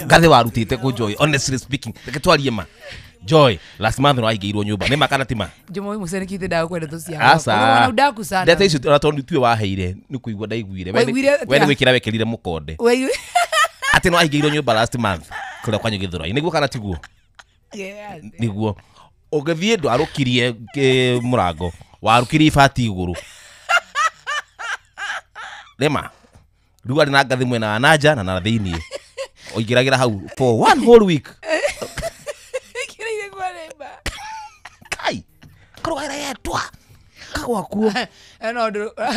Ngathĩ warutĩte kũ Joy, honestly speaking. Reke twarie ma. Joy, last month nĩwahingĩirwo nyũmba. Nĩ ma kana ti ma? Njomo mũcene kĩte ndakwenda tũciara. Ndaku sana. Ndete icio ona tondũ tuwe waheire nĩ kũigua ndaiguire. We nĩ gwĩkĩra wekĩrire mũkonde. Atĩ nĩwahingĩirwo nyũmba last month kũrĩa kwanyu Gĩthũrai. Nĩguo kana tiguo? Nĩguo. Ũgĩthiĩ ndwarũkirie mũrango, warũkirie ibati igũrũ. Rĩma rĩu arĩ na ngathĩ mwena wa nanja na thĩiniĩ. Ũingĩragĩra hau for one whole week. Ingĩrĩire kwa neighbor. Kai, karũgaĩra yetwa kagwakuo.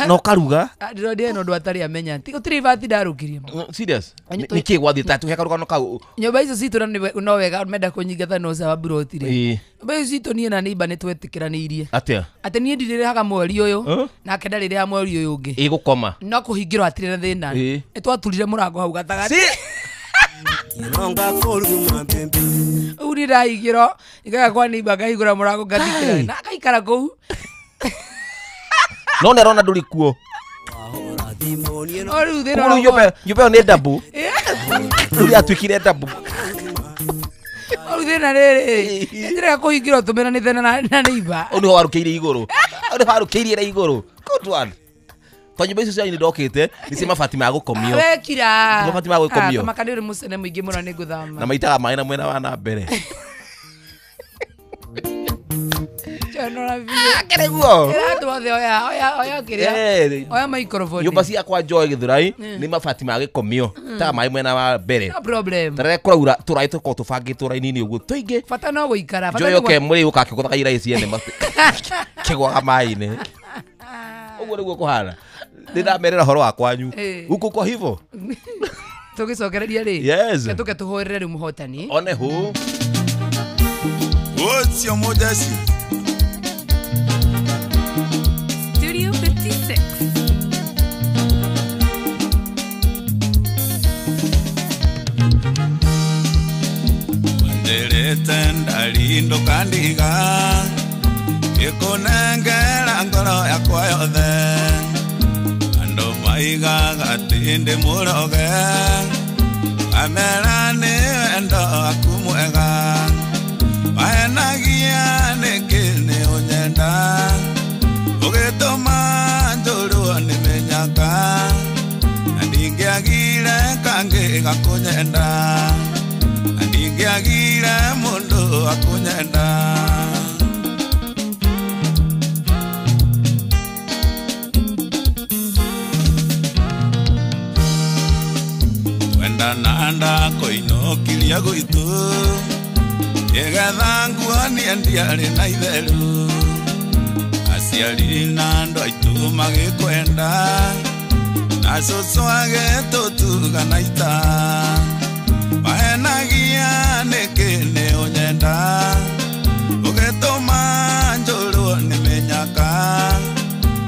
Na ũkaruga. Ndĩrondire na ũndũ atarĩ amenya. Gũtirĩ ibati ndarũkirie. Serious? Nĩkĩ gwathiĩ ta tũhe karũgano kau? Nyũmba icio citũ no wega menda kũnyingata no sawa buroti rĩ. Nyũmba icio citũ niĩ na neighbor nĩ twetĩkĩranĩirie. Atĩa? Atĩ niĩ ndirĩrĩhaga mweri ũyũ nake ndarĩrĩha mweri ũyũ ũngĩ. Ĩgũkoma. No kũhingĩrwo hatirĩ na thĩna. Nĩ twaturire mũrango hau gatagatĩ. Ũguo niĩ ndahingĩrwo ngaga kwa neighbor ngahingũra mũrango ngathikĩra na akaikara kũu. No nĩ arona ndũrĩ kuo. O rĩu thĩna Rĩu nyũmba ĩyo nĩ ndabu. Rĩu yatuĩkire ndabu. O rĩu thĩna rĩrĩ njĩra ya kũhingĩrwo tũmenanĩte na neighbor. Ũũ nĩho warũkĩire igũrũ. Ũũ nĩho warũkĩire igũrũ. Good one. To nyũmba icio cianyu nĩndokĩte nĩ cia mabati ma gũkomio. Wekira. Mabati ma gũkomio. Kamaka nĩ ũrĩ mũcene mũingĩ mũno nĩ ngũthama. Na maitaga maĩ na mwena wa na mbere. Oya microphone. Nyũmba ciakwa Joy Gĩthũrai nĩ mabati ma gĩkomio ta maĩ mwena wa mbere. No problem. Tarĩrĩa kũraura tũraĩ tũkoragwo tũbangĩtwo raini-inĩ ũguo tũingĩ. Bata no gũikara. Joy oke mũrĩ gũka akĩgũthaga iraĩ ciene kĩgwaga maĩ-inĩ. Ũguo nĩguo kũhana. Nĩ ndamerera ũhoro wa kwanyu. Gũkũ kwa hivyo. Tũgĩcokereria rĩ. Yes. Tũke tũhũrĩre rĩu mũhotani. One who. What's your modesty? Studio 56. Wanderete ndalindo kandiga ikunengera ngoro yakwa yothe andu maigaga atĩ ndĩ mũroge amera nĩ wendo waku mwega mahenagia nĩkĩ nĩ ũnyenda ũgĩtũma njũrwo nĩ mĩnyaka na ndingĩagire kangĩ gakũnyenda na ndingĩagire mũndũ akũnyenda. Wendana ndakoinũkiria gwitũ nĩgetha nguonie ndiarĩ na itheru aciari na andũ aitũ magĩkwenda na cũcũ agĩtũtuga na ita mahenagia nĩkĩ nĩ ũnyenda ũgĩtũma njũrwo nĩ mĩnyaka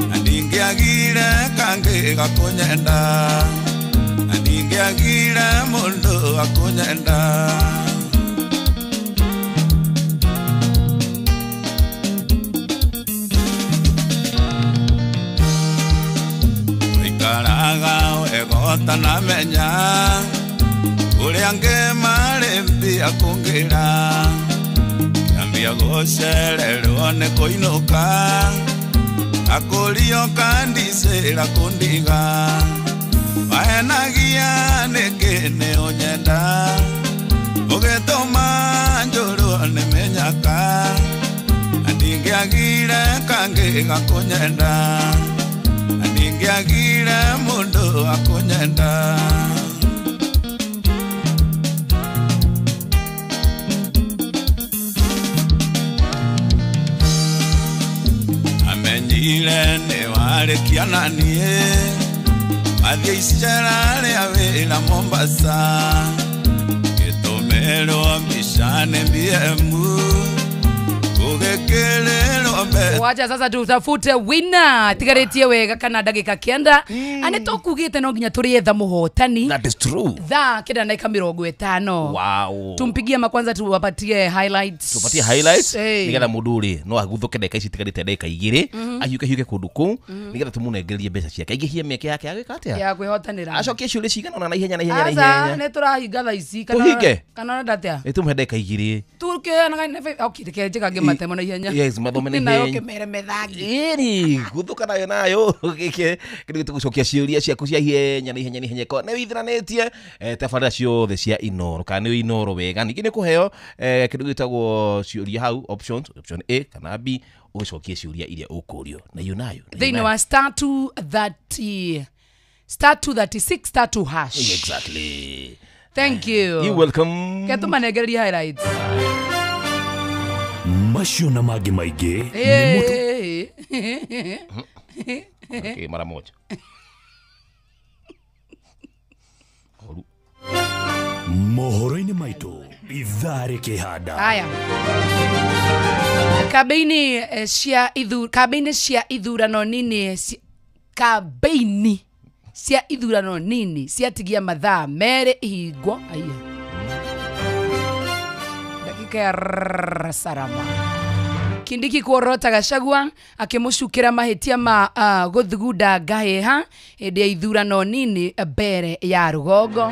na ndingĩagire kangĩ gakũnyenda na ndingĩagire mũndũ akũnyenda. Ikaraga wega ũtanamenya ũrĩa angĩ marĩ mbia kũngĩra kĩambia gũcererwo nĩ kũinũka akũrio kandicĩra kũndiga mahenagia nĩkĩ nĩ ũnyenda ũgĩtũma njũrwo nĩ mĩnyaka na ndingĩagire kangĩ gakũnyenda na ndingĩagire mũndũ akũnyenda. Amenyire nĩ warĩkia na niĩ mathiĩ icera rĩa wĩra Mombasa gĩtũmĩrwo mbica nĩ BM ũgĩkĩrĩrwo Wacha sasa tutafute winner tigaretie wega kana ndagika 9 ane tokugite no nginya turietha muhotani. That is true. Thaa 9 na 50. Wow. Tumpigie makwanza tuwapatie highlights. Tupatie highlights. Hey. Nigetha mundu ri no aguthuke ndagika ici tigarite ndagika 2 ahiuke hiuke kundu kuu nigetha tumunengererie mbeca ciake aingĩhie mĩeke yake ya gwĩka atĩa ya kwihotanira acokie ciũria cigana na ihenya na ihenya na ihenya. Aca nĩ tũrahinga thaa ici kana kana ndatia ĩtũmũhe ndagika 2 tukiheanaga okay reke njĩkange matemo na ihenya. Yes, mathome na ihenya. Nayo kĩmere methangi. Ĩni guthuka nayo nayo gĩkĩ kĩndũ gĩtũgũcokia ciũria ciaku cia ihenya na ihenya na ihenya ko nĩ withiranĩtie tabarĩra ciothe cia Inoro kana nĩ Inoro wega ningĩ nĩ kũheo kĩndũ gĩtagwo ciũria hau options, option A kana B ũgĩcokie ciũria iria ũkũrio na iyo nayo thĩinĩ wa star 230 star 236 star 2 hash. Exactly. Thank you. You welcome. Ketũmanengereria highlights macio na mangĩ maingĩ. Okay, mara moja. Mohoro-inĩ maitũ ithaa rĩkĩhanda. Haya. Kambeini cia kambeini cia ithurano nini kambeini cia ithurano nini ciatigia mathaa 2 ihingwo. Aya. Dakika ya sarama. Kindiki kuorota Gachagua akimucukira mahitia ma guthugunda ngahiha hindi ya ithurano nini mbere ya rugongo.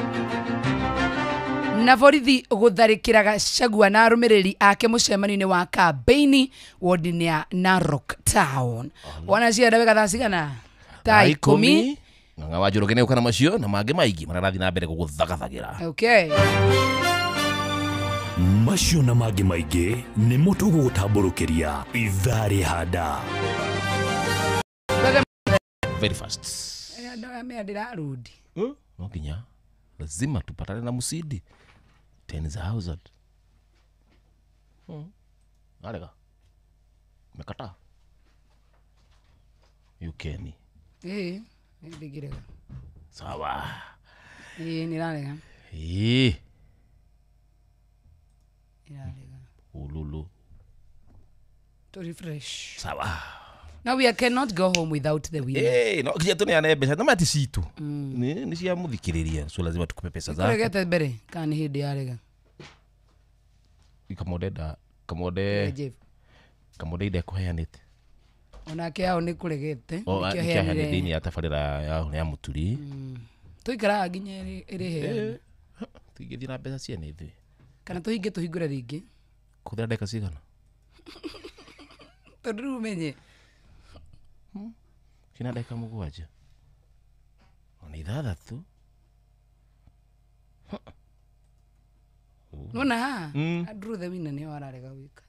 Na borithi gutharikira Gachagua na arumiriri ake mucemanio-ini wa kambeini wodi-ini ya Narok Town. Wana cienda wega thaa cigana? Thaa 10. Ng'ang'a wa Njoroge nĩgũka na macio na mangĩ maingĩ mararathiĩ na mbere gũgũthagathagĩra. Okay. Macio na mangĩ maingĩ nĩmo tũgũgũtambũrũkĩria ithaa rĩhanda. Very fast. Ndĩrarudi. No nginya lazima tupatane na musidi 10,000. Arega. Mekata. Yukeni. Eh, ndigirega. Sawa. Eh, nirarega. Eh. Nirarega. Ululu. To refresh. Sawa. Now we cannot go home without the winner. Eh, no kinya tuneane mbeca na mati citu. Ni cia muthikiriria, so lazima tukupe pesa zako. Kuregete mbere kana ni hindi yarega. Ikamode da kamode. Kamode ide kuheanite. Onake yao ni kuregete. Nikio heanire thini ya tabarira ya muturi. Tuikaraga nginya iriheana. Tũingĩthiĩ na mbeca ciene ithuĩ. Kana tũhinge tũhingũre rĩngĩ. Kũhũthĩra ndagĩka cigana? Tondũ rĩu ũmenye. Kina ndagĩka 7. Ona 6. Nona haha? Andrew the winner nĩo ararega gwĩka.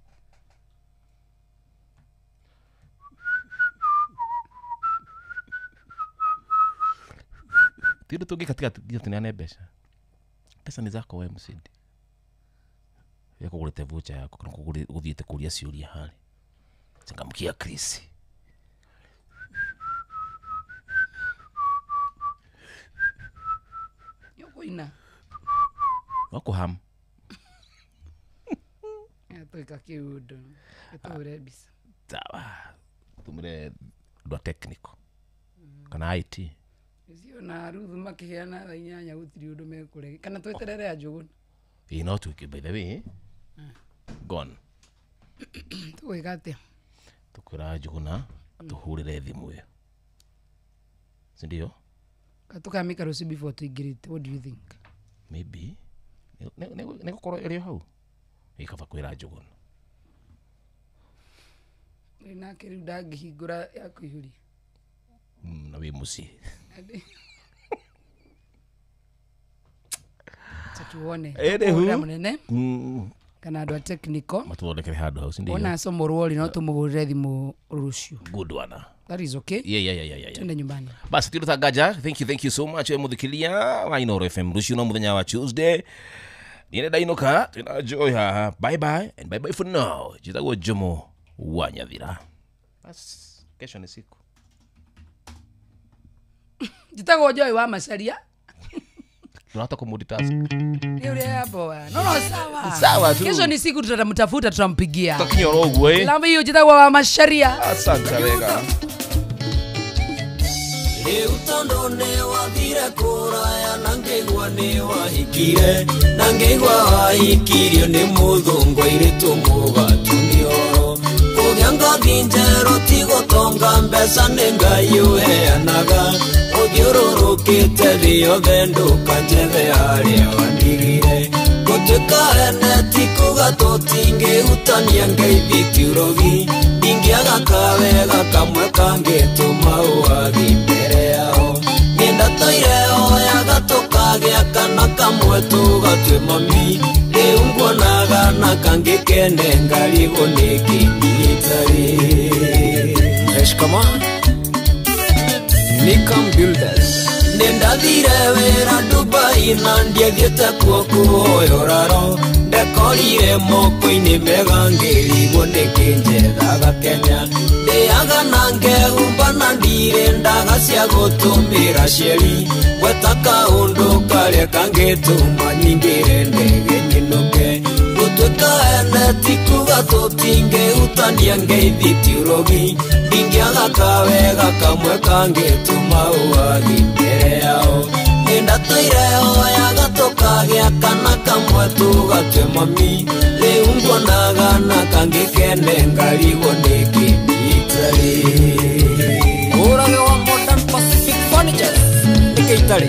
Ti ũndũ tũngĩka tiga nginya tũneane mbeca. Mbeca nĩ zako we mũcindi. Kũgũrĩte voucher yaku kana gũthiĩte kũria ciũria harĩa. Changamkia Chris. Yokuina. Wakuham. Twĩka kĩũndũ. Tũhũre mbica. Sawa. Tũmĩre andũ a technical. Kana IT. Icio na Ruth makĩheana thaa 8 gũtirĩ ũndũ mekũrege. Kana tweterere Njũgũna. Ĩĩ no twĩke by the way. Gone. Tũgwĩka atĩa? Tũkwĩra Njũgũna tũhũrĩre thimũ ĩyo. Si ndio? Tũkamĩka rũciũ before tũingĩrĩte. What do you think? Maybe. Nĩ gũkorwo ĩrĩ o hau. Ĩ kaba kwĩra Njũgũna. Nake rĩu ndangĩhingũra ya kũihũria. Na wĩ mũciĩ. Tuone. Ũrĩa mũnene. Kana andũ a technical. Matũthondekere handũ hau, si ndio? Ona acomorwo rĩ no tũmũhũrĩre thimũ rũciũ. Good one. That is okay. Yeah. Twende nyumbani. Basi tiro tagaja. Thank you so much we muthikiria wa Inoro FM rũciũ no mũthenya wa Tuesday. Niĩ ndainũka twĩna Joy haha. Bye bye and bye bye for now. Njĩtagwo Jomo wa Nyathira. Bas kesho ni siku. Njĩtagwo Joy wa Macharia. Tunataka kumultitask. Ni ule hapo. No sawa. Sawa tu. Kesho ni siku tutamtafuta tutampigia. Tutakinyoro uguo eh. Lamba hiyo jita wa masharia. Asante wega. Rĩu tondũ nĩwathire kũraya na ngĩigua nĩwahikire na ngĩigua wahikirio nĩ mũthũngũ airĩtu mũgatu nĩoro kũgĩa ngothi njerũ ti gũtonga mbeca nĩ Ngai ũheanaga ũthiũrũrũkĩte thĩ yothe ndũkanjethe harĩa wandigire gũtuĩka ene ti kuga tũtingĩhutania ngeithi ti ũrogi ndingĩaga kawega kamwe kangĩtũma ũwagi mbere yao nĩndatũire oyaga tũkagĩa kana kamwe tũgatue mami rĩu nguonaga na kangĩ kene ngarigwo nĩkĩ niĩ itarĩ. Eshkama Nikam Builders Nĩndathire wĩra Dubai na ndiathiĩte kuo kũhoya ũraro ndekorire moko-inĩ mega ngĩrigwo nĩkĩ njethaga Kenya ndĩaga na ngehumba na ndirĩ ndaga cia gũtũmĩra cieri gweta kaũndũ karĩa kangĩtũma nyingĩre ndege nyinũke gũtuĩka ene ti kuga tũtingĩhutania ngeithi ti ũrogi ndingĩaga kawega kamwe kangĩtũma ũwagi mbere yao nĩndatũire oyaga tũkagĩa kana kamwe tũgatue mami rĩu nguonaga na kangĩ kene ngarigwo nĩkĩ niĩ itarĩ. Ũrage wa Modern Pacific Furnitures nĩkĩ itarĩ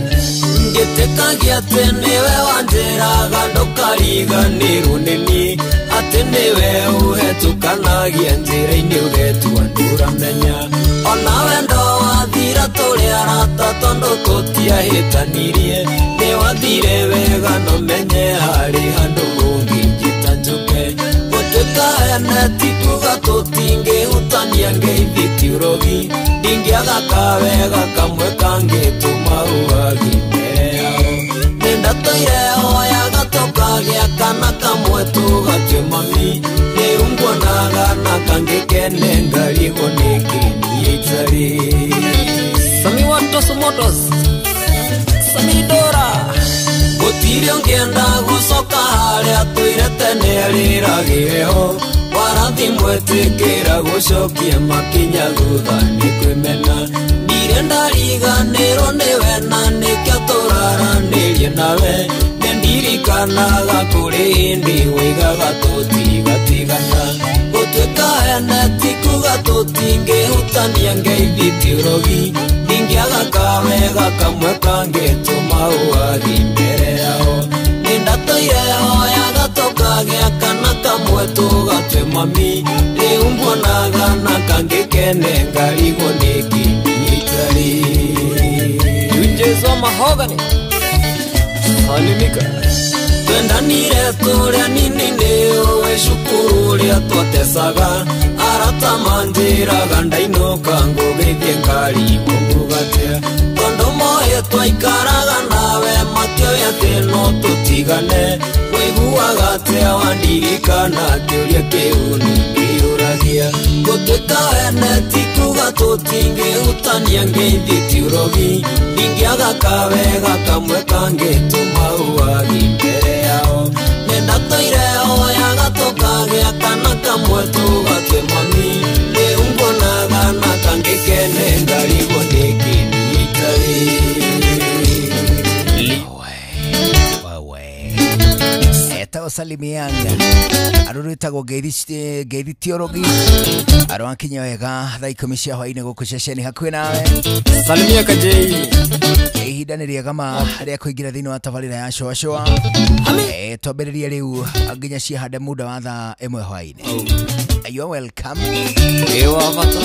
ngĩtĩkagia atĩ nĩwe wanjĩraga ndũkariganĩrwo nĩ niĩ atĩ nĩwe ũhetũkanagia njĩra-inĩ ũgetua ndũramenya ona wendo wathira tũrĩ arata tondũ tũtiahĩtanirie nĩwathire wega no menye harĩ handũ ũngĩnjĩta njũke gũtuĩka ene ti kuga tũtingĩhutania ngeithi ti ũrogi ndingĩaga kawega kamwe kangĩtũma ũwagi mbere yao nĩndatũire oyaga tũkagĩa kana kamwe tũgatue mami rĩu nguonaga na kangĩ kene ngarigwo nĩkĩ niĩ itarĩ. Sami wa Toso Motors Sami Dora gũtirĩ ũngĩenda gũcoka harĩa tũire tene rĩragĩre ho warathi mwetĩkĩra gũcokia makinya thutha nĩ kwĩmena ndirĩ ndariganĩrwo nĩwe na nĩkĩo tũraranĩrie nawe nĩndirikanaga kũrĩ hĩndĩ woigaga tũtigatigana gũtuĩka ene ti kuga tũtingĩhutania ngeithi ti ũrogi ndingĩaga kawega kamwe kangĩtũma ũwagi mbere yao nĩndatũire oyaga tũkagĩa kana kamwe tũgatue mami rĩu nguonaga na kangĩ kene ngarigwo nĩkĩ niĩ itarĩ. Junjezo Mahogany Salimika twendanire tũrĩa nini nĩũĩ cukuru ũrĩa twatecaga arata manjĩraga ndainũka ngũgĩthiĩ ngarigwo ngugatĩa tondũ moĩ twaikaraga nawe matioĩ atĩ no tũtigane ũiguaga atĩa wandirikana kĩũria kĩu nĩngĩyũragia gũtuĩka ene ti kuga tũtingĩhutania ngeithi ti ũrogi ndingĩaga kawega kamwe kangĩtũma ũwagi mbere yao nĩndatũire oyaga tũkagĩa kana kamwe tũgatue mami rĩu nguonaga na kangĩ kene ngarigwo nĩkĩ niĩ itarĩ. Etagwo Salimianga arå ĩtagwo ngeithi tiorogi arwakinya wega thaa 10 cia hwainĩ gũkũ ceceni hakuhĩ nawe. Salimia Kajei ihinda nĩ rĩega ma rĩa kũingĩra thĩinĩ wa tabarĩra ya Shũa Shũa twambĩrĩrie rĩu nginya ciahande muda wa thaa 1 hwainĩ. You are welcome. Ewa bata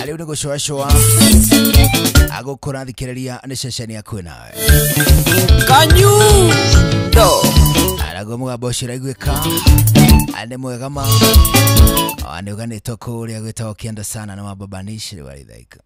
rĩu nĩ gũcũa cũa agũkũrathikĩrĩria nĩ ceceni hakuhĩ nawe. Kanyundo araguo mũgambo ũcio ũraiguĩka nĩ mwega ma nĩ ũganĩtwo kũrĩa gwĩtagwo kĩanda sana na wababanishi rĩu arithaika.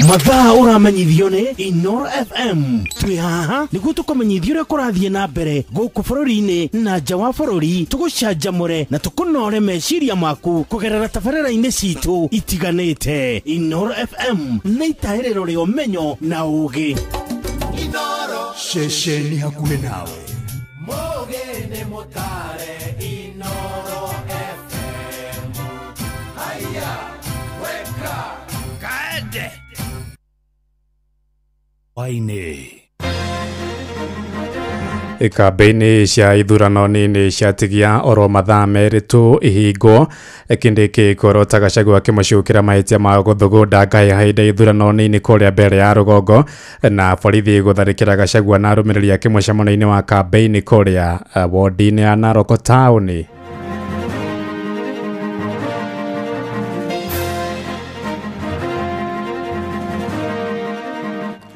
Mathaa ũramenyithio nĩ Inoro FM. Twĩ haha nĩguo tũkũmenyithia ũrĩa kũrathiĩ na mbere gũkũ bũrũri-inĩ na nja wa bũrũri, tũgũcanjamũre na tũkũnore meciria maku kũgerera tabarĩra-inĩ citũ itiganĩte. Inoro FM nĩ itahĩrĩro rĩa ũmenyo na ũũgĩ. Inoro Ceceni hakuhĩ nawe. Mũgĩ nĩ mũtare Inoro FM. Haya, weka kaende Waine. Kambĩini cia ithurano nini ciatigia oro mathaa merĩ tu ihingwo Kindiki kũrota Gachagua akĩmũcukĩra mahĩtia ma gũthugunda ngahĩha hĩndĩ ya ithurano nini kũrĩa mbere ya rũgongo na borithi gũtharĩkĩra Gachagua na arũmĩrĩri ake mũcemanio-inĩ wa kambĩini kũrĩa wodi-inĩ ya Narok taũni.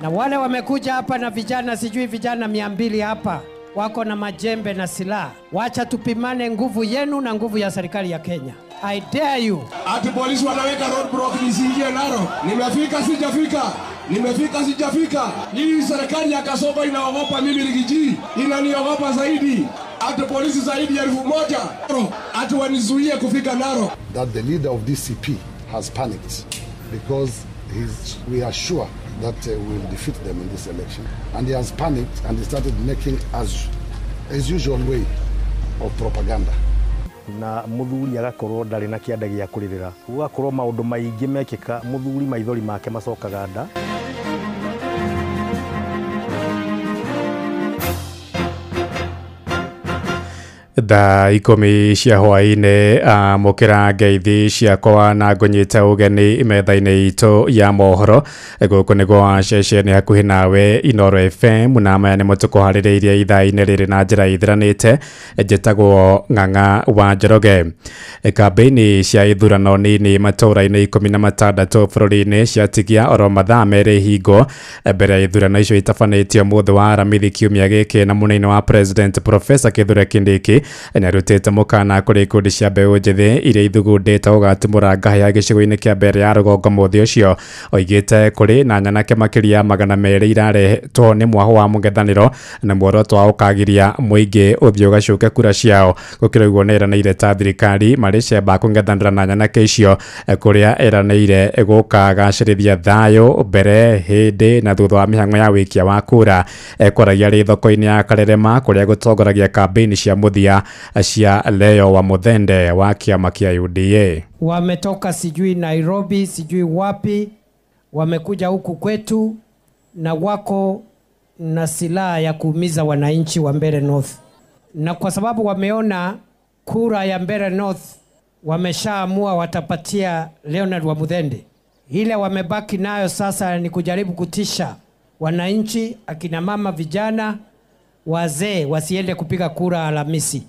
Na wale wamekuja hapa na vijana, sijui vijana 200 hapa wako na majembe na silaha. Wacha tupimane nguvu yenu na nguvu ya serikali ya Kenya. I dare you. Ati polisi wanaweka roadblock nisiingie Narok. Nimefika sijafika. Nimefika sijafika. Hii serikali ya Kasongo inaogopa mimi Rigiji. Inaniogopa zaidi. Ati polisi zaidi ya 1000. Ati wanizuie kufika Narok. That the leader of DCP has panicked because we are sure that we will defeat them in this election. And he has panicked and he started making as usual way of propaganda. Na muthuri agakorwo ndarĩ na kĩanda gĩa kũrĩrĩra, gũgakorwo maũndũ maingĩ mekĩka, muthuri maithori make macokaga nda. Thaa 10 cia hwaĩ-inĩ amũkĩra ngeithi ciakwa na ngũnyite ũgeni metha-inĩ itũ ya mohoro gũkũ nĩguo ceceni hakuhĩ nawe Inoro FM na maya nĩmo tũkũharĩrĩirie ithaa-inĩ rĩrĩ na njĩra ithiranĩte. Njĩtagwo Ng'ang'a wa Njoroge. Kambĩini cia ithurano nini matũũra-inĩ 16 bũrũri-inĩ ciatigia oro mathaa merĩ hingo mbere ya ithurano icio itabanĩtio mũthĩ wa Aramithi kiumia gĩkĩ na mũnene wa President Professor Kithure Kindiki nĩarutĩte mũkana kũrĩ ikundi cia mbeũ njĩthĩ iria ithugundĩte gũgatumũra ngahĩha gĩcigo-inĩ kĩa mbere ya rũgongo mũthĩ ũcio. Oigĩte kũrĩ na nyanake makĩria 200 irarehetwo nĩ mwahũ wa mũng'ethanĩro na muoroto wa ũkagiria mũingĩ ũthiĩ ũgacuke kura ciao. Gũkĩra ũguo nĩeranĩire ta thirikari marĩ cemba kũng'ethanĩra na nyanake icio kũrĩa eranĩire gũkagacĩrithia thayũ mbere hĩndĩ na thutha wa mĩhang'o ya wĩikia wa kura. Kwaragia rĩ thoko-inĩ ya Karerema kũrĩa gũtongoragia kambĩini cia mũthia cia Leo wa Muthende wa kiama kia UDA. Wametoka sijui Nairobi, sijui wapi, wamekuja huku kwetu na wako na silaha ya kuumiza wananchi wa Mbeere North. Na kwa sababu wameona kura ya Mbeere North wameshaamua watapatia Leonard wa Muthende. Ile wamebaki nayo sasa ni kujaribu kutisha wananchi, akina mama, vijana, wazee wasiende kupiga kura Alhamisi.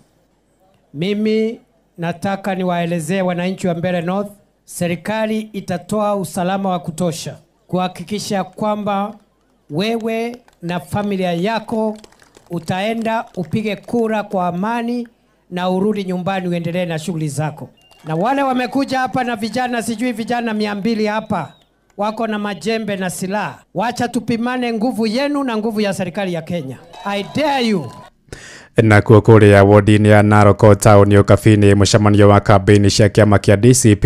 Mimi nataka niwaelezee wananchi wa Mbeere North, serikali itatoa usalama wa kutosha kuhakikisha kwamba wewe na familia yako utaenda upige kura kwa amani na urudi nyumbani uendelee na shughuli zako. Na wale wamekuja hapa na vijana, sijui vijana 200 hapa wako na majembe na silaha. Wacha tupimane nguvu yenu na nguvu ya serikali ya Kenya. I dare you. Nakuo kũrĩa wodi-inĩ ya Narok taũni Ũkabi-inĩ mũcemanio wa kambĩini cia kĩama kĩa DCP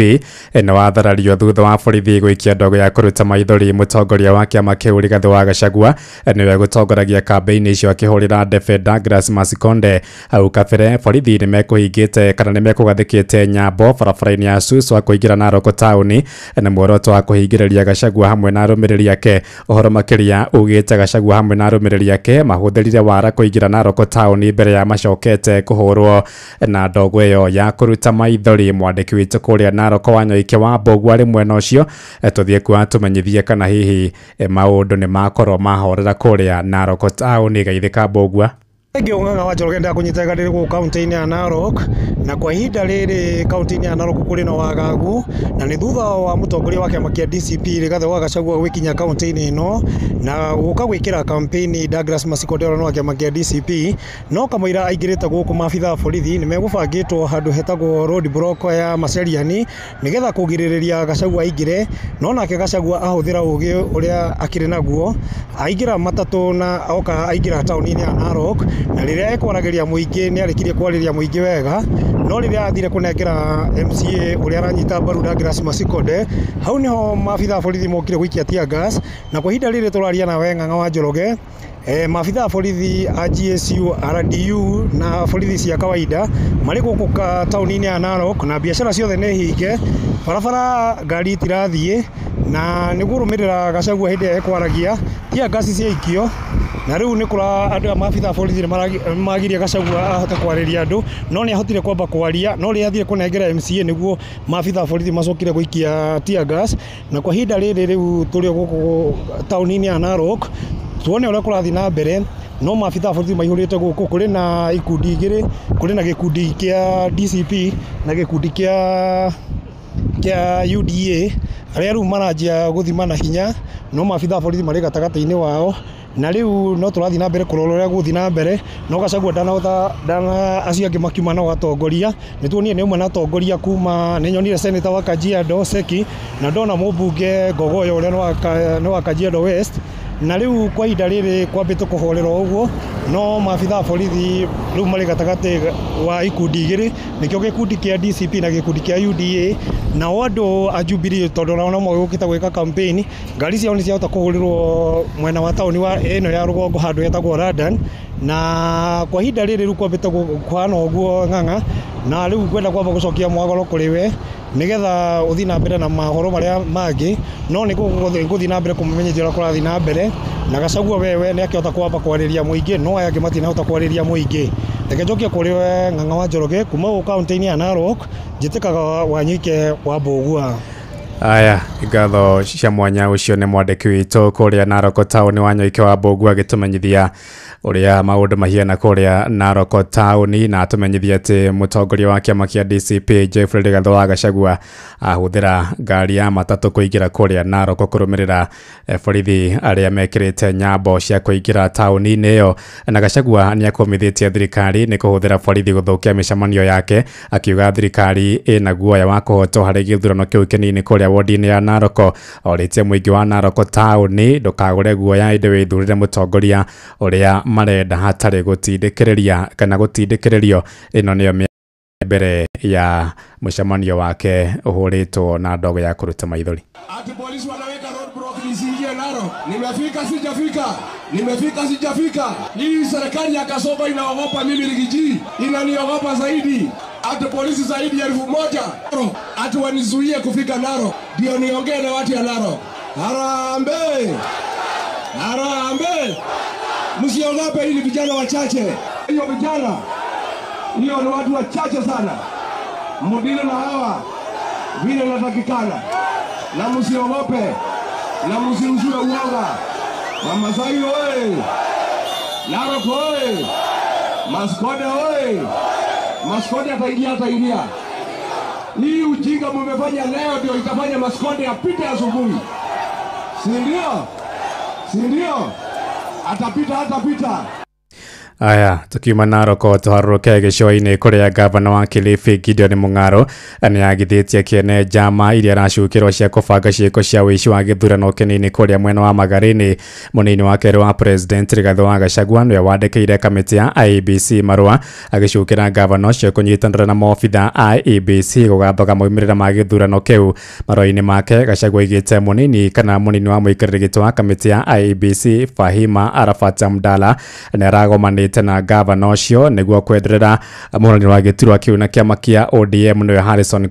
nĩ watharario thutha wa borithi gũikia ndogo ya kũruta maithori. Mũtongoria wa kĩama kĩu Rigathĩ wa Gachagua nĩwe gũtongoragia kambĩini icio akĩhũrĩra ndebe Douglas Masikonde. Hau kabere borithi nĩ mekũhingĩte kana nĩ mekũgathĩkĩte nyambo barabara-inĩ ya Suswa kũingĩra Narok taũni na muoroto wa kũhingĩrĩria Gachagua hamwe na arũmĩrĩri ake. Ũhoro makĩria ugĩte Gachagua hamwe na arũmĩrĩri ake mahũthĩrire wara kũingĩra Narok taũni mbere ya macokete kũhũrwo na ndogo ĩyo ya kũruta maithori. Mwandĩki witũ kũrĩa Narok Wanyoike wa Mbũgua arĩ mwena ũcio, tũthiĩ kuo atũmenyithie kana hihi maũndũ nĩ makorwo mahorera kũrĩa Narok taũni. Geithĩka Mbũgua. Thengiũ Ng'ang'a wa Njoroge, ndakunyita ndĩ gũkũ kaunti-inĩ ya Narok, na kwa ihinda rĩrĩ kaunti-inĩ ya Narok kũrĩ na wagagu, na nĩ thutha wa mũtongoria wa kĩama kĩa DCP Rigathĩ wa Gachagua gwĩkinya kaunti-inĩ ĩno na gũka gwĩkĩra campaign Douglas Masikonde ũrĩa nĩ wa kĩama kĩa DCP, no kamũira aingĩrĩte gũkũ maabitha a borithi nĩ megũbangĩtwo handũ hetagwo road block ya Maseriani nĩgetha kũgirĩrĩria Gachagua aingĩre, no nake Gachagua ahũthĩra ũgĩ ũrĩa akĩrĩ naguo aingĩra matatũ na oka aingĩra taũni-inĩ ya Narok, na rĩrĩa ekwaragĩria mũingĩ nĩ arĩkirie kwarĩria mũingĩ wega, no rĩrĩa athire kũnengera MCA ũrĩa aranyita mbaru Douglas Masikonde, hau nĩho maabitha a borithi mokire gũikia tear gas, na kwa ihinda rĩrĩ tũraria nawe Ng'ang'a wa Njoroge, Maabitha a borithi a GSU, RDU na borithi cia kawaida marĩ gũkũ taũni-inĩ ya Narok, na biacara ciothe nĩ hinge, barabara ngari itirathiĩ, na nĩ kũrũmĩrĩra Gachagua hĩndĩ ĩrĩa ekwaragia tear gas ciaikio, na rĩu nĩ kũra andũ a maabitha a borithi nĩ magirie Gachagua ahote kwarĩria andũ, no nĩ ahotire kwamba kwaria, no rĩrĩa athire kũnengera MCA nĩguo maabitha a borithi macokire gũikia tear gas. Na kwa ihinda rĩrĩ rĩu tũrĩ gũkũ taũni-inĩ ya Narok tuone ũrĩa kũrathiĩ na mbere, no maabitha a borithi maihũrĩte gũkũ. Kũrĩ na ikundi igĩrĩ, kũrĩ na gĩkundi kĩa DCP na gĩkundi kĩa UDA arĩa rĩu maranjia gũthima na hinya, no maabitha a borithi marĩ gatagatĩ-inĩ wao, na rĩu no tũrathiĩ na mbere kũrora ũrĩa gũthiĩ na mbere. No Gachagua ndanahota, ndana acio angĩ makiuma nao atongoria, nĩ tuonire nĩ ũmwe na atongoria kuma, nĩ nyonire senator wa Kajiado Seki, na ndona mũmbunge Ngogoyo ũrĩa nĩ wa Kajiado West, na rĩu kwa ihinda rĩrĩ kwambĩte kũhorera ũguo, no maabitha a borithi rĩu marĩ gatagatĩ wa ikundi igĩrĩ, nĩkĩo gĩkundi kĩa DCP na gĩkundi kĩa UDA. Nao andũ a Jubilee tondũ nao no mogũkĩte gwĩka campaign, ngari ciao nĩ ciahota kũhũrĩrwo mwena wa taũni wa ĩno ya rũgongo handũ hetagwo London, na kwa ihinda rĩrĩ rĩu kwambĩte kũhana ũguo ng'ang'a, na rĩu ngwenda kwamba gũcokia mwagoro kũrĩ we nĩgetha ũthiĩ na mbere na mahoro marĩa mangĩ, no nĩ ngũthiĩ na mbere kũmũmenyithia ũrĩa kũrathiĩ na mbere. Na Gachagua wewe nĩ akĩhota kwamba kwarĩria mũingĩ, no aya angĩ matinahota kwarĩria mũingĩ. Reke njokie kũrĩ we Ng'ang'a wa Njoroge kuma gũkũ kaũntĩ-inĩ ya Narok, njĩtĩkaga Wanyike wa Mbũgua. Aya, ngatho cia mwanya ũcio nĩ mwandĩki witũ kũrĩa Narok taũni Wanyoike wa Mbũgua agĩtũmenyithia ũrĩa maũndũ mahiana kũrĩa Narok taũni, na atũmenyithia atĩ mũtongoria wa kĩama kĩa DCP Jeffrey Rigathĩ wa Gachagua ahũthĩra ngari ya matatũ kũingĩra kũrĩa Narok kũrũmĩrĩra borithi arĩa mekĩrĩte nyambo cia kũingĩra taũni-inĩ ĩyo. Na Gachagua nĩ akũmithĩtie thirikari nĩ kũhũthĩra borithi gũthũkia mĩcemanio yake, akiuga thirikari ĩna guoya wa kũhotwo harĩ gĩthurano kĩu kĩnini kũrĩa wodi-inĩ ya Narok. Orĩtie mũingĩ wa Narok taũni ndũkagũre guoya ĩndĩ wĩthurĩre mũtongoria ũrĩa marenda hatarĩ gũtindĩkĩrĩria kana gũtindĩkĩrĩrio. Ĩno nĩyo mbere ya mũcemanio wake ũhũrĩtwo na ndogo ya kũruta maithori. Ati polisi wanaweka roadblock nisiingie Narok. Nimefika sijafika, nimefika sijafika. Hii serikali ya Kasongo inaogopa mimi Rigiji, inaniogopa zaidi. Ati polisi zaidi ya 1000 ati wanizuie kufika Narok ndio niongee na watu ya Narok. Harambee, harambee! Msiogope, hili vijana wachache. Hiyo vijana hiyo ni watu wachache sana. Mudile na hawa vile natakikana, na msiogope na msiuzue uoga. Wamasai oye! Narok oye! Maskode oye! Maskode ataingia, ataingia. Hii ujinga mumefanya leo ndio itafanya Maskode apite asubuhi, si ndio? Si ndio? Atapita, atapita. Aya, tukiuma Narok tũharũrũke gĩcũa-inĩ kũrĩa gavana wa Kilifi Gideon Mung'aro nĩ agithĩtie kĩene njama iria aracukĩrwo cia kũbanga ciĩko cia ũici wa gĩthurano kĩnini kũrĩa mwena wa Magarini. Mũnini wa kerĩ wa president Rigathĩ wa Gachagua nĩwe wandĩkĩire kamĩtĩ ya IEBC marũa agĩcukĩra gavana ũcio kũnyitanĩra na maobitha a IEBC gũgathoga maumĩrĩra ma gĩthurano kĩu. Marũa-inĩ make Gachagua aigĩte mũnini kana mũnini wa mũikarĩri gĩtĩ wa kamĩtĩ ya IEBC Fahima Arafat Abdalla nĩ aragomanĩte na gavana ũcio nĩguo kwenderera mũhũrani wa gĩturwa kĩu na kĩama kĩa ODM nĩwe Harrison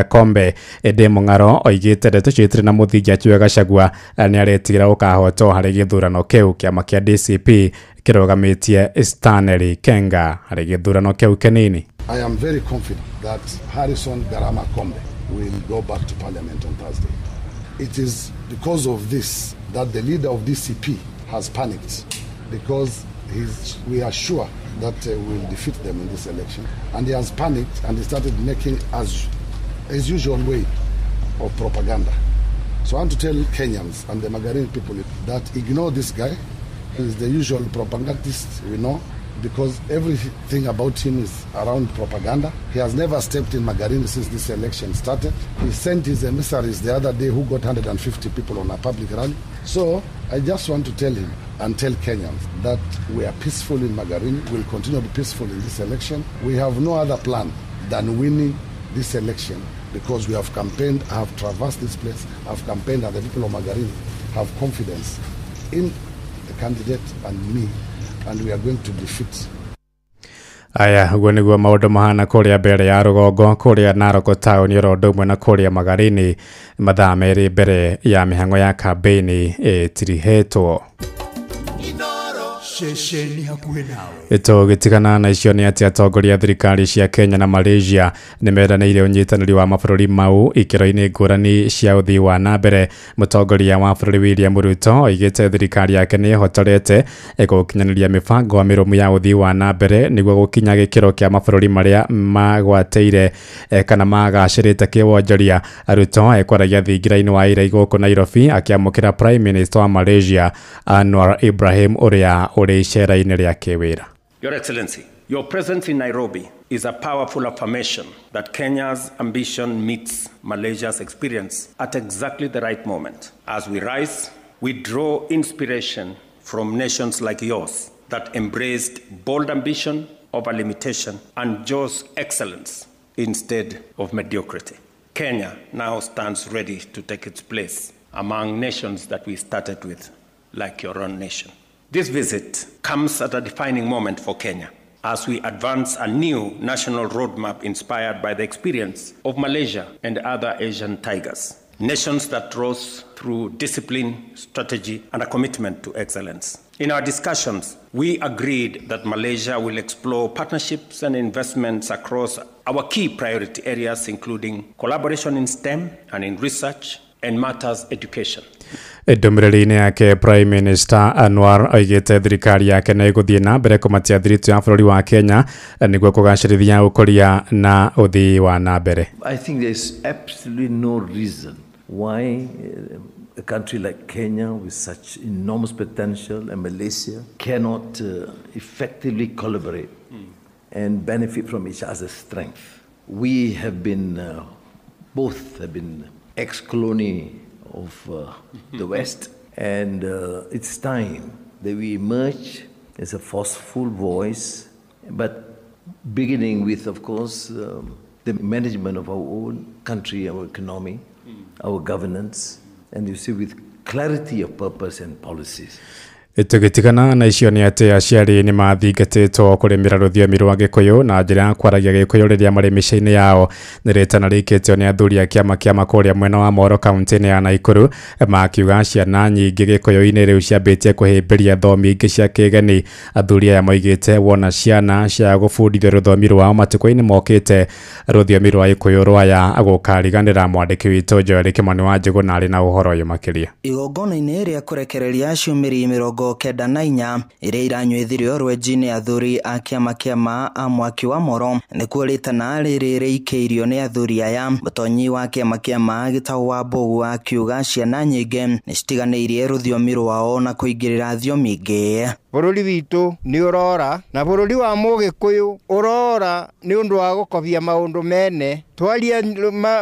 Kombe. Ĩndĩ Mung'aro oigĩte ndeto icio itirĩ na mũthingi akiuga Gachagua nĩ aretigĩra gũkahotwo harĩ gĩthurano kĩu. Kĩama kĩa DCP kĩrũgamĩtie Stanley Kenga harĩ gĩthurano kĩu kĩnini. I am very confident that Harrison Garama Kombe will go back to parliament on Thursday. It is because of this that the leader of DCP has panicked, because we are sure that we will defeat them in this election. And he has panicked and he started making as usual way of propaganda. So I want to tell Kenyans and the Magarini people that ignore this guy. He is the usual propagandist we know, because everything about him is around propaganda. He has never stepped in Magarini since this election started. He sent his emissaries the other day who got 150 people on a public rally. So I just want to tell him and tell Kenyans that we are peaceful in Magarini. We'll continue to be peaceful in this election. We have no other plan than winning this election, because we have campaigned, I have traversed this place, I have campaigned, and the people of Magarini have confidence in the candidate and me, and we are going to defeat. Aya uguo niguo maundu mahana kuria mbere ya rugongo kuria Narok town oro undu umwe na kuria Magarini mathaa meri mbere ya mihango ya kambeini ĩtirihetwo. Ceceni hakuhĩ nawe. Tũgĩtigana na icio nĩ atĩ atongoria a thirikari cia Kenya na Malaysia nĩ meranĩire ũnyitanĩri wa mabũrũri mau ikĩro-inĩ ngũrani cia ũthii wa na mbere. Mũtongoria wa bũrũri William Ruto oigĩte thirikari yake nĩ ĩhotorete gũkinyanĩria mĩbango mĩrũmu ya ũthii wa na mbere nĩguo gũkinya gĩkĩro kĩa mabũrũri marĩa magwatĩire kana magacĩrĩte kĩwonjoria. Ruto ekwaragia thingira-inĩ wa Ira gũkũ Nairobi akĩamũkĩra Prime Minister wa Malaysia Anwar Ibrahim ũrĩa ũrĩ icera-inĩ rĩa kĩwĩra. Your Excellency, your presence in Nairobi is a powerful affirmation that Kenya's ambition meets Malaysia's experience at exactly the right moment. As we rise, we draw inspiration from nations like yours that embraced bold ambition over limitation and chose excellence instead of mediocrity. Kenya now stands ready to take its place among nations that we started with, like your own nation. This visit comes at a defining moment for Kenya as we advance a new national roadmap inspired by the experience of Malaysia and other Asian tigers, nations that rose through discipline, strategy, and a commitment to excellence. In our discussions, we agreed that Malaysia will explore partnerships and investments across our key priority areas, including collaboration in STEM and in research and matters education. Ndũmĩrĩri-inĩ yake Prime Minister Anwar oigĩte thirikari yake nĩ ĩgũthiĩ na mbere kũmatia thiritũ ya bũrũri wa Kenya nĩguo kũgacĩrithia ũkũria na ũthii wa na mbere. I think there's absolutely no reason why a country like Kenya with such enormous potential and Malaysia cannot effectively collaborate and benefit from each other's strength. We have been, both have been ex-colony of the West, and it's time that we emerge as a forceful voice, but beginning with, of course, the management of our own country, our economy, our governance, and you see, with clarity of purpose and policies. Tũgĩtigana na icio nĩ atĩ aciari nĩ mathingatĩtwo kũrĩmĩra rũthiomi rwa Gĩkũyũ na njĩra ya kwaragia Gĩkũyũ rĩrĩa marĩ mĩciĩ-inĩ yao. Nĩ rĩtana rĩikĩtio nĩ athuri a kĩama kĩa kũrĩa mwena wa Moro kaunti-inĩ ya Naikuru, makiuga ciana nyingĩ Gĩkũyũ-inĩ rĩu ciambĩtie kũhĩmbĩria thomi ingĩ cia kĩgeni. Athuri aya moigĩte wona ciana cia gũbundithio rũthiomi rwao matukũ-inĩ mokĩte rũthiomi rwa Gĩkũyũ rwaya gũkariganĩra. Mwandĩki witũ Joel Kĩmani wa Njũgũna arĩ na ũhoro ũyũ makĩria. Igongona-inĩ rĩa kũrekereria ciumĩri 94 iria iranyuithirio rwenji-inĩ athuri a kĩama kĩama a mwaki wa Moro nĩkuo rĩtana rĩrĩ rĩikĩirio nĩ athuri aya. Mũtonyi wa kĩama kĩama Gĩtaũ wa Mbũgũ akiuga ciana nyingĩ nĩcitiganĩirie rũthiomi rwao na kũingĩrĩra thiomi ingĩ. Bũrũri witũ nĩ ũrora na bũrũri wa Mũgĩkũyũ ũrora nĩ ũndũ wa gũkobia maũndũ mene. Twaria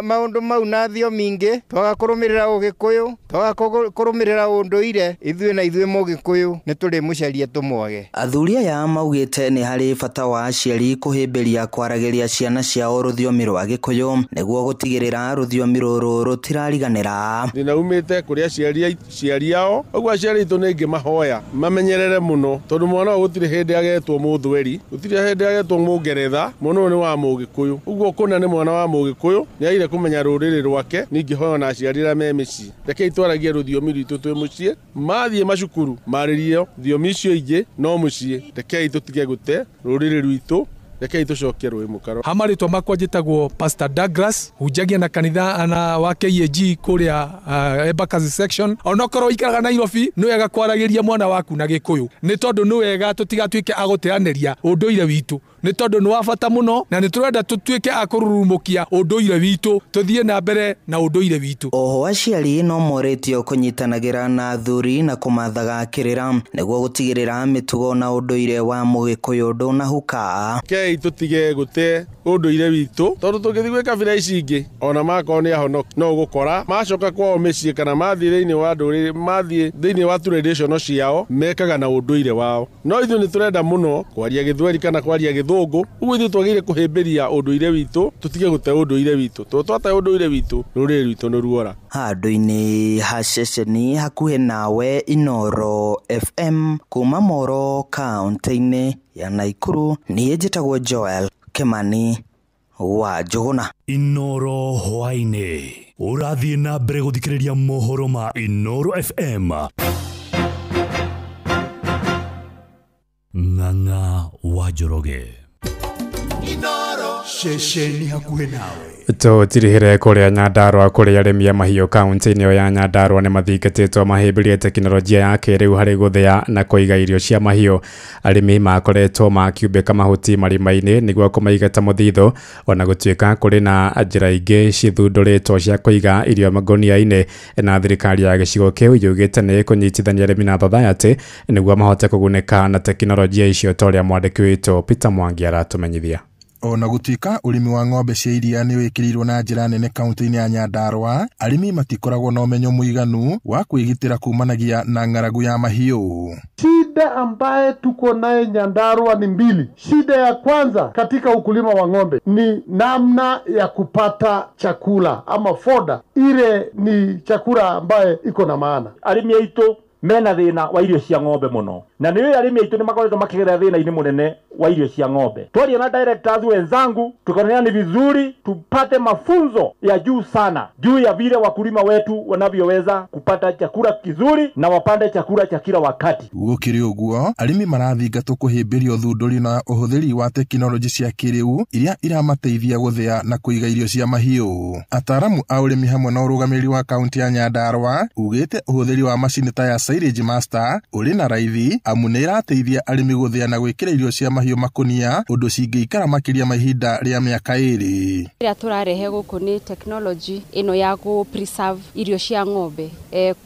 maũndũ mau na thiomi ingĩ, twaga kũrũmĩrĩra Ũgĩkũyũ, twaga kũrũmĩrĩra ũndũire, ithuĩ na ithuĩ Mũgĩkũyũ nĩ tũrĩmũcaria tũmwage. Athuri aya maugĩte nĩ harĩ bata wa aciari kũhĩmbĩria kwaragĩria ciana ciao rũthiomi rwa Gĩkũyũ nĩguo gũtigĩrĩra rũthiomi rũrũ rũtirariganĩra. Thĩna umĩte kũrĩ aciari ao, ũguo aciari aitũ nĩ ingĩmahoya mamenyerere mũno, tondũ mwana ũyũ gũtirĩ hĩndĩ agetwo mũthweri, gũtirĩ hĩndĩ agetwo mũngeretha, mwana ũyũ nĩ wa Mũgĩkũyũ. Ũguo kũna nĩ mwana wa Mũgĩkũyũ, nĩ agĩrĩire kũmenya rũrĩrĩ rwake. Ningĩhoya na aciari arĩa me mĩciĩ, rekei twaragie rũthiomi rwitũ twĩ mũciĩ, mathiĩ macukuru marĩrio thiomi icio ingĩ no mũciĩ. Rekei tũtige gũte rũrĩrĩ rwitũ, rekei tũcokie rũĩ mũkaro. Ha marĩtwa makwa njĩtagwo Pastor Douglas, hunjagia na kanitha na wa KAG kũrĩa Embakasi section. Onokorwo ikaraga Nairobi, nĩ wega kwaragĩria mwana waku na Gĩkũyũ, nĩ tondũ nĩ wega tũtigatuĩke a gũteanĩria ũndũire witũ, nĩ tondũ nĩ wa bata mũno na nĩ tũrenda tũtuĩke a kũrurumũkia ũndũire witũ, tũthiĩ na mbere na ũndũire witũ. Oho aciari no morĩtio kũnyitanagĩra na athuri na kũmathaga kĩrĩra nĩguo gũtigĩrĩra mĩtugo na ũndũire wa Mũgĩkũyũ ndũnahuka. Rekei tũtige gũte ũndũire witũ, tondũ tũngĩthiĩ gwĩ kabira ici ingĩ ona makorwo nĩ ahonoki no ũgũkora macoka kwao mĩciĩ kana mathiĩ thĩinĩ wa ndũrĩrĩ, mathiĩ thĩinĩ wa traditional ciao mekaga na ũndũire wao. No ithuĩ nĩ tũrenda mũno kwaria Gĩthweri kana kwaria Gĩthũngũ. gĩthũngũ. Ũguo ithuĩ twagĩrĩire kũhĩmbĩria ũndũire witũ, tũtige gũte ũndũire witũ, tondũ twate ũndũire witũ rũrĩrĩ rwitũ nĩ ruora. Handũ-inĩ ha ceceni hakuhĩ nawe Inooro FM kuma Moro kaunti-inĩ ya Nakuru, niĩ njĩtagwo Joel Kimani wa Njũgũna. Inooro hwaĩ-inĩ ũrathiĩ na mbere gũthikĩrĩria mohoro ma Inooro FM. Ng'ang'a wa Njoroge. Inooro ceceni hakuhĩ nawe. Tũtirihire kũrĩa Nyandarua kũrĩa arĩmi a mahiũ kaunti-inĩ ĩyo ya Nyandarua nĩ mathingatĩtwo mahĩmbĩrie tekinoronjia ya kĩrĩu harĩ gũthĩa na kũiga irio cia mahiũ. Arĩmi makoretwo makiumbĩka mahuti marima-inĩ nĩguo kũmaiga ta mũthithũ, ona gũtuĩka kũrĩ na njĩra ingĩ cithundũrĩtwo cia kũiga irio magonia-inĩ, na thirikari ya gĩcigo kĩu yugĩte nĩ ĩkũnyitithania arĩmi na thathayatĩ nĩguo mahote kũgunĩka na tekinoronjia icio, ta ũrĩa mwandĩki witũ Peter Mwangi aratũmenyithia. Ona gũtuĩka ũrĩmi wa ng'ombe cia iria nĩ wĩkĩrĩirwo na njĩra nene kaunti-inĩ ya Nyandarua, arĩmi matikoragwo na ũmenyo mũiganu wa kwĩgitĩra kumanagia na ng'aragu ya mahiũ. Shida ambaye tuko naye Nyandarua ni mbili. Shida ya kwanza katika ukulima wa ng'ombe ni namna ya kupata chakula ama foda. Ile ni chakula ambaye iko na maana. Arĩmi aitũ mena thĩna wa irio cia ng'ombe mũno, na nĩ arĩmi aitũ nĩ makoretwo makĩgerera thĩna-inĩ mũnene wa irio cia ng'ombe. Twaria na directors wenzangu tukaonea ni vizuri tupate mafunzo ya juu sana juu ya vile wakulima wetu wanavyoweza kupata chakula kizuri na wapande chakula cha kila wakati. Gũkĩrĩ ũguo, arĩmi marathingatwo kũhĩmbĩria ũthundũri na ũhũthĩri wa tekinoronjĩ cia kĩrĩu iria iramateithia gũthĩa na kũiga irio cia mahiũ. Ataaramu a ũrĩmi hamwe na ũrũgamĩrĩri wa kaunti ya Nyandarua ugĩte ũhũthĩri wa macini ta ya Silage Master ũrĩ na raithi, amu nĩ ĩrateithia arĩmi gũthĩa na gwĩkĩra irio cia mahiũ makunia ũndũ cingĩikara makĩria ma ihinda rĩa mĩaka 2. Ĩrĩa tũrarehe gũkũ nĩ technology ĩno ya gũ preserve irio cia ng'ombe,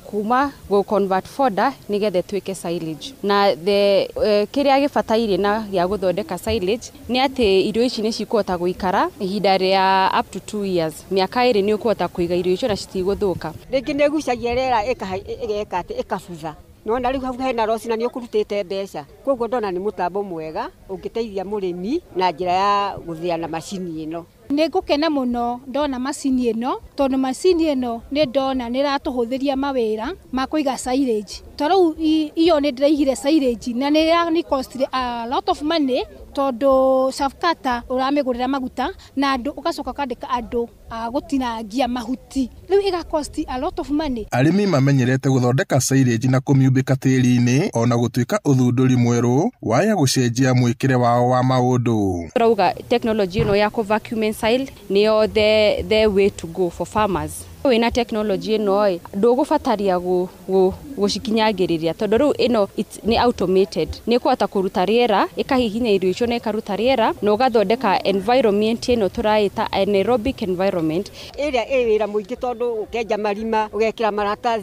kuma gũ convert fodder nĩgetha ĩtuĩke silage. Na the kĩrĩa gĩbataire na gĩa gũthondeka silage nĩ atĩ irio ici nĩ cikũhota gũikara ihinda rĩa up to 2 years. Mĩaka 2 nĩ ũkũhota kũiga irio icio na citigũthũka. Rĩngĩ nĩ ĩgucagia rĩera ĩgeka atĩ ĩkabutha. Nona rĩu hau hena rosi na nĩ ũkũrutĩte mbeca. Koguo ndona nĩ mũtambo mwega ũngĩteithia mũrĩmi na njĩra ya gũthĩa na macini ĩno. Nĩ ngũkena mũno ndona macini ĩno, tondũ macini ĩno nĩ ndona nĩ ĩratũhũthĩria mawĩra ma kũiga silage. Ta rĩu iyo nĩ ndĩraigire silage na nĩ ĩrani cost a lot of money, tondũ Shafkata ũramĩgũrĩra maguta na andũ ũgacoka ũkandĩka andũ a gũtinangia mahuti, rĩu ĩga cost a lot of money. Arĩmi mamenyerete gũthondeka silage na kũmiumbĩka tĩri-inĩ, ona gũtuĩka ũthundũri mwerũ waya gũcenjia mwĩkĩre wao wa maũndũ. Tũrauga technology ĩno ya kũ vacuum and sile nĩyo the way to go for farmers. Wĩna technology ĩno ndũgũbataria gũcikinyangĩrĩria, tondũ rĩu ĩno nĩ automated, nĩ ĩkũhota kũruta rĩera, ĩkahihinya irio icio na ĩkaruta rĩera, na ũgathondeka environment ĩno tũraĩta anaerobic environment. Ĩrĩa ĩ wĩra mũingĩ tondũ ũkenja marima, ũgekĩra maratathi.